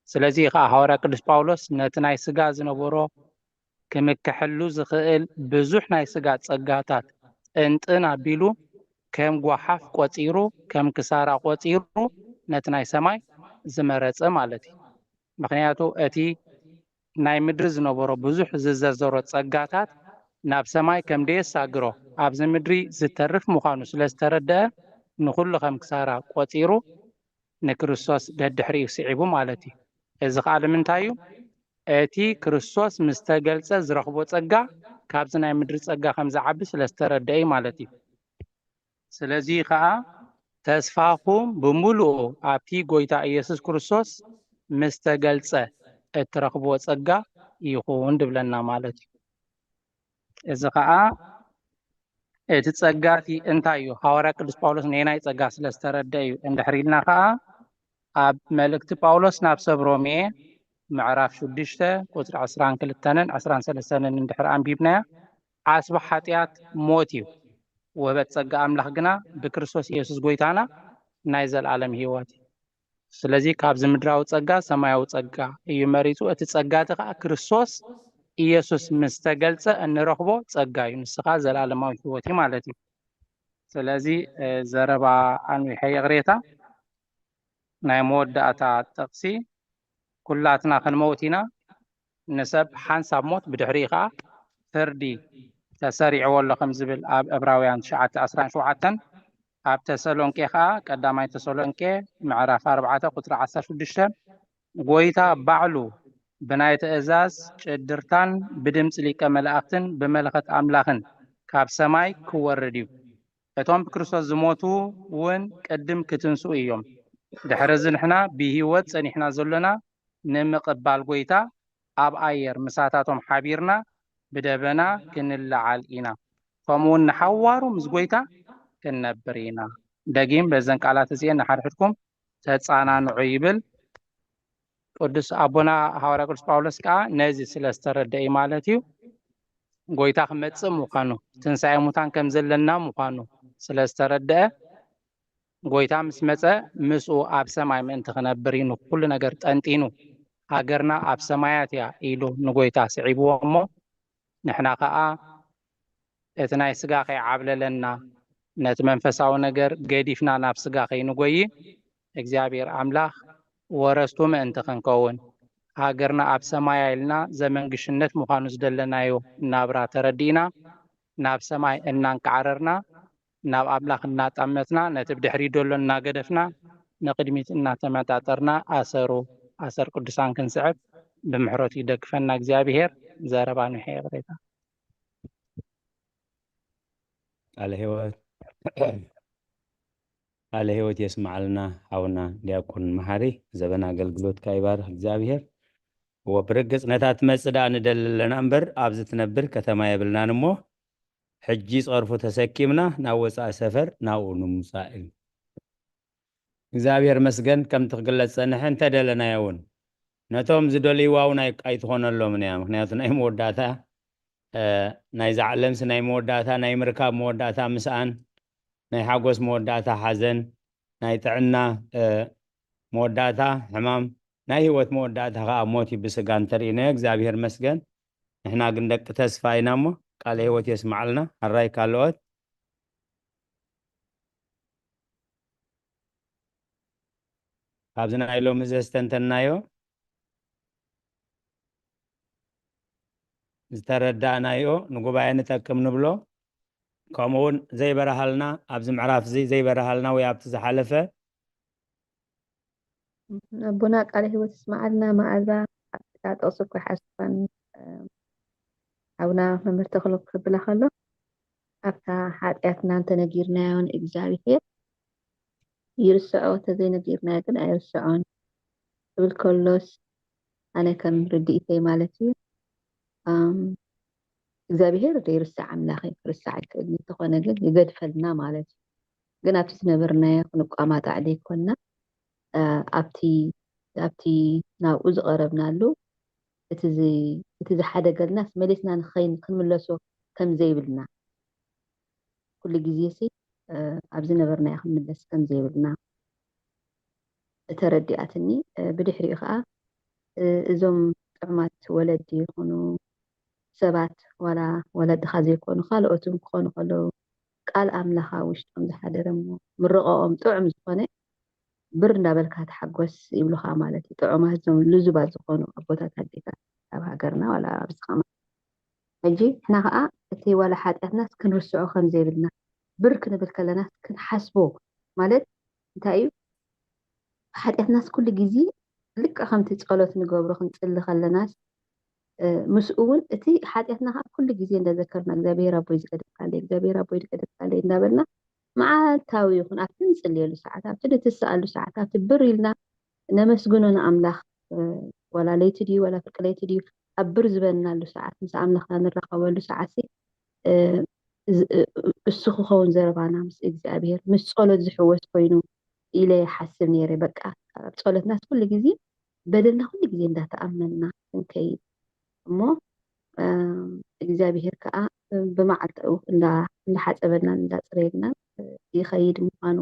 ስለዚ ኸኣ ሃዋርያ ቅዱስ ጳውሎስ ነቲ ናይ ስጋ ዝነበሮ ክምከሐሉ ዝኽእል ብዙሕ ናይ ስጋ ጸጋታት ጥንጥን ኣቢሉ ከም ጓሓፍ ቆጺሩ፣ ከም ክሳራ ቆጺሩ ነቲ ናይ ሰማይ ዝመረጸ ማለት እዩ። ምኽንያቱ እቲ ናይ ምድሪ ዝነበሮ ብዙሕ ዝዘዘሮ ጸጋታት ናብ ሰማይ ከም ደየሳግሮ ኣብዚ ምድሪ ዝተርፍ ምዃኑ ስለ ዝተረደአ ንኹሉ ከም ክሳራ ቆጺሩ ንክርስቶስ ደድሕሪኡ ስዒቡ ማለት እዩ። እዚ ኸኣ ንምንታይ እዩ? እቲ ክርስቶስ ምስ ተገልጸ ዝረኽቦ ጸጋ ካብዚ ናይ ምድሪ ጸጋ ከም ዝዓቢ ስለ ዝተረደአ እዩ ማለት እዩ። ስለዚ ኸኣ ተስፋኹም ብምሉኡ ኣብቲ ጐይታ ኢየሱስ ክርስቶስ ምስ ተገልጸ እትረኽብዎ ጸጋ ይኹን ድብለና ማለት እዩ። እዚ ኸኣ እቲ ጸጋ እቲ እንታይ እዩ? ሃዋርያ ቅዱስ ጳውሎስ ነየናይ ጸጋ ስለ ዝተረደ እዩ እንድሕር ኢልና ኸኣ ኣብ መልእክቲ ጳውሎስ ናብ ሰብ ሮሜ ምዕራፍ ሽዱሽተ ቁጽሪ ዕስራን ክልተን ዕስራን ሰለስተን እንድሕር ኣንቢብናያ ዓስቢ ሓጢኣት ሞት እዩ። ውህበት ጸጋ ኣምላኽ ግና ብክርስቶስ ኢየሱስ ጐይታና ናይ ዘለኣለም ህይወት እዩ። ስለዚ ካብዚ ምድራዊ ጸጋ ሰማያዊ ጸጋ እዩ መሪጹ። እቲ ጸጋ እቲ ኸኣ ክርስቶስ ኢየሱስ ምስ ተገልጸ እንረኽቦ ጸጋ እዩ። ንሱ ኸኣ ዘለኣለማዊ ህይወት እዩ ማለት እዩ። ስለዚ ዘረባ ኣንዊሐ ይቕሬታ። ናይ መወዳእታ ጥቕሲ፣ ኩላትና ክንመውት ኢና፣ ንሰብ ሓንሳብ ሞት፣ ብድሕሪኡ ኸኣ ፍርዲ ተሰሪዕዎ ኣሎ፣ ከም ዝብል ኣብ ዕብራውያን ትሽዓተ ዕስራን ሸውዓተን፣ ኣብ ተሰሎንቄ ኸኣ፣ ቀዳማይ ተሰሎንቄ ምዕራፍ ኣርባዕተ ቁጽሪ ዓሰርተ ሽዱሽተ፣ ጐይታ ባዕሉ ብናይ ትእዛዝ ጭድርታን ብድምጺ ሊቀ መላእኽትን ብመለኸት ኣምላኽን ካብ ሰማይ ክወርድ እዩ። እቶም ብክርስቶስ ዝሞቱ እውን ቅድም ክትንስኡ እዮም። ድሕርዚ ንሕና ብህይወት ጸኒሕና ዘሎና ንምቕባል ጐይታ ኣብ ኣየር ምሳታቶም ሓቢርና ብደበና ክንለዓል ኢና። ከምኡ እውን ንሓዋሩ ምስ ጐይታ ክንነብር ኢና። ደጊም በዘን ቃላት እዚኤን ንሓድሕድኩም ተጻናንዑ ይብል። ቅዱስ ኣቦና ሃዋርያ ቅዱስ ጳውሎስ ከኣ ነዚ ስለ ዝተረደአ እዩ ማለት እዩ። ጐይታ ክመጽእ ምዃኑ፣ ትንሳኤ ሙታን ከም ዘለና ምዃኑ ስለ ዝተረደአ፣ ጐይታ ምስ መጸ ምስኡ ኣብ ሰማይ ምእንቲ ክነብር እዩ ንኩሉ ነገር ጠንጢኑ። ሃገርና ኣብ ሰማያት እያ ኢሉ ንጐይታ ስዒብዎ እሞ፣ ንሕና ኸኣ እቲ ናይ ስጋ ከይዓብለለና፣ ነቲ መንፈሳዊ ነገር ገዲፍና ናብ ስጋ ከይንጎይ፣ እግዚኣብሔር ኣምላኽ ወረስቱ ምእንቲ ክንከውን፣ ሃገርና ኣብ ሰማያ ኢልና ዘመንግሽነት ምዃኑ ዝደለናዮ ናብራ ተረዲእና፣ ናብ ሰማይ እናንቃዕረርና፣ ናብ ኣምላኽ እናጣመትና፣ ነቲ ብድሕሪት ዘሎ እናገደፍና፣ ንቕድሚት እናተመጣጠርና ኣሰሩ፣ ኣሰር ቅዱሳን ክንስዕብ ብምሕረቱ ይደግፈና እግዚኣብሔር። ዘረባ ንውሐ ይቕሬታ። ቃለ ህይወት፣ ቃለ ህይወት የስምዓልና ሓውና ዲያቆን መሓሪ፣ ዘበን ኣገልግሎትካ ይባርኽ እግዚኣብሔር። እወ፣ ብርግጽ ነታ ትመጽእ ደኣ ንደሊ ኣለና እምበር፣ ኣብዚ ትነብር ከተማ የብልናን እሞ፣ ሕጂ ጸርፉ ተሰኪምና ናብ ወጻኢ ሰፈር ናብኡ ንምጻእ እዩ። እግዚኣብሔር መስገን፣ ከምቲ ክግለጽ ጸንሐ እንተደለናዮ እውን፣ ነቶም ዝደልይዋ እውን ኣይ-፣ ኣይትኾነሎምን እያ። ምኽንያቱ ናይ መወዳእታ፣ እ፣ ናይዛ ዓለምሲ ናይ መወዳእታ፣ ናይ ምርካብ መወዳእታ ምስኣን፣ ናይ ሓጎስ መወዳእታ ሓዘን፣ ናይ ጥዕና፣ እ፣ መወዳእታ ሕማም፣ ናይ ህይወት መወዳእታ ኸኣ ሞት እዩ ብስጋ እንተርኢናዮ። እግዚኣብሔር መስገን። ንሕና ግን ደቂ ተስፋ ኢና እሞ፣ ቃለ ህይወት የስምዓልና። ሕራይ ካልኦት። ካብዚ ናይ ሎሚ ዘስተንተናዮ፣ ዝተረዳእናዮ ንጉባኤ ንጠቅም ንብሎ፣ ከምኡ እውን ዘይበረሃልና፣ ኣብዚ ምዕራፍ እዚ ዘይበረሃልና ወይ ኣብቲ ዝሓለፈ፣ ኣቦና ቃለ ህይወት ይስምዓልና። መዓዛ ኣብታ ጥቕሲ እኮ ይሓስባን፣ እ፣ ሓውና መምህር ተኽሎ ክብላ ከሎ፣ ኣብታ ሓጢኣትና እንተነጊርናዮ ንእግዚኣብሔር ይርስዖ፣ እንተዘይነጊርናዮ ግን ኣይርስዖን ክብል ከሎስ፣ ኣነ ከም ርድኢተይ ማለት እዩ። ኣም፣ እግዚኣብሔር ዘይርስዕ ኣምላኽ እዩ፣ ክርስዕ ኣይክእልን። እንተኾነ ግን ይገድፈልና ማለት እዩ። ግን ኣብቲ ዝነበርናዮ ክንቋማጣዕ ዘይኮንና፣ እ፣ ኣብቲ ኣብቲ ናብኡ ዝቐረብናሉ፣ እቲ ዝ-፣ እቲ ዝሓደገልናስ መሊስና ንኸይን-፣ ክንምለሶ ከም ዘይብልና፣ ኩሉ ግዜ ሲ፣ እ፣ ኣብ ዝነበርናዮ ክንምለስ ከም ዘይብልና ተረዲኣትኒ። እ፣ ብድሕሪኡ ኸኣ፣ እ፣ እዞም ጥዑማት ወለዲ ይኹኑ ሰባት፣ ዋላ ወለድኻ ዘይኮኑ ካልኦት እውን ክኾኑ ከለዉ፣ ቃል ኣምላኽ ኣብ ውሽጦም ዝሓደረ እሞ ምርቐኦም ጥዑም ዝኾነ፣ ብር እንዳበልካ ተሓጎስ ይብሉኻ ማለት እዩ። ጥዑማት፣ እዞም ልዙባት ዝኾኑ ኣቦታት ኣዴታት ኣብ ሃገርና ዋላ ኣብዚ ኸማ። ሕጂ ንሕና ኸኣ እቲ ዋላ ሓጢኣትናስ ክንርስዖ ከም ዘይብልና፣ ብር ክንብል ከለናስ ክንሓስቦ ማለት እንታይ እዩ? ሓጢኣትናስ ኩሉ ግዜ ልክዕ ከምቲ ጸሎት ንገብሮ ክንጽሊ ከለናስ፣ እ፣ ምስኡ እውን እቲ ሓጢኣትና ኸኣ ኩሉ ግዜ እንዳዘከርና፣ "እግዚኣብሔር ኣቦይ ዝገደፍካለይ፣ እግዚኣብሔር ኣቦይ ዝገደፍካለይ" እንዳበልና መዓልታዊ ይኹን ኣብቲ ንጽልየሉ ሰዓት፣ ኣብቲ ንትስኣሉ ሰዓት፣ ኣብቲ ብር ኢልና ነመስግኖ ንኣምላኽ፣ እ፣ ዋላ ለይቲ ድዩ ዋላ ፍርቂ ለይቲ ድዩ፣ ኣብ ብር ዝበልናሉ ሰዓት፣ ምስ ኣምላኽና ንራኸበሉ ሰዓትሲ፣ እ፣ ዝ-፣ እ፣ እሱ ክኸውን ዘረባና ምስ እግዚኣብሔር፣ ምስ ጸሎት ዝሕወስ ኮይኑ ኢለ ይሓስብ ነይረ። በቃ ኣብ ጸሎትናስ ኩሉ ግዜ በደልና ኩሉ ግዜ እንዳተኣመንና ክንከይድ እሞ፣ እ፣ እግዚኣብሔር ከኣ ብመዓልታኡ እንዳ-፣ እንዳሓጸበናን እንዳጽረየናን ይኸይድ ምዃኑ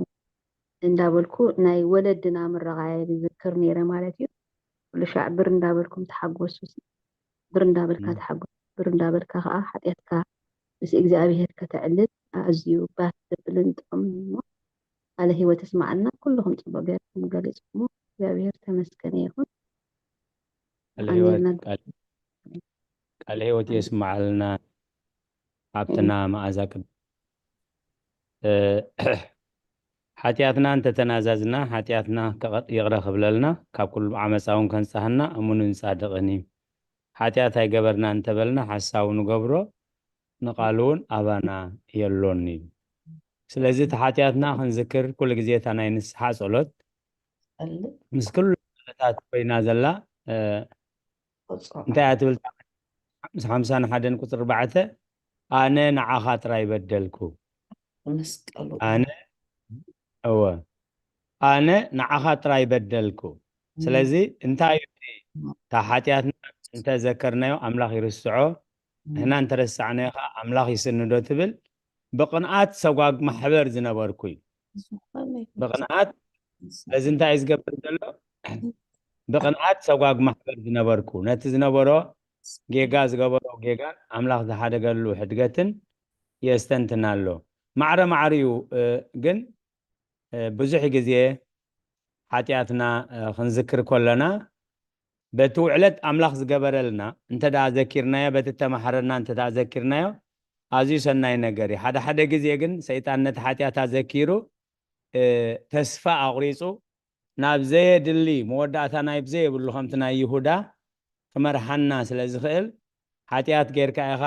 እንዳበልኩ ናይ ወለድና ምረቓ እየ ዝዝክር ነይረ ማለት እዩ። ኩሉ ሻዕ ብር እንዳበልኩም ተሓጎሱ፣ ብር እንዳበልካ እም። ተሓጎስ፣ ብር እንዳበልካ ኸዓ ሓጢኣትካ ምስ እግዚኣብሔር ከተዕልል ኣዝዩ ባህ ዘብልን ጥዑምን እዩ እሞ፣ ቃለ ህይወት የስምዓልና። ኩልኹም ጽቡቕ ጌርኩም ገሊጽኩሞ፣ እግዚኣብሔር ተመስገነ ይኹን። ቃለ ህይወት፣ ኣሜን። ቃል-፣ ቃለ ህይወት የስምዓልና። ሓብትና መዓዛ ቅድ-፣ እ፣ ሓጢኣትና እንተተናዛዝና፣ ሓጢኣትና ከቐ-፣ ይቕረ ክብለልና፣ ካብ ኩሉ ዓመፃ እውን ከንጽሃና እሙንን ጻድቕን እዩ። ሓጢኣት ኣይገበርና እንተበልና፣ ሓሳዊ ንገብሮ፣ ንቓሉ እውን ኣባና የሎን እዩ። ስለዚ እቲ ሓጢኣትና ክንዝክር፣ ኩሉ ግዜ እታ ናይ ንስሓ ጸሎት ጸልእ። ምስ ኩሉ ጸሎታት ኮይና ዘላ፣ እ፣ ቆጽሮ እንታይ እያ ትብል? ምስ ሓምሳን ሓደን ቁጽሪ ኣርባዕተ፣ "ኣነ ንዓኻ ጥራይ በደልኩ። መስቀሉ ኣነ፣ እወ፣ ኣነ ንዓኻ ጥራይ በደልኩ." እም። ስለዚ እንታይ እዩ እቲ፣ እታ ሓጢኣትና እንተ ዘከርናዮ ኣምላኽ ይርስዖ፣ እም። ንሕና እንተረሳዕናዮ ኸዓ ኣምላኽ ይስንዶ ትብል፣ ብቕንኣት ሰጓግ ማሕበር ዝነበርኩ እዩ። ዝኾነ ይኹን ብቕንኣት፣ ስለዚ እንታይ እዩ ዝገብር ዘሎ? ብቕንኣት ሰጓግ ማሕበር ዝነበርኩ፣ ነቲ ዝነበሮ ጌጋ፣ ዝገበሮ ጌጋን ኣምላኽ ዝሓደገሉ ሕድገትን የስተንትን ኣሎ። ማዕረ ማዕሪኡ፣ እ፣ ግን፣ እ፣ ብዙሕ ግዜ ሓጢኣትና፣ እ፣ ክንዝክር ከለና፣ በቲ ውዕለት ኣምላኽ ዝገበረልና እንተ ደኣ ዘኪርናዮ፣ በቲ እተማሕረና እንተ ደኣ ዘኪርናዮ፣ ኣዝዩ ሰናይ ነገር እዩ። ሓደ ሓደ ግዜ ግን ሰይጣን ነቲ ሓጢኣት ኣዘኪሩ፣ እ፣ ተስፋ ኣቑሪጹ፣ ናብ ዘየድሊ መወዳእታ ናይ ብዘየብሉ፣ ከምቲ ናይ ይሁዳ ክመርሓና ስለ ዝኽእል፣ ሓጢኣት ጌርካ ኢኻ፣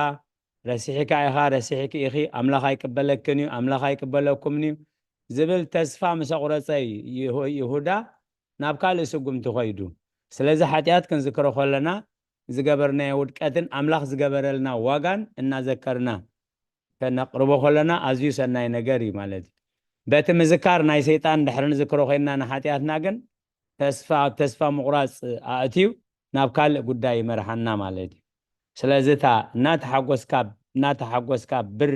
ረሲሕካ ኢኻ፣ ረሲሕኪ ኢኺ፣ ኣምላኽ ኣይቅበለክን እዩ፣ ኣምላኽ ኣይቅበለኩምን እዩ ዝብል ተስፋ ምስ ኣቑረጸ እዩ ይሁ-፣ ይሁዳ ናብ ካልእ ስጉምቲ ኸይዱ። ስለዚ ሓጢኣት ክንዝክሮ ከለና ዝገበርናዮ ውድቀትን ኣምላኽ ዝገበረልና ዋጋን እናዘከርና ከነቕርቦ ከለና ኣዝዩ ሰናይ ነገር እዩ ማለት እዩ። በቲ ምዝካር ናይ ሰይጣን ድሕሪ ንዝክሮ ኮይንና ንሓጢኣትና ግን ተስፋ፣ ኣብ ተስፋ ምቑራጽ ኣእትዩ ናብ ካልእ ጉዳይ ይመርሓና ማለት እዩ። ስለዚ እታ እናተሓጎስካ፣ እናተሓጎስካ ብር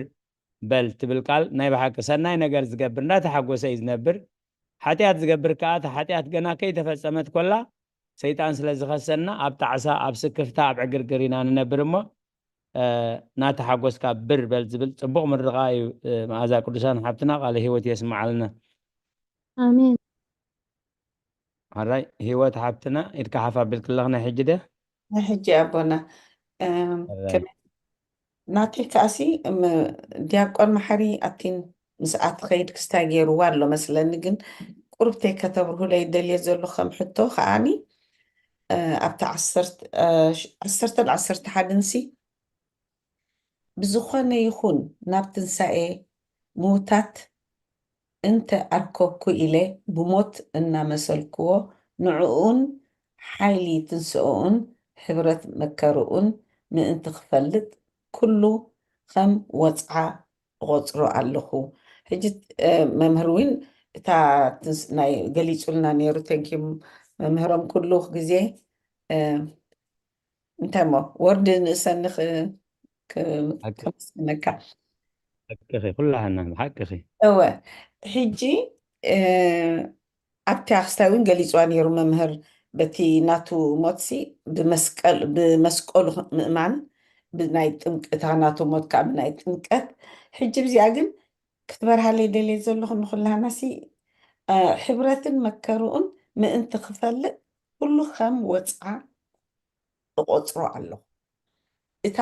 በል ትብል ቃል ናይ ብሓቂ ሰናይ ነገር ዝገብር እንዳተሓጎሰ እዩ ዝነብር። ሓጢኣት ዝገብር ከኣ እታ ሓጢኣት ገና ከይተፈጸመት ኮላ ሰይጣን ስለ ዝኸሰና ኣብ ጣዕሳ፣ ኣብ ስክፍታ፣ ኣብ ዕግርግር ኢና ንነብር እሞ፣ እ፣ እናተሓጎስካ ብር በል ዝብል ጽቡቕ ምርቓ እዩ። እ፣ መኣዛ ቅዱሳን ሓብትና ቃለ ህይወት የስምዓልና። ኣሜን። ሕራይ ህይወት ሓብትና፣ ኢድካ ሓፍ ኣቢልኪ ኣለኺ ናይ ሕጂ ደ? ናይ ሕጂ ኣቦና፣ እም፣ ሕራይ። ከመይ ናተይ ከኣሲ፣ እም፣ ዲያቆን መሓሪ ኣቲን ምስኣ ትኸይድ ክስታይ ገይርዋ ኣሎ መስለኒ፣ ግን ቁሩብ ተይ ከተብርሁለይ ደልየ ዘለኹ ከም ሕቶ ከኣኒ፣ እ፣ ኣብታ ዓሰርተ፣ እ፣ ሽ-፣ ዓሰርተን ዓሰርተ ሓደን ሲ ብዝኾነ ይኹን ናብ ትንሳኤ ምዉታት እንተ ኣርከብኩ ኢለ ብሞት እናመሰልክዎ ንዕኡን ሓይሊ ትንስኦኡን ሕብረት መከርኡን ምእንቲ ክፈልጥ ኩሉ ከም ወጽዓ እቖጽሮ ኣለኹ። ሕጂ መምህር ዊን እታ ናይ ገሊፁልና ነይሩ። Thank you መምህሮም ኩሉ ግዜ። እንታይ ሞ ወርድ ንእሰኒ ከመስግነካ። ሓቅኺ ኩላህና ብሓቅኺ። እወ ሕጂ ኣብቲ ኣክስታይ እውን ገሊፅዋ ነይሩ መምህር። በቲ ናቱ ሞትሲ ብመስቀል ብመስቀሉ ምእማን ብናይ ጥምቀታ ናቱ ሞት ከዓ ብናይ ጥምቀት። ሕጂ ብዚኣ ግን ክትበርሃለይ ደልየ ዘለኹ ንኩላህናሲ ሕብረትን መከርኡን ምእንቲ ክፈልጥ ኩሉ ከም ወፅዓ እቆፅሮ ኣለኹ። እታ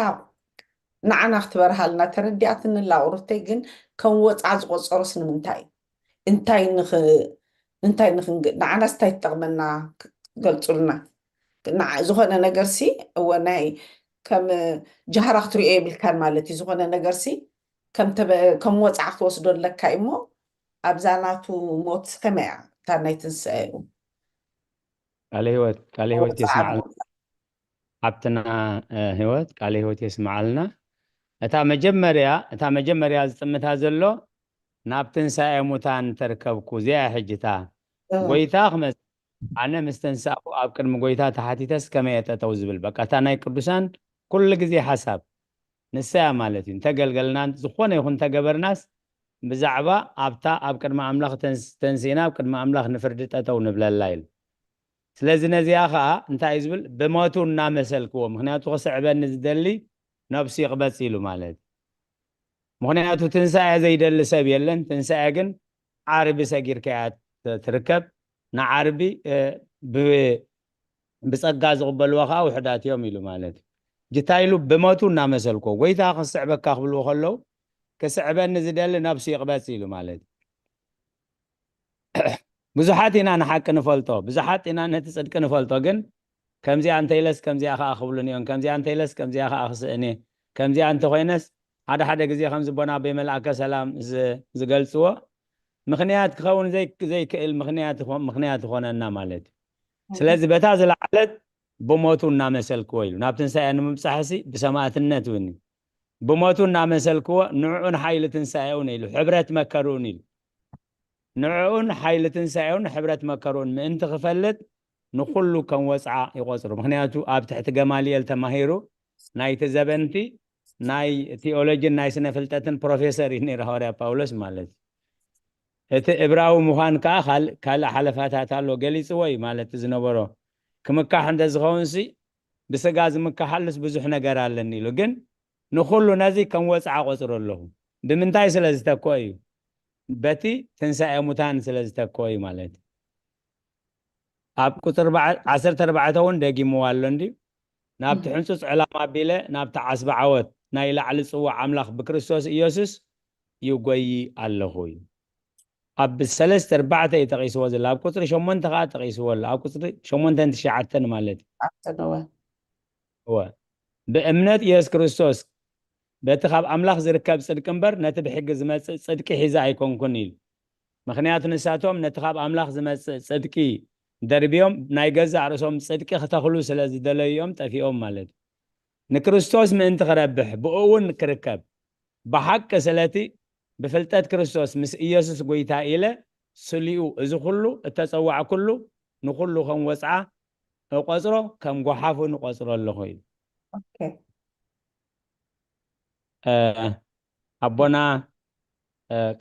ንዓና ክትበርሃልና ተረዲኣትንላ ቁርተይ ግን ከም ወፅዓ ዝቆፀሮስ ንምንታይ እዩ? እንታይ ንኽ እንታይ ንኽንግ ንዓናስ እንታይ ትጠቕመና? ክትገልፁልና። ዝኾነ ነገርሲ እወ ናይ ከም ጃህራ ክትሪኦ የብልካን ማለት እዩ። ዝኾነ ነገርሲ ከም ወፃዓ ክትወስዶ ኣለካ እሞ ኣብዛ ናቱ ሞት ከመይ እያ እታ ናይ ትንሳኤ? ቃለ ህይወት ቃለ ህይወት ይስማዓል። ሓብትና ህይወት ቃለ ህይወት የስምዓልና። እታ መጀመርያ እታ መጀመርያ ዝጥምታ ዘሎ ናብ ትንሳኤ ሙታን ተርከብኩ እዚኣ ሕጅታ ጎይታ ክመጽእ ኣነ ምስ ተንሳእኩ ኣብ ቅድሚ ጎይታ ተሓቲተስ ከመየ ጠጠው ዝብል በቃ እታ ናይ ቅዱሳን ኩሉ ግዜ ሓሳብ ንሳያ ማለት እዩ። እንተገልገልናን ዝኾነ ይኹን እንተገበርናስ ብዛዕባ ኣብታ ኣብ ቅድሚ ኣምላኽ ተንስእና ኣብ ቅድሚ ኣምላኽ ንፍርዲ ጠጠው ንብለላ ኢሉ። ስለዚ ነዚኣ ኸዓ እንታይ እዩ ዝብል? ብሞቱ እናመሰልክዎ፣ ምኽንያቱ ክስዕበኒ ዝደሊ ነብሱ ይቕበጽ ኢሉ ማለት እዩ። ምኽንያቱ ትንሳኤ ዘይደሊ ሰብ የለን። ትንሳኤ ግን ዓርቢ ሰጊርካያ ትርከብ። ንዓርቢ ብጸጋ ዝቕበልዎ ከዓ ውሕዳት እዮም ኢሉ ማለት እዩ። ጅታ ኢሉ ብሞቱ እናመሰልክዎ፣ ጎይታ ክስዕበካ ክብልዎ ከለዉ ክስዕበኒ ዝደሊ ነብሱ ይቕበጽ ኢሉ ማለት እዩ። ብዙሓት ኢና ንሓቂ ንፈልጦ፣ ብዙሓት ኢና ነቲ ጽድቂ ንፈልጦ፣ ግን ከምዚኣ እንተኢለስ ከምዚኣ ከኣ ክብሉኒ እዮም፣ ከምዚኣ እንተኢለስ ከምዚኣ ከኣ ክስእን እየ፣ ከምዚኣ እንተኾይነስ ሓደ ሓደ ግዜ ከምዚ ኣቦና ኣቦይ መልኣከ ሰላም ዝገልጽዎ ምኽንያት ክኸውን ዘይክእል ምኽንያት ምኽንያት ይኾነና ማለት እዩ። ስለዚ በታ ዝለዓለት ብሞቱ እናመሰልክዎ ኢሉ ናብ ትንሳኤ ንምብጻሕሲ ብሰማእትነት እውን እዩ። ብሞቱ እናመሰልክዎ ንዕኡን ሓይሊ ትንሳኤውን ኢሉ ሕብረት መከርኡን ኢሉ ንዕኡን ሓይሊ ትንሳኤውን ሕብረት መከርኡን ምእንቲ ክፈልጥ ንኹሉ ከም ወፅዓ ይቖፅሩ። ምኽንያቱ ኣብ ትሕቲ ገማልኤል ተማሂሩ ናይቲ ዘበንቲ ናይ ቲኦሎጂን ናይ ስነ ፍልጠትን ፕሮፌሰር እዩ ነይሩ ሃዋርያ ጳውሎስ ማለት እዩ። እቲ እብራዊ ምዃን ከዓ ካልእ ሓለፋታት ኣሎ ገሊፅዎ እዩ ማለት ዝነበሮ ክምካሕ እንተዝኸውንሲ ብስጋ ዝምካሓሉስ ብዙሕ ነገር ኣለኒ ኢሉ ግን ንኹሉ ነዚ ከም ወፅዓ ቆፅሮ ኣለኹ። ብምንታይ ስለ ዝተኮ እዩ? በቲ ትንሳኤ ሙታን ስለ ዝተኮ እዩ ማለት እዩ። ኣብ ቁፅሪ ዓሰርተ ኣርባዕተ እውን ደጊምዋ ኣሎ እንድዩ። ናብቲ ሕንፁፅ ዕላማ ኣቢለ ናብቲ ዓስቢ ዓወት ናይ ላዕሊ ፅዋዕ ኣምላኽ ብክርስቶስ ኢየሱስ ይጎዪ ኣለኹ እዩ። ኣብ ሰለስተ ኣርባዕተ እዩ ጠቒስዎ ዘሎ። ኣብ ቁፅሪ ሸሞንተ ከዓ ጠቒስዎ ኣሎ። ኣብ ቁፅሪ ሸሞንተን ትሽዓተን ማለት እዩ። እወ ብእምነት ኢየሱስ ክርስቶስ በቲ ካብ ኣምላኽ ዝርከብ ጽድቂ እምበር ነቲ ብሕጊ ዝመጽእ ጽድቂ ሒዘ ኣይኮንኩን ኢሉ። ምኽንያቱ ንሳቶም ነቲ ካብ ኣምላኽ ዝመጽእ ጽድቂ ደርብዮም ናይ ገዛእ ርእሶም ጽድቂ ክተኽሉ ስለ ዝደለዩ እዮም ጠፊኦም ማለት እዩ። ንክርስቶስ ምእንቲ ክረብሕ ብኡ እውን ክርከብ ብሓቂ ስለቲ ብፍልጠት ክርስቶስ ምስ ኢየሱስ ጐይታ ኢለ ስሊኡ እዚ ኹሉ እተጸዋዕኩሉ ንኹሉ ከም ወጽዓ እቆጽሮ ከም ጓሓፍ እውን እቆጽሮ ኣለኹ ኢሉ። ኣቦና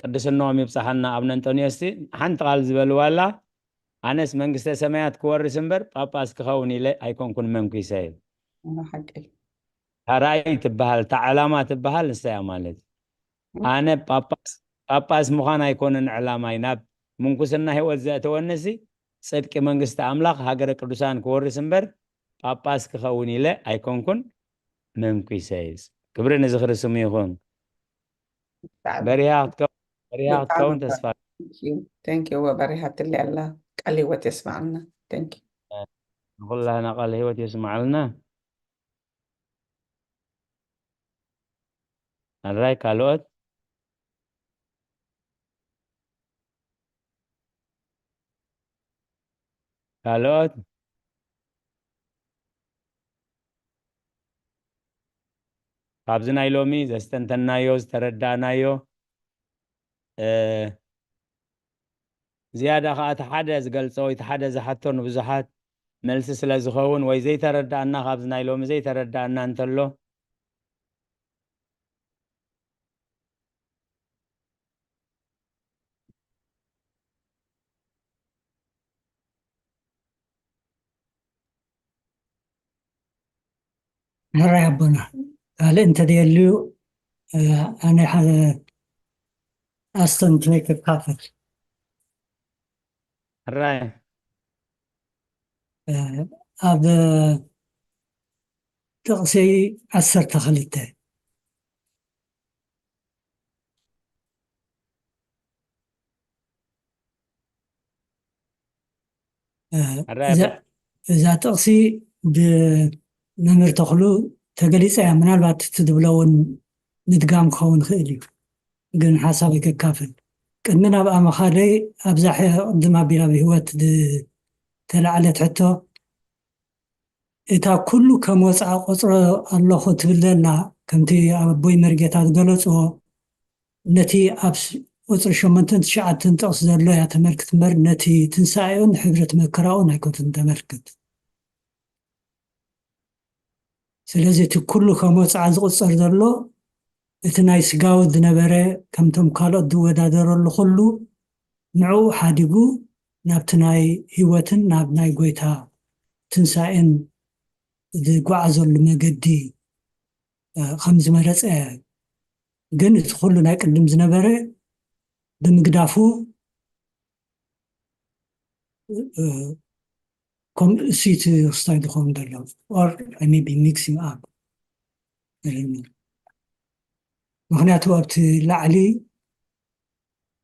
ቅድስናኦም ይብጽሓና ኣቡነ እንጦንዮስ ሓንቲ ቃል ዝበልዋ ኣላ ኣነስ መንግስተ ሰማያት ክወርስ እምበር ጳጳስ ክኸውን ኢለ ኣይኮንኩን መንኩሰ ኢሉ። እታ ራእይ ትበሃል እታ ዕላማ ትበሃል ንሳ እያ ማለት እዩ። ኣነ ጳጳስ ጳጳስ ምዃን ኣይኮነን ዕላማይ ናብ ምንኩስና ህይወት ዘእተወንሲ ጽድቂ መንግስቲ ኣምላኽ ሃገረ ቅዱሳን ክወርስ እምበር ጳጳስ ክኸውን ኢለ ኣይኮንኩን መንኩሰ ክብሪ ንዝኽሪ ስሙ ይኹን። በሪሃ ክትከውን በሪሃ ክትከውን ተስፋ ተንኪ ወ በሪሃትሊ ኣላ ቃል ህይወት የስማዕልና። ተንኪ ንኩላህና ቃል ህይወት የስማዕልና። ኣራይ ካልኦት ካልኦት ካብዚ ናይ ሎሚ ዘስተንተናዮ ዝተረዳእናዮ ዝያዳ ከኣ እቲ ሓደ ዝገልጾ ወይ እቲ ሓደ ዝሓቶ ንብዙሓት መልሲ ስለ ዝኸውን ወይ ዘይተረዳእና ካብዚ ናይ ሎሚ ዘይተረዳእና እንተሎ ሕራይ ኣቦና ካልእ እንተደየልዩ ኣነ ሓደ ኣስተንትኖይ ክካፈል ሕራይ ኣብ ጥቕሲ ዓሰርተ ክልተ እዛ ጥቕሲ ብመምህር ተኽሉ ተገሊፀ እያ። ምናልባት እቲ ትብሎ እውን ምድጋም ክኸውን ይኽእል እዩ፣ ግን ሓሳብ ይከካፍል። ቅድሚ ናብ ኣመኻደይ ኣብዛ ቅድም ኣቢላ ብህይወት ዝተላዕለት ሕቶ እታ ኩሉ ከም ወፃኢ ቆፅሮ ኣለኹ ትብል ዘላ ከምቲ ኣቦይ መርጌታ ዝገለፅዎ ነቲ ኣብ ቁፅሪ ሸሞንተን ትሽዓተን ጥቕሲ ዘሎ እያ ተመልክት እምበር ነቲ ትንሳኤኡን ሕብረት መከራኡን ኣይኮነትን ተመልክት። ስለዚ እቲ ኩሉ ከም ወፅዓ ዝቁፀር ዘሎ እቲ ናይ ስጋዊ ዝነበረ ከምቶም ካልኦት ዝወዳደረሉ ኩሉ ንዕኡ ሓዲጉ ናብቲ ናይ ህይወትን ናብ ናይ ጎይታ ትንሳኤን ዝጓዓዘሉ መገዲ ከም ዝመረፀ ግን እቲ ኩሉ ናይ ቅድም ዝነበረ ብምግዳፉ ከምኡ እሱ እቲ ክስታይ ዝኸውን ዘሎ or I may be mixing up ምክንያቱ ኣብቲ ላዕሊ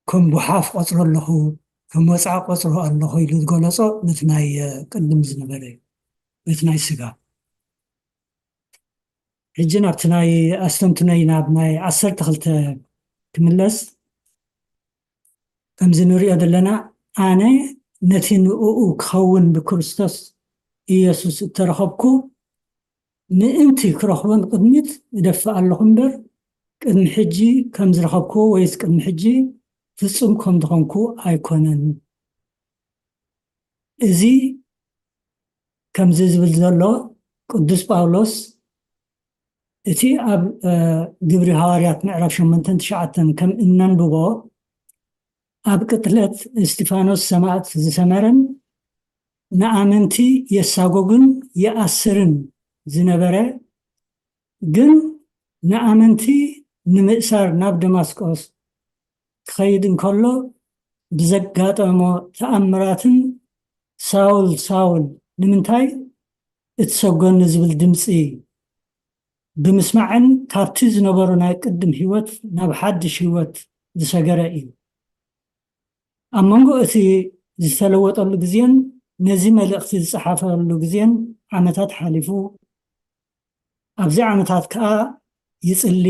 ከም ጉሓፍ ቆፅሮ ኣለኹ ከም ወፃኢ ቆፅሮ ኣለኹ ኢሉ ዝገለፆ ነቲ ናይ ቅድም ዝነበረ እዩ ነቲ ናይ ስጋ ሕጂ ናብቲ ናይ ኣስተንትኖይ ናብ ናይ ዓሰርተ ክልተ ክምለስ ከምዚ ንሪኦ ዘለና ኣነ ነቲ ንእኡ ክኸውን ብክርስቶስ ኢየሱስ እተረኸብኩ ምእንቲ ክረኽቦ ንቕድሚት እደፍእ ኣለኹ እምበር ቅድሚ ሕጂ ከም ዝረኸብክዎ ወይስ ቅድሚ ሕጂ ፍጹም ከም ዝኾንኩ ኣይኮነን። እዚ ከምዚ ዝብል ዘሎ ቅዱስ ጳውሎስ እቲ ኣብ ግብሪ ሃዋርያት ምዕራፍ ሸሞንተን ትሽዓተን ከም እነንብቦ ኣብ ቅትለት እስጢፋኖስ ሰማእት ዝሰመረን ንኣመንቲ የሳጎግን ይኣስርን ዝነበረ ግን ንኣመንቲ ንምእሳር ናብ ደማስቆስ ክኸይድ እንከሎ ብዘጋጠሞ ተኣምራትን ሳውል ሳውል ንምንታይ እትሰጎኒ ዝብል ድምፂ ብምስማዕን ካብቲ ዝነበሮ ናይ ቅድም ህይወት ናብ ሓድሽ ህይወት ዝሰገረ እዩ። ኣብ መንጎ እቲ ዝተለወጠሉ ግዜን ነዚ መልእኽቲ ዝጸሓፈሉ ግዜን ዓመታት ሓሊፉ። ኣብዚ ዓመታት ከኣ ይጽሊ፣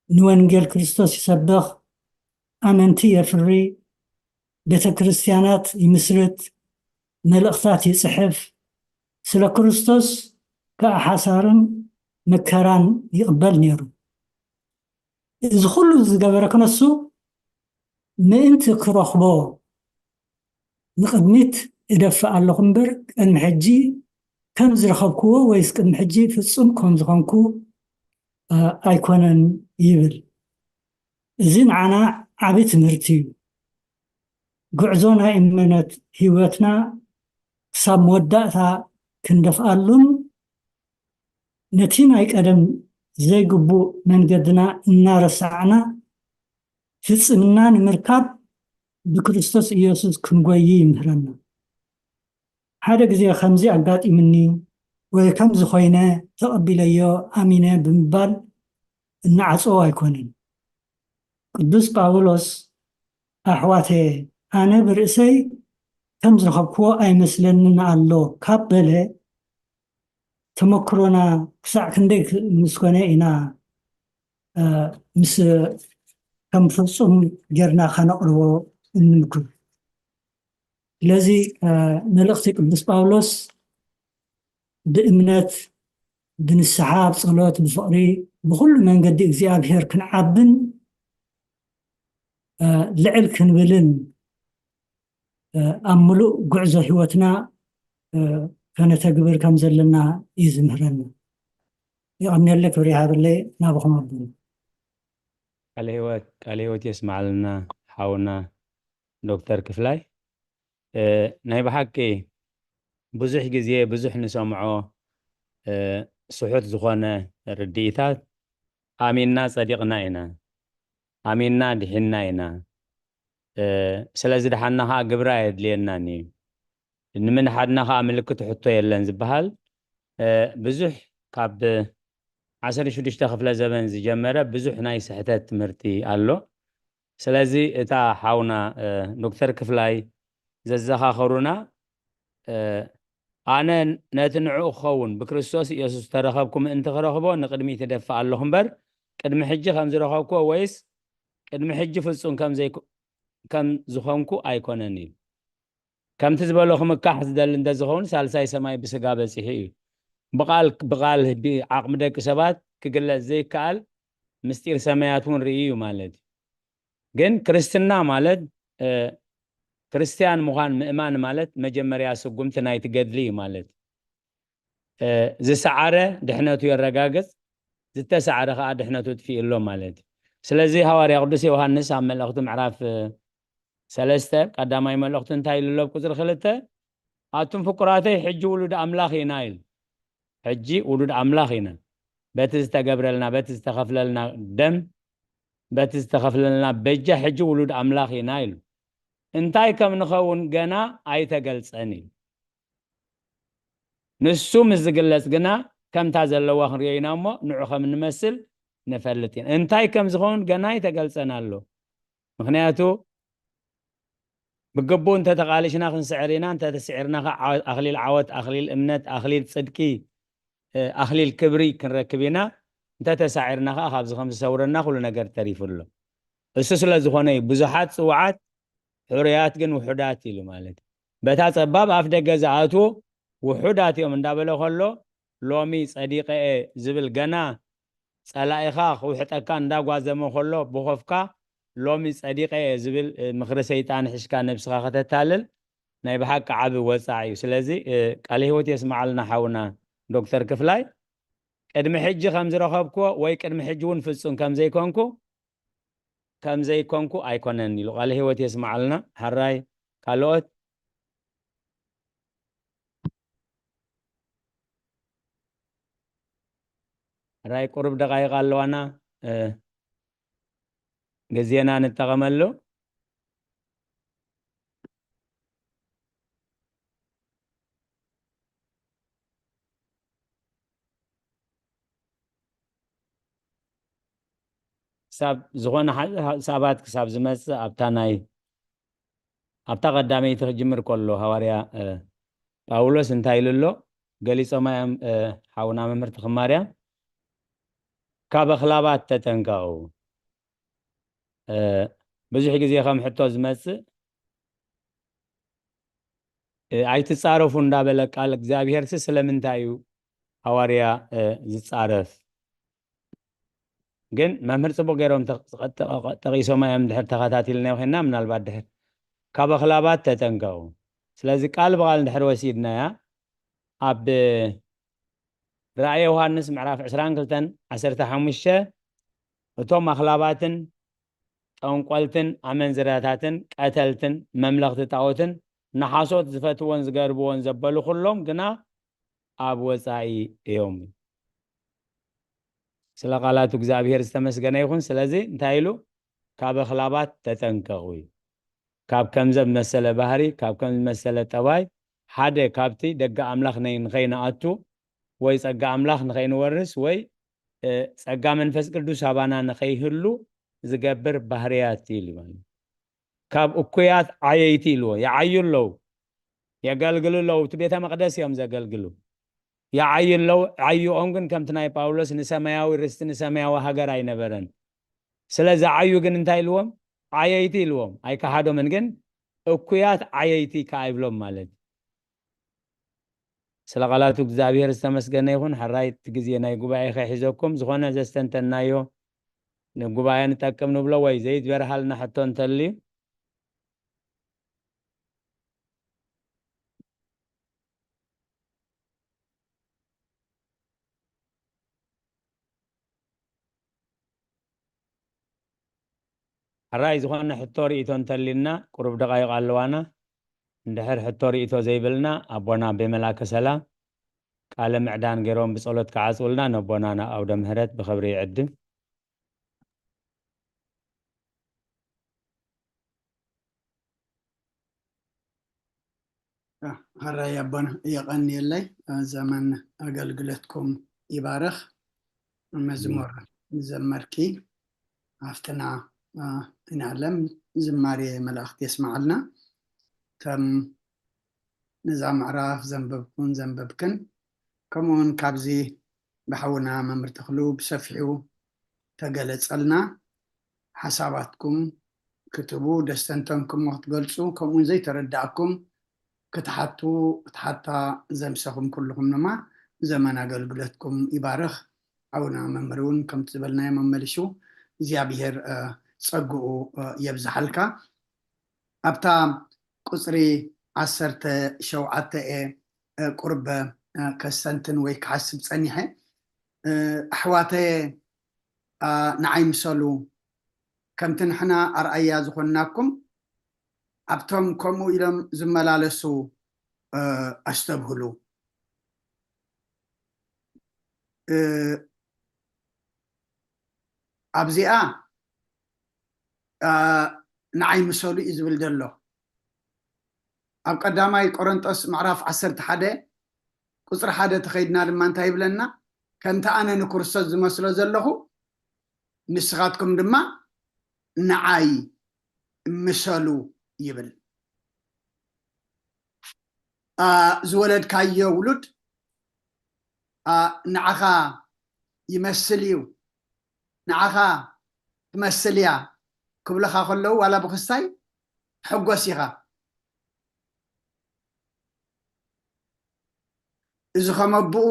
ንወንጌል ክርስቶስ ይሰብኽ፣ ኣመንቲ የፍሪ፣ ቤተ ክርስትያናት ይምስርት፣ መልእኽታት ይጽሕፍ፣ ስለ ክርስቶስ ከኣ ሓሳርን መከራን ይቕበል ነይሩ። እዚ ኩሉ ዝገበረ ክነሱ ምእንቲ ክረኽቦ ንቕድሚት እደፍእ ኣለኹ እምበር ቅድሚ ሕጂ ከም ዝረኸብክዎ ወይስ ቅድሚ ሕጂ ፍጹም ከም ዝኾንኩ ኣይኮነን ይብል። እዚ ንዓና ዓቢ ትምህርቲ እዩ። ጉዕዞ ናይ እምነት ህይወትና ክሳብ መወዳእታ ክንደፍኣሉን ነቲ ናይ ቀደም ዘይግቡእ መንገድና እናረሳዕና ፍጽምና ንምርካብ ብክርስቶስ ኢየሱስ ክንጎዪ ይምህረና። ሓደ ግዜ ከምዚ ኣጋጢምኒ ወይ ከምዚ ኮይነ ተቐቢለዮ ኣሚነ ብምባል እንዓጽዎ ኣይኮነን። ቅዱስ ጳውሎስ ኣሕዋተ ኣነ ብርእሰይ ከም ዝረኸብክዎ ኣይመስለንን ኣሎ ካብ በለ ተመክሮና ክሳዕ ክንደይ ምስ ኮነ ኢና ምስ ከም ፍጹም ጌርና ከነቕርቦ እንምክር። ስለዚ መልእኽቲ ቅዱስ ጳውሎስ ብእምነት ብንስሓ ብጸሎት ብፍቕሪ ብኹሉ መንገዲ እግዚኣብሔር ክንዓብን ልዕል ክንብልን ኣብ ምሉእ ጉዕዞ ህይወትና ከነተግብር ከም ዘለና እዩ ዝምህረና። የቐንየለይ፣ ክብሪ ይሃበለይ። ናብኹም ኣቦና። ቃለ ህይወት ቃለ ህይወት የስማዕልና ሓውና ዶክተር ክፍላይ። ናይ ብሓቂ ብዙሕ ግዜ ብዙሕ ንሰምዖ ስሑት ዝኾነ ርድኢታት ኣሚንና ጸዲቕና ኢና፣ ኣሚንና ድሒንና ኢና፣ ስለዚ ድሓንና ከዓ ግብሪ ኣየድልየናን እዩ፣ ንምድሓንና ከዓ ምልክት ሕቶ የለን ዝበሃል ብዙሕ ካብ ዓሰርተ ሽዱሽተ ክፍለ ዘበን ዝጀመረ ብዙሕ ናይ ስሕተት ትምህርቲ ኣሎ። ስለዚ እታ ሓውና ዶክተር ክፍላይ ዘዘኻኸሩና ኣነ ነቲ ንዕኡ ክኸውን ብክርስቶስ ኢየሱስ ዝተረኸብኩ ምእንቲ ክረኽቦ ንቕድሚት እደፍእ ኣለኹ እምበር ቅድሚ ሕጂ ከም ዝረኸብኩዎ ወይስ ቅድሚ ሕጂ ፍጹም ከም ዝኾንኩ ኣይኮነን እዩ። ከምቲ ዝበሎ ክምካሕ ዝደሊ እንተዝኸውን ሳልሳይ ሰማይ ብስጋ በጺሑ እዩ። ብቓል ብቓል ዓቕሚ ደቂ ሰባት ክግለጽ ዘይከኣል ምስጢር ሰማያት እውን ርእዩ እዩ ማለት እዩ። ግን ክርስትና ማለት ክርስትያን ምዃን ምእማን ማለት መጀመርያ ስጉምቲ ናይቲ ገድሊ እዩ ማለት እዩ። ዝሰዓረ ድሕነቱ የረጋግጽ፣ ዝተሰዓረ ከዓ ድሕነቱ ጥፊኡ ኣሎ ማለት እዩ። ስለዚ ሃዋርያ ቅዱስ ዮሃንስ ኣብ መልእኽቱ ምዕራፍ ሰለስተ ቀዳማይ መልእኽቱ እንታይ ኢሉ ኣሎ? ቁፅሪ ክልተ ኣቱም ፍቁራተይ ሕጂ ውሉድ ኣምላኽ ኢና ኢሉ። ሕጂ ውሉድ ኣምላኽ ኢና በቲ ዝተገብረልና በቲ ዝተኸፍለልና ደም በቲ ዝተኸፍለልና በጃ ሕጂ ውሉድ ኣምላኽ ኢና ኢሉ። እንታይ ከም ንኸውን ገና ኣይተገልጸን ኢሉ። ንሱ ምስ ዝግለጽ ግና ከምታ ዘለዋ ክንሪኦ ኢና እሞ ንዑ ከም እንመስል ንፈልጥ ኢና። እንታይ ከም ዝኸውን ገና ኣይተገልጸን ኣሎ። ምኽንያቱ ብግቡእ እንተተቓሊሽና ክንስዕር ኢና፣ እንተተስዒርና ከዓ ኣኽሊል ዓወት፣ ኣኽሊል እምነት፣ ኣኽሊል ጽድቂ፣ ኣኽሊል ክብሪ ክንረክብ ኢና። እንተተሳዒርና ከዓ ካብዚ ከም ዝሰውረና ኩሉ ነገር ተሪፉ ኣሎ። እሱ ስለ ዝኾነ እዩ ብዙሓት ጽውዓት ሕሩያት ግን ውሑዳት ኢሉ ማለት እዩ። በታ ጸባብ ኣፍ ደገ ዝኣትዉ ውሑዳት እዮም እንዳበለ ከሎ ሎሚ ጸዲቐ እየ ዝብል ገና ጸላኢኻ ክውሕጠካ እንዳጓዘመ ከሎ ብኾፍካ ሎሚ ጸዲቐ እየ ዝብል ምኽሪ ሰይጣን ሒዝካ ነብስኻ ከተታልል ናይ ብሓቂ ዓቢ ወጻዕ እዩ። ስለዚ ቃለ ህይወት የስምዓልና ሓውና ዶክተር ክፍላይ። ቅድሚ ሕጂ ከም ዝረኸብክዎ ወይ ቅድሚ ሕጂ እውን ፍጹም ከም ዘይኮንኩ ከም ዘይኮንኩ ኣይኮነን ኢሉ ቃለ ህይወት የስምዓልና። ሓራይ ካልኦት ሕራይ ቁሩብ ደቃይቕ ኣለዋና፣ ግዜና ንጠቐመሉ። ክሳብ ዝኾነ ሰባት ክሳብ ዝመፅእ ኣብታ ናይ ኣብታ ቀዳመይቲ ክጅምር ከሎ ሃዋርያ ጳውሎስ እንታይ ኢሉ ኣሎ? ገሊጾማ እዮም ሓውና መምህር ተኽማርያም፣ ካብ ኣኽላባት ተጠንቀቑ። ብዙሕ ግዜ ከም ሕቶ ዝመጽእ ኣይትጻረፉ እንዳበለ ቃል እግዚኣብሄርሲ ስለምንታይ እዩ ሃዋርያ ዝጻረፍ? ግን መምህር ጽቡቕ ገይሮም ጠቒሶማ እዮም። ድሕር ተኸታቲልናዮ ኮይንና ምናልባት ድሕር ካብ ኣኽላባት ተጠንቀቑ። ስለዚ ቃል ብቓል እንድሕር ወሲድናያ ኣብ ራእየ ዮሃንስ ምዕራፍ ዕስራን ክልተን ዓሰርተ ሓሙሽተ እቶም ኣኽላባትን ጠንቆልትን ኣመንዝራታትን ቀተልትን መምለኽቲ ጣዖትን ንሓሶት ዝፈትዎን ዝገርብዎን ዘበሉ ኩሎም ግና ኣብ ወጻኢ እዮም። ስለ ቃላቱ እግዚኣብሔር ዝተመስገነ ይኹን። ስለዚ እንታይ ኢሉ? ካብ ኣኽላባት ተጠንቀቑ እዩ። ካብ ከምዘብ መሰለ ባህሪ፣ ካብ ከም ዝመሰለ ጠባይ ሓደ ካብቲ ደገ ኣምላኽ ንኸይንኣቱ ወይ ጸጋ ኣምላኽ ንኸይንወርስ ወይ ጸጋ መንፈስ ቅዱስ ኣባና ንኸይህሉ ዝገብር ባህርያት ኢሉ ማለት። ካብ እኩያት ዓየይቲ ኢልዎ። ይዓዩ ኣለዉ፣ የገልግሉ ኣለዉ። እቲ ቤተ መቕደስ እዮም ዘገልግሉ። ይዓዩ ኣለዉ። ዓይኦም ግን ከምቲ ናይ ጳውሎስ ንሰማያዊ ርስቲ ንሰማያዊ ሃገር ኣይነበረን። ስለ ዝዓዩ ግን እንታይ ኢልዎም? ዓየይቲ ኢልዎም። ኣይከሓዶምን፣ ግን እኩያት ዓየይቲ ከኣ ይብሎም ማለት እዩ። ስለ ቃላቱ እግዚኣብሔር ዝተመስገነ ይኹን። ሕራይ እቲ ግዜ ናይ ጉባኤ ከይሕዘኩም፣ ዝኾነ ዘስተንተናዮ ንጉባኤ ንጠቅም ንብሎ ወይ ዘይትበርሃልና ሕቶ እንተልዩ? ሕራይ ዝኾነ ሕቶ ርእይቶ እንተልዩና፣ ቁሩብ ደቓይቕ ኣለዋና። እንድሕር ሕቶ ርእይቶ ዘይብልና፣ ኣቦና ኣቤ መላከ ሰላም ቃለ ምዕዳን ገይሮም ብጸሎት ክዓጽውልና ነቦና ናብ ኣውደ ምህረት ብኽብሪ ይዕድም። ሕራይ ኣቦና፣ የቐንየለይ። ዘመን ኣገልግሎትኩም ይባርኽ። መዝሙር ዝዘመርኪ ሃፍትና፣ ኣይንኣለም፣ ዝማሬ መላእኽቲ የስምዓልና። ከም ነዛ ምዕራፍ ዘንበብኩን ዘንበብክን፣ ከምኡውን ካብዚ ብሓውና መምህር ተኽሉ ብሰፊሑ ተገለጸልና፣ ሓሳባትኩም ክትቡ፣ ደስተንተንኩም ክትገልጹ፣ ከምኡውን ዘይተረዳእኩም ክትሓቱ፣ ክትሓታ ዘምሰኹም ኩልኹም ድማ ዘመን ኣገልግሎትኩም ይባርኽ። ሓውና መምህር እውን ከምቲ ዝበልናዮ መመሊሱ እግዚኣብሔር፣ እ፣ ጸግኡ፣ እ፣ የብዝሓልካ። ኣብታ ቁጽሪ ዓሰርተ ሸውዓተ እየ፣ እ፣ ቁርበ፣ እ፣ ከስተንትን ወይ ክሓስብ ጸኒሐ። እ፣ ኣሕዋተየ፣ እ፣ ንዓይ ምሰሉ፣ ከምቲ ንሕና ኣርኣያ ዝኾንናኩም፣ ኣብቶም ከምኡ ኢሎም ዝመላለሱ፣ እ፣ ኣስተብህሉ። እ፣ ኣብዚኣ፣ እ፣ ንዓይ ምሰሉ እዩ ዝብል ዘሎ። ኣብ ቀዳማይ ቆሮንጦስ ምዕራፍ ዓሰርተ ሓደ ቁጽሪ ሓደ ተኸይድና ድማ እንታይ ይብለና? ከምቲ ኣነ ንክርስቶስ ዝመስሎ ዘለኹ፣ ንስኻትኩም ድማ ንዓይ ምሰሉ ይብል። አ፣ ዝወለድካዮ ውሉድ፣ አ፣ ንዓኻ ይመስል እዩ፣ ንዓኻ ትመስል እያ ክብለኻ ከለዉ፣ ዋላ ብኽስታይ ትሕጎስ ኢኻ። እዚ ከመ ኣቦኡ፣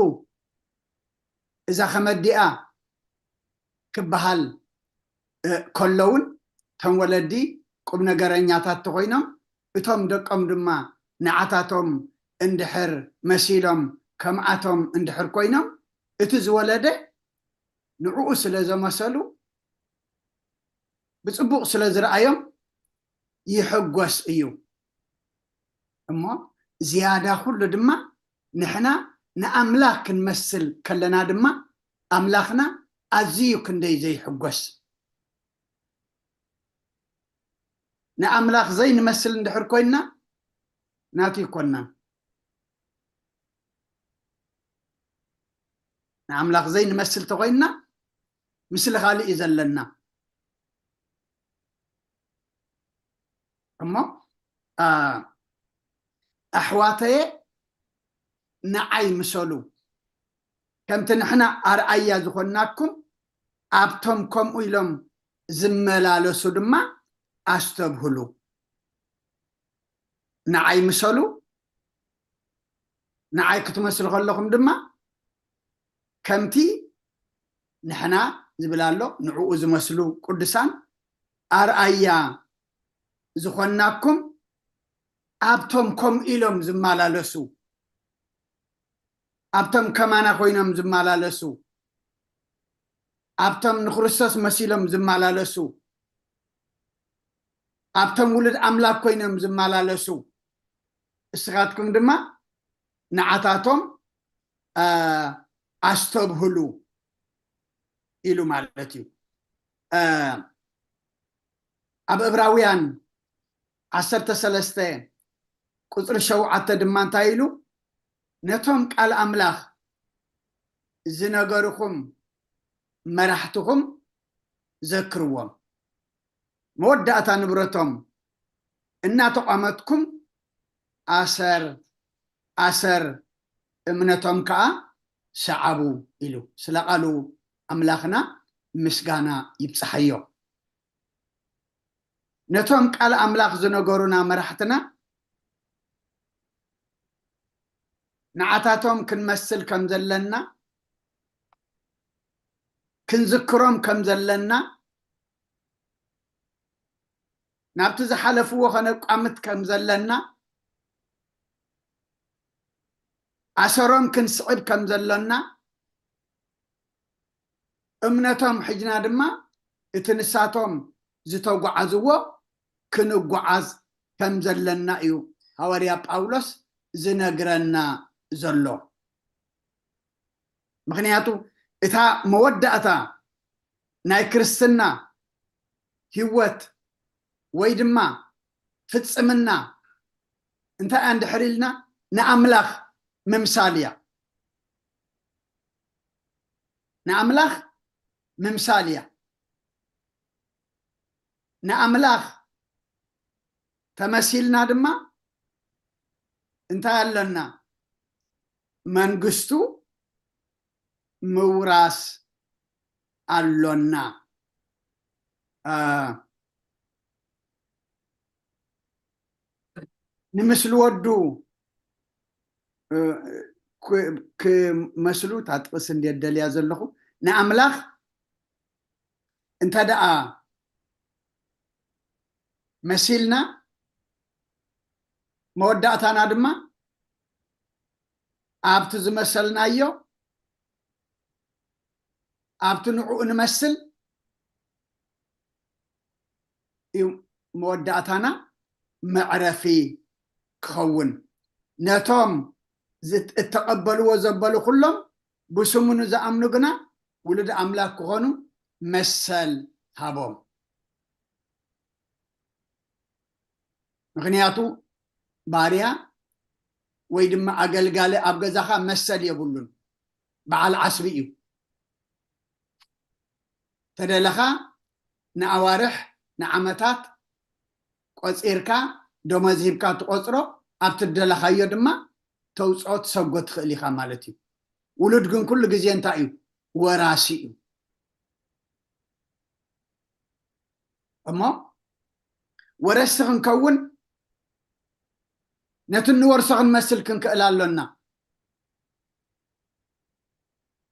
እዛ ከመ ኣዲኣ ክበሃል፣ እ፣ ከሎ እውን፣ እቶም ወለዲ ቁም ነገረኛታት ተኾይኖም፣ እቶም ደቆም ድማ ንዓታቶም እንድሕር መሲሎም፣ ከምኣቶም እንድሕር ኮይኖም፣ እቲ ዝወለደ ንዕኡ ስለ ዘመሰሉ፣ ብጽቡቕ ስለ ዝረኣዮም ይሕጎስ እዩ። እሞ ዝያዳ ኩሉ ድማ ንሕና ንኣምላኽ ክንመስል ከለና ድማ ኣምላኽና ኣዝዩ ክንደይ ዘይሕጎስ። ንኣምላኽ ዘይንመስል እንድሕር ኮይንና ናቱ ይኮንናን። ንኣምላኽ ዘይንመስል ተኾይንና፣ ምስሊ ካልእ እዩ ዘለና። እሞ፣ አ፣ ኣሕዋተየ፣ ንዓይ ምሰሉ፣ ከምቲ ንሕና ኣርኣያ ዝኾንናኩም፣ ኣብቶም ከምኡ ኢሎም ዝመላለሱ ድማ ኣስተብህሉ። ንዓይ ምሰሉ፣ ንዓይ ክትመስሉ ከለኹም ድማ፣ ከምቲ ንሕና ዝብል ኣሎ፣ ንዕኡ ዝመስሉ ቅዱሳን ኣርኣያ ዝኾንናኩም፣ ኣብቶም ከምኡ ኢሎም ዝመላለሱ፣ ኣብቶም ከማና ኮይኖም ዝመላለሱ፣ ኣብቶም ንክርስቶስ መሲሎም ዝመላለሱ፣ ኣብቶም ውሉድ ኣምላኽ ኮይኖም ዝመላለሱ፣ እስኻትኩም ድማ ንዓታቶም፣ አ፣ ኣስተብህሉ ኢሉ ማለት እዩ። አ፣ ኣብ ዕብራውያን ዓሰርተ ሰለስተ ቁጽሪ ሸውዓተ ድማ እንታይ ኢሉ? ነቶም ቃል ኣምላኽ ዝነገርኹም መራሕትኹም ዘክርዎም። መወዳእታ ንብረቶም እናተቋመትኩም ኣሰር፣ ኣሰር እምነቶም ከኣ ሰዓቡ ኢሉ። ስለ ቃሉ ኣምላኽና ምስጋና ይብጽሓዮ። ነቶም ቃል ኣምላኽ ዝነገሩና መራሕትና ንዓታቶም ክንመስል ከም ዘለና፣ ክንዝክሮም ከም ዘለና፣ ናብቲ ዝሓለፍዎ ከነቋምት ከም ዘለና፣ ኣሰሮም ክንስዕብ ከም ዘሎና፣ እምነቶም ሒዝና ድማ እቲ ንሳቶም ዝተጓዓዝዎ ክንጓዓዝ ከም ዘለና እዩ ሃዋርያ ጳውሎስ ዝነግረና ዘሎ። ምኽንያቱ እታ መወዳእታ ናይ ክርስትና ህይወት ወይ ድማ ፍጽምና እንታይ እያ እንድሕር ኢልና፣ ንኣምላኽ ምምሳል እያ። ንኣምላኽ ምምሳል እያ። ንኣምላኽ ተመሲልና ድማ እንታይ ኣለና? መንግስቱ ምውራስ ኣሎና። አ፣ ንምስሊ ወዱ፣ እ፣ ክ-፣ ክመስሉ፣ እታ ጥቕሲ እንድየ ደልያ ዘለኹ፣ ንኣምላኽ እንተ ደኣ መሲልና፣ መወዳእታና ድማ ኣብቲ ዝመሰልናዮ፣ ኣብቲ ንዕኡ ንመስል እዩ መወዳእታና መዕረፊ ክኸውን። ነቶም ዝት-፣ እተቐበልዎ ዘበሉ ኩሎም ብስሙ ንዝኣምኑ ግና ውሉድ ኣምላክ ክኾኑ መሰል ሃቦም። ምኽንያቱ ባርያ ወይ ድማ ኣገልጋሊ ኣብ ገዛኻ መሰል የብሉን። በዓል ዓስቢ እዩ። ተደለኻ ንኣዋርሕ፣ ንዓመታት ቆጺርካ፣ ደሞዝ ሂብካ ትቆጽሮ፣ ኣብ ትደለኻዮ ድማ ተውጽኦ ትሰጎ ትኽእል ኢኻ ማለት እዩ። ውሉድ ግን ኩሉ ግዜ እንታይ እዩ? ወራሲ እዩ። እሞ ወረስቲ ክንከውን ነቲ እንወርሶ ክንመስል ክንክእል ኣሎና።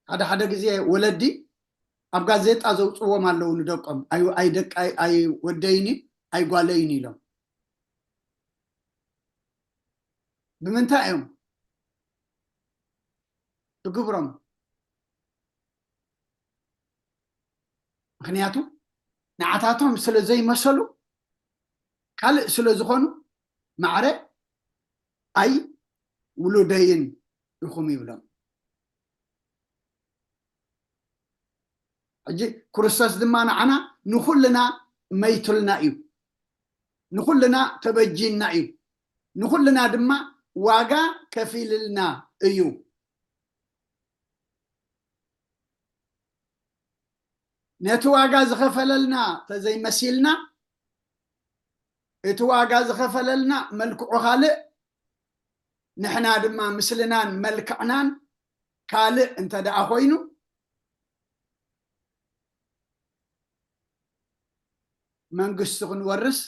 ሓደ ሓደ ግዜ ወለዲ ኣብ ጋዜጣ ዘውፅዎም ኣለዉ ንደቆም። ኣይ-፣ ኣይ ደቀ-፣ ኣይ ወደይኒ፣ ኣይ ጓለይኒ ኢሎም። ብምንታይ እዮም? ብግብሮም። ምኽንያቱ ንዓታቶም ስለ ዘይመሰሉ፣ ካልእ ስለ ዝኾኑ፣ ማዕረ ኣይ ውሉደይን ኢኹም ይብሎም። ሕጂ ክርስቶስ ድማ ንዓና ንኹልና መይቱልና እዩ። ንኹልና ተበጂና እዩ። ንኹልና ድማ ዋጋ ከፊልልና እዩ። ነቲ ዋጋ ዝኸፈለልና ተዘይመሲልና፣ እቲ ዋጋ ዝኸፈለልና መልክዑ ካልእ፣ ንሕና ድማ ምስልናን መልክዕናን ካልእ እንተ ደኣ ኮይኑ፣ መንግስቲ ክንወርስ፣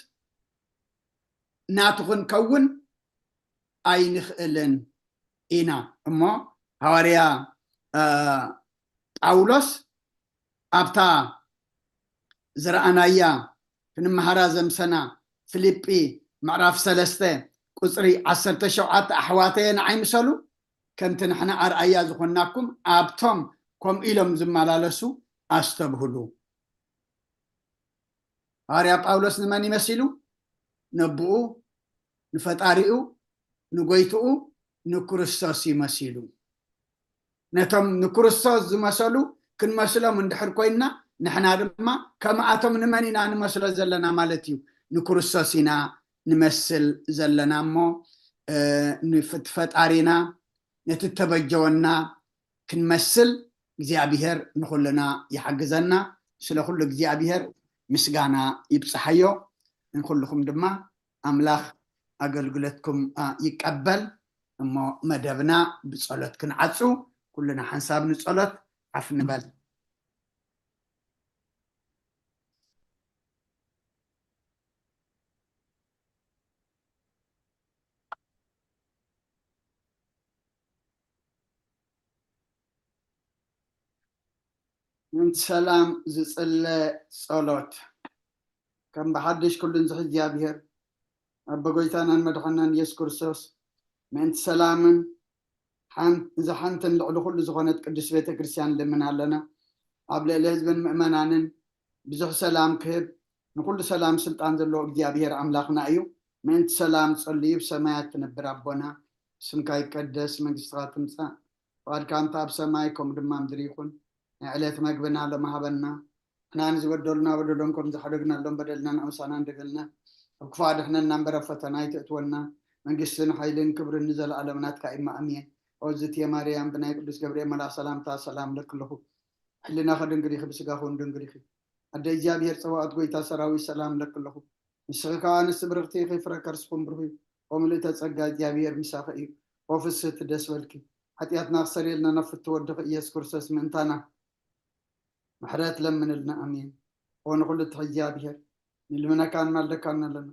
ናቱ ክንከውን ኣይንኽእልን ኢና። እሞ ሃዋርያ፣ እ፣ ጳውሎስ ኣብታ ዝረኣናያ ክንመሃራ ዘምሰና ፊልጲ ምዕራፍ ሰለስተ ቁጽሪ ዓሰርተ ሸውዓተ፣ ኣሕዋተየ ንዓይ ምሰሉ፣ ከምቲ ንሕና ኣርኣያ ዝኾንናኩም ኣብቶም ከምኡ ኢሎም ዝመላለሱ ኣስተብህሉ። ሃዋርያ ጳውሎስ ንመን ይመሲሉ? ነብኡ፣ ንፈጣሪኡ፣ ንጎይትኡ፣ ንክርስቶስ ይመሲሉ። ነቶም ንክርስቶስ ዝመሰሉ ክንመስሎም እንድሕር ኮይንና፣ ንሕና ድማ ከምኣቶም ንመን ኢና ንመስሎ ዘለና ማለት እዩ? ንክርስቶስ ኢና ንመስል ዘለና እሞ፣ እ፣ ንፍት-፣ ፈጣሪና፣ ነቲ እተበጀወና ክንመስል እግዚኣብሔር ንኹልና ይሓግዘና። ስለ ኩሉ እግዚኣብሔር ምስጋና ይብጽሓዮ። ንኹልኹም ድማ ኣምላኽ ኣገልግሎትኩም፣ ኣ፣ ይቀበል። እሞ መደብና ብጸሎት ክንዓጹ፣ ኩልና ሓንሳብ ንጸሎት ዓፍ ንበል። ምእንቲ ሰላም ዝጽለ ጸሎት። ከም ብሓድሽ ኩሉን ዝሕዝ እግዚኣብሔር ኣቦ ጎይታናን መድሓናን ኢየሱስ ክርስቶስ ምእንቲ ሰላምን ሓን- እዛ ሓንትን ልዕሊ ኩሉ ዝኾነት ቅድስት ቤተ ክርስቲያን ልምን ኣለና። ኣብ ልዕሊ ህዝብን ምእመናንን ብዙሕ ሰላም ክህብ ንኩሉ ሰላም ስልጣን ዘለዎ እግዚኣብሔር ኣምላኽና እዩ። ምእንቲ ሰላም ጸልዩ ብሰማያት ትነብር ኣቦና፣ ስምካ ይቀደስ፣ መንግስትኻ ትምጻእ፣ ፍቓድካ እንተ ኣብ ሰማይ ከምኡ ድማ ምድሪ ይኹን። ናይ ዕለት መግብና ሎም ሃበና። ንሕና ንዝበደሉና በደሎም ከም ዝሓደግናሎም በደልና ንኣምሳና እንደገልና፣ ኣብ ክፉእ ኣድሕነና እምበር ኣብ ፈተና ኣይተእትወና። መንግስትን ሓይልን ክብርን ንዘለኣለም ናትካ እዩ፣ ኣሜን። ኦዝትየ ማርያም ብናይ ቅዱስ ገብርኤል መልኣኽ ሰላምታ ሰላም ለክልኹ። ሕልናኺ ድንግል ኢኺ፣ ብስጋኹ እውን ድንግል ኢኺ። ኣደ እግዚኣብሔር ጸባኦት ጎይታ ሰራዊት ሰላም ለክልኹ። ንስኺ ከኣ ኣንስቲ ብርኽቲ ኢኺ፣ ፍረ ከርስኹም ብሩኽ እዩ። ኦ ምልእተ ጸጋ እግዚኣብሔር ምሳኺ እዩ። ኦ ፍስህቲ ደስ በልኪ። ሓጢኣትና ክሰርየልና ናብ ፍትወ ወድኺ ኢየሱስ ክርስቶስ ምእንታና ምሕረት ለምንልና። ኣሜን። ኦ ንኹሉ እትኽእል እግዚኣብሔር፣ ንልምነካን ማልደካን ኣለና።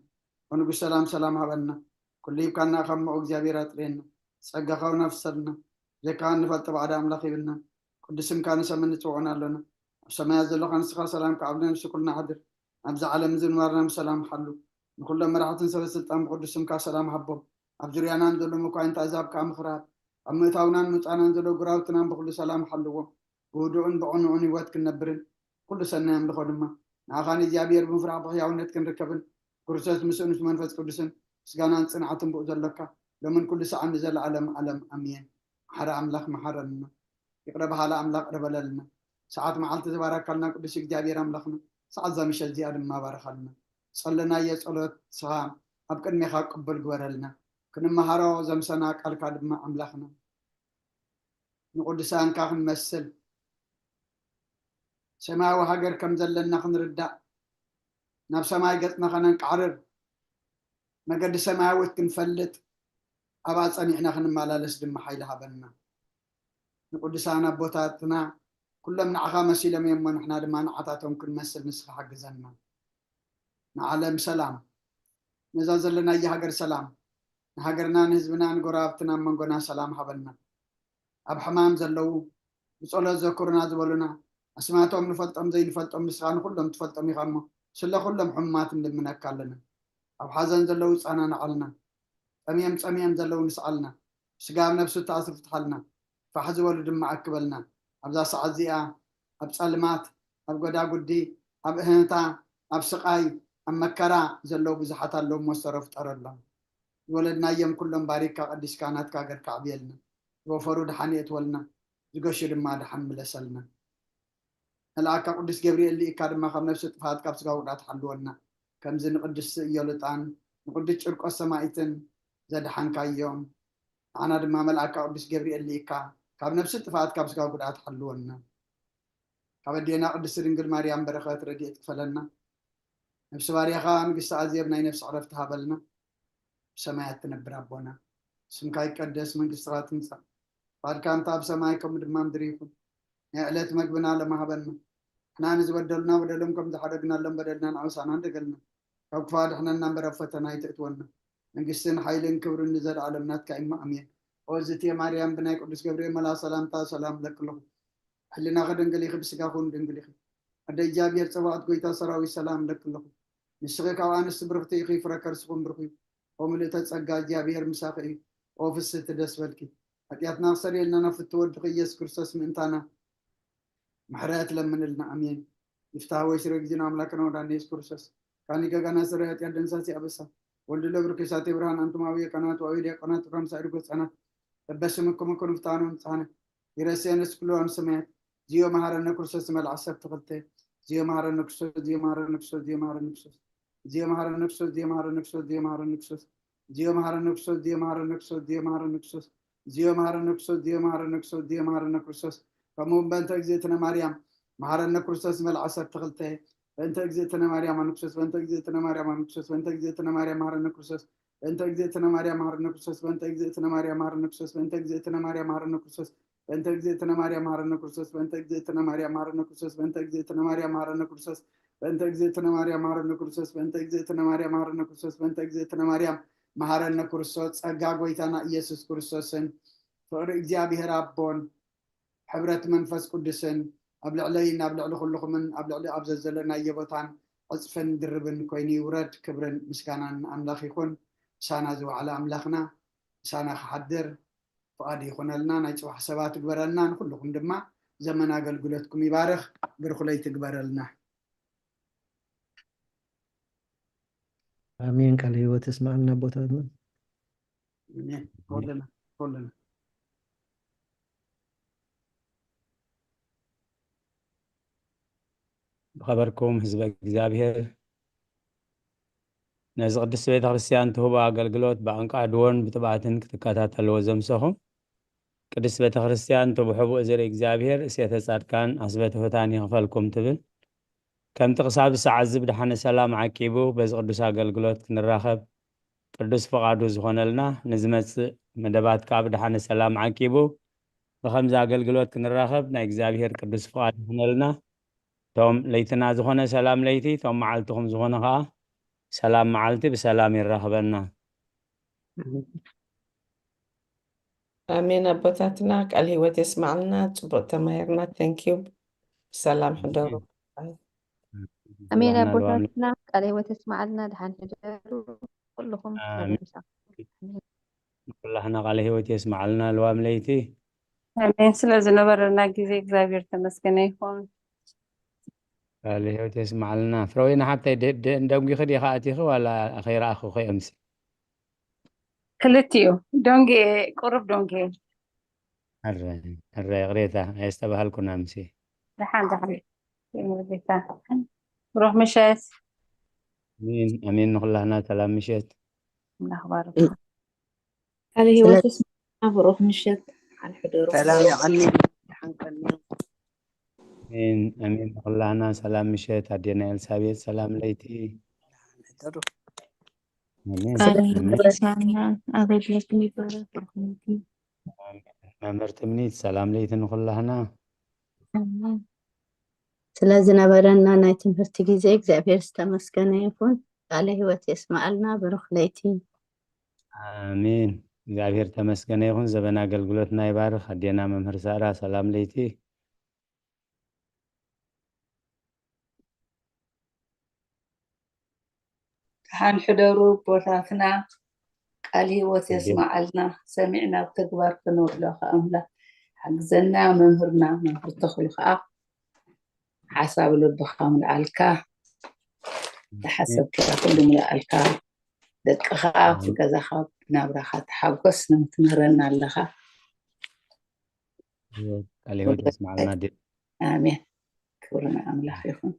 ኦ ንጉስ ሰላም ሰላም ሃበልና። ኩሉ ሂብካና ኢኻ እሞ እግዚኣብሔር ኣጥርየና። ጸጋኻ እውን ኣፍሰልና። ብጀካኻ እንፈልጦ ባዕዳ ኣምላኽ የብልና። ቅዱስ ስምካ ንሰምን ንጽውዖን ኣለና። ኣብ ሰማያት ዘለኻ ንስኻ ሰላም ክዓብልና ንሱ ኩልና ሓድር። ኣብዚ ዓለም እዚ ምንባርና ብሰላም ሓሉ። ንኹሎም መራሕትን ሰበ ስልጣን ብቅዱስ ስምካ ሰላም ሃቦም። ኣብ ዙርያና ንዘሎ መኳንንቲ ኣዛብ ከዓ ምኽራር። ኣብ ምእታውናን ምውፃእናን ዘሎ ጉራውትናን ብኩሉ ሰላም ሓልዎም። ብህዱእን ብቕኑዕን ህይወት ክንነብርን ኩሉ ሰናይ ኣምልኾ ድማ ንኣኻ ንእግዚኣብሔር ብምፍራሕ ብሕያውነት ክንርከብን ክርስቶስ ምስኡ ምስ መንፈስ ቅዱስን ምስጋናን ጽንዓትን ብኡ ዘሎካ ሎምን ኩሉ ሰዓን ንዘለኣለም ዓለም ኣሜን። መሓሪ ኣምላኽ መሓረና። ይቕረ በሃሊ ኣምላኽ ይቕረ በለልና። ሰዓት መዓልቲ ዝባረካልና ቅዱስ እግዚኣብሔር ኣምላኽና ሰዓት እዛ ምሸት እዚኣ ድማ ባረኻልና። ጸለናዮ ጸሎት ንስኻ ኣብ ቅድሜኻ ቅቡል ግበረልና። ክንመሃሮ ዘምሰና ቃልካ ድማ ኣምላኽና ንቅዱሳንካ ክንመስል ሰማያዊ ሃገር ከም ዘለና ክንርዳእ ናብ ሰማይ ገጽና ከነንቃዕርር መገዲ ሰማያዊት ክንፈልጥ ኣብኣ ጸኒዕና ክንመላለስ ድማ ሓይሊ ሃበና። ንቅዱሳን ኣቦታትና ኩሎም ንዓኻ መሲሎም እዮም እሞ ንሕና ድማ ንዓታቶም ክንመስል ንስኻ ሓግዘና። ንዓለም ሰላም፣ ነዛ ዘለናያ ሃገር ሰላም፣ ንሃገርና ንህዝብና ንጎረባብትና ኣብ መንጎና ሰላም ሃበና። ኣብ ሕማም ዘለዉ ብጸሎት ዘክሩና ዝበሉና ኣስማቶም ንፈልጦም ዘይንፈልጦም ንስኻ ንኩሎም ትፈልጦም ኢኻ እሞ ስለ ኩሎም ሕሙማት ንልምነካ ኣለና። ኣብ ሓዘን ዘለዉ ጻናንዓልና። ጠምዮም ጸሚኦም ዘለዉ ንስዓልና። ስጋ ኣብ ነብሱ ተኣስሩ ፍትሓልና። ፋሕ ዝበሉ ድማ ኣክበልና። ኣብዛ ሰዓት እዚኣ ኣብ ጸልማት፣ ኣብ ጎዳጉዲ፣ ኣብ እህንታ፣ ኣብ ስቓይ፣ ኣብ መከራ ዘለዉ ብዙሓት ኣለዉ እሞ ዝተረፉ ጠረሎም። ዝወለድናዮም ኩሎም ባሪካ ቀዲስካ ናትካ ገርካ ኣዕብየልና። ዝወፈሩ ደሓን የእትወልና፣ ዝገሹ ድማ ደሓን ምለሰልና። መልኣካ ቅዱስ ገብርኤል ልኢካ ድማ ካብ ነፍሲ ጥፋት ካብ ስጋ ውድኣት ሓልወና። ከምዚ ንቅድስቲ እዮልጣን ንቅዱስ ጭርቆስ ሰማኢትን ዘድሓንካዮም ንዓና ድማ መልኣካ ቅዱስ ገብርኤል ልኢካ ካብ ነፍሲ ጥፋት ካብ ስጋ ጉድኣት ሓልወና። ካብ ኣዴና ቅድስቲ ድንግል ማርያም በረኸት ረድኤት ክፈለና። ነፍሲ ባርያኻ ንግስቲ ኣዜብ ናይ ነፍሲ ዕረፍቲ ሃበልና። ብሰማያት ትነብር ኣቦና ስምካ ይቀደስ፣ መንግስትኻ ትምጻእ፣ ፍቓድካ እንተ ኣብ ሰማይ ከምኡ ድማ ምድሪ ይኹን። ናይ ዕለት መግብና ሎም ሃበና። ንሕና ንዝበደሉና በደሎም ከም ዝሓደግናሎም በደልና ንዓውሳና እንደገልና። ካብ ክፉእ ኣድሕነና እምበር ኣብ ፈተና ኣይተእትወና። መንግስትን ሓይልን ክብርን ንዘለኣለም ናትካ እዩ እሞ ኣሜን። ኦ ዝትየ ማርያም ብናይ ቅዱስ ገብርኤል መልኣኽ ሰላምታ ሰላም እብለኪ ኣለኹ። ሕልናኺ ድንግል ኢኺ፣ ብስጋኺ እውን ድንግል ኢኺ። ኣደ እግዚኣብሔር ጸባኦት ጎይታ ሰራዊት ሰላም እብለኪ ኣለኹ። ንስኺ ካብ ኣንስቲ ብርኽቲ ኢኺ፣ ፍረ ከርስኺ እውን ብሩኽ እዩ። ኦ ምልእተ ጸጋ እግዚኣብሔር ምሳኺ እዩ። ኦ ፍስህቲ ደስ በልኪ። ሓጢኣትና ክሰርየልና ናብ ፍትወ ወድኺ ኢየሱስ ክርስቶስ ምእንታና ምሕረት ለምንልና። ኣሜን። ይፍታህ ወይ ስረ ጊዜና ኣምላክና ወዳና ኢየሱስ ክርስቶስ ካኒ ገጋና ስረ ኃጢአት ደምሳሲ ኣበሳ ወልድ ለብርክ ሳቴ ብርሃን ኣንቱም አብየ ካህናት ወአብየ ዲያቆናት ብርሃን ሳይድ ጎጻናት በበስምኩም ኩኑ ፍታኑ ምጻነ ይረስየንስ ኩሉ ኣም ሰማያት ዚዮ መሐረነ ክርስቶስ መልዓ ዓሰርተ ክልተ ዚዮ መሐረነ ክርስቶስ ዚዮ መሐረነ ክርስቶስ ዚዮ መሐረነ ክርስቶስ ዚዮ መሐረነ ክርስቶስ ዚዮ መሐረነ ክርስቶስ ዚዮ መሐረነ ክርስቶስ ዚዮ መሐረነ ክርስቶስ ዚዮ መሐረነ ክርስቶስ ዚዮ መሐረነ ክርስቶስ ዚዮ መሐረነ ክርስቶስ ዚዮ መሐረነ ክርስቶስ ዚዮ መሐረነ ክርስቶስ ከምኡ እውን በእንተ እግዝእትነ ማርያም መሐረነ ክርስቶስ መልዓ ዓሰርተ ክልተ በእንተ እግዝእትነ ማርያም ኣንክርስቶስ በእንተ እግዝእትነ ማርያም ኣንክርስቶስ በእንተ እግዝእትነ ማርያም መሐረነ ክርስቶስ በእንተ እግዝእትነ ማርያም መሐረነ ክርስቶስ በእንተ እግዝእትነ ማርያም መሐረነ ክርስቶስ በእንተ እግዝእትነ ማርያም መሐረነ ክርስቶስ በእንተ እግዝእትነ ማርያም መሐረነ ክርስቶስ በእንተ እግዝእትነ ማርያም መሐረነ ክርስቶስ በእንተ እግዝእትነ ማርያም መሐረነ ክርስቶስ በእንተ እግዝእትነ ማርያም መሐረነ ክርስቶስ በእንተ እግዝእትነ ማርያም መሐረነ ክርስቶስ በእንተ እግዝእትነ ማርያም መሐረነ ክርስቶስ ጸጋ ጎይታና ኢየሱስ ክርስቶስን ፍቕሪ እግዚኣብሔር ኣቦን ሕብረት መንፈስ ቅዱስን ኣብ ልዕለይን ኣብ ልዕሊ ኩልኹምን ኣብ ልዕሊ ኣብ ዘዘለናዮ ቦታን ዕፅፍን ድርብን ኮይኑ ይውረድ። ክብርን ምስጋናን ንኣምላኽ ይኹን። ምሳና ዝወዓለ ኣምላኽና ምሳና ክሓድር ፍቓድ ይኹነልና። ናይ ፅባሕ ሰባት ግበረልና። ንኩልኹም ድማ ዘመን ኣገልግሎትኩም ይባርኽ። ብሩኽ ለይቲ ግበረልና። ኣሜን። ቃለ ህይወት የስማዕልና ኣቦታትና። ኣሜን። ኩልና ኩልና ዝኸበርኩም ህዝበ እግዚኣብሔር፣ ነዚ ቅድስቲ ቤተ ክርስቲያን ትህቦ ኣገልግሎት ብኣንቃድዎን ብትብኣትን ክትከታተልዎ ዘምሰኹም፣ ቅድስቲ ቤተ ክርስቲያን ትብሕቡእ ዝርኢ እግዚኣብሔር እሴተ ጻድቃን ኣስበ ትሑታን ይኽፈልኩም ትብል። ከምቲ ክሳብ ሰዓት እዚ ብድሓነ ሰላም ዓቂቡ በዚ ቅዱስ ኣገልግሎት ክንራኸብ ቅዱስ ፍቓዱ ዝኾነልና፣ ንዝመጽእ መደባት ከኣ ብድሓነ ሰላም ዓቂቡ ብኸምዚ ኣገልግሎት ክንራኸብ ናይ እግዚኣብሔር ቅዱስ ፍቓድ ይኹነልና። እቶም ለይትና ዝኾነ ሰላም ለይቲ፣ እቶም መዓልትኹም ዝኾነ ከኣ ሰላም መዓልቲ ብሰላም የራኽበና። ኣሜን። ኣቦታትና ቃል ህይወት የስማዕልና። ጽቡቅ ተማሂርና። Thank you። ብሰላም ሕደሩ። ኣሜን። ሰላምና ልዋም ኣቦታትና ቃል ህይወት የስማዕልና። ድሓን ሕደሩ ኩልኹም። ኣሜን። ሰላም ኩላህና ቃለ ህይወት የስማዕልና ልዋም ለይቲ። ኣሜን። ስለ ዝነበረና ግዜ እግዚኣብሔር ተመስገነ ይኹን። ቃለ ህይወት የስማዕልና። ፍረወይኒ ሓብተይ ደ- ደ- ደንጒኺ ዲኻ ኣቲኺ ዋላ ከይረኣኹኺ እምሲ? ክልቲኡ ደንጌ ቁሩብ ደንጌ ኣረ ኣረ ይቕሬታ ኣየስተባሃልኩን ኣምሲ። ደሓን ደሓን። ጌታ ብሩኽ ምሸት። ኣሜን ኣሜን። ንኹላህና ሰላም ምሸት። ኣምላኽ ባርክ። ቃለ ህይወት የስማዕልና። ብሩኽ ምሸት። ሓን ሕደሩ። ሰላም ይቐኒ። ደሓን ቀኒ። ኣሜን ኣሜን። ንኹላህና ሰላም ምሸት። ኣዴና ኤልሳቤጥ ሰላም ለይቲ። ሕደሩ። ኣሜን ቃለ ኣሜን። ህይወት የስማዕልና። ኣገልግሎትኩም ይባረክ። ብሩኽ ለይቲ። መምህር ትምኒት ሰላም ለይቲ ንኹላህና። ኣሜን። ስለ ዝነበረና ናይ ትምህርቲ ግዜ እግዚኣብሔር ዝተመስገነ ይኹን። ቃለ ህይወት የስመዓልና። ብሩኽ ለይቲ። ኣሜን። እግዚኣብሔር ተመስገነ ይኹን። ዘበን ኣገልግሎትና ይባርክ። ኣዴና መምህር ሳራ ሰላም ለይቲ። ደሓን ሕደሩ ኣቦታትና። ቃል ህይወት የስመዓልና። ሰሚዕና ኣብ ተግባር ክነውዕሎ ከኣ ኣምላኽ ሓግዘና። መምህርና መምህር ተኽሉ ከኣ ሓሳብ ልብኻ ምልኣልካ፣ ዝሓሰብካ ኩሉ ምልኣልካ፣ ደቅኻ ኣብቲ ገዛኻ ናብራኻ ተሓጎስ ንምትምህረና ኣለኻ። ቃለ ህይወት የስመዓልና። ኣዴ ኣሜን። ክብሪ ንኣምላኽ ይኹን።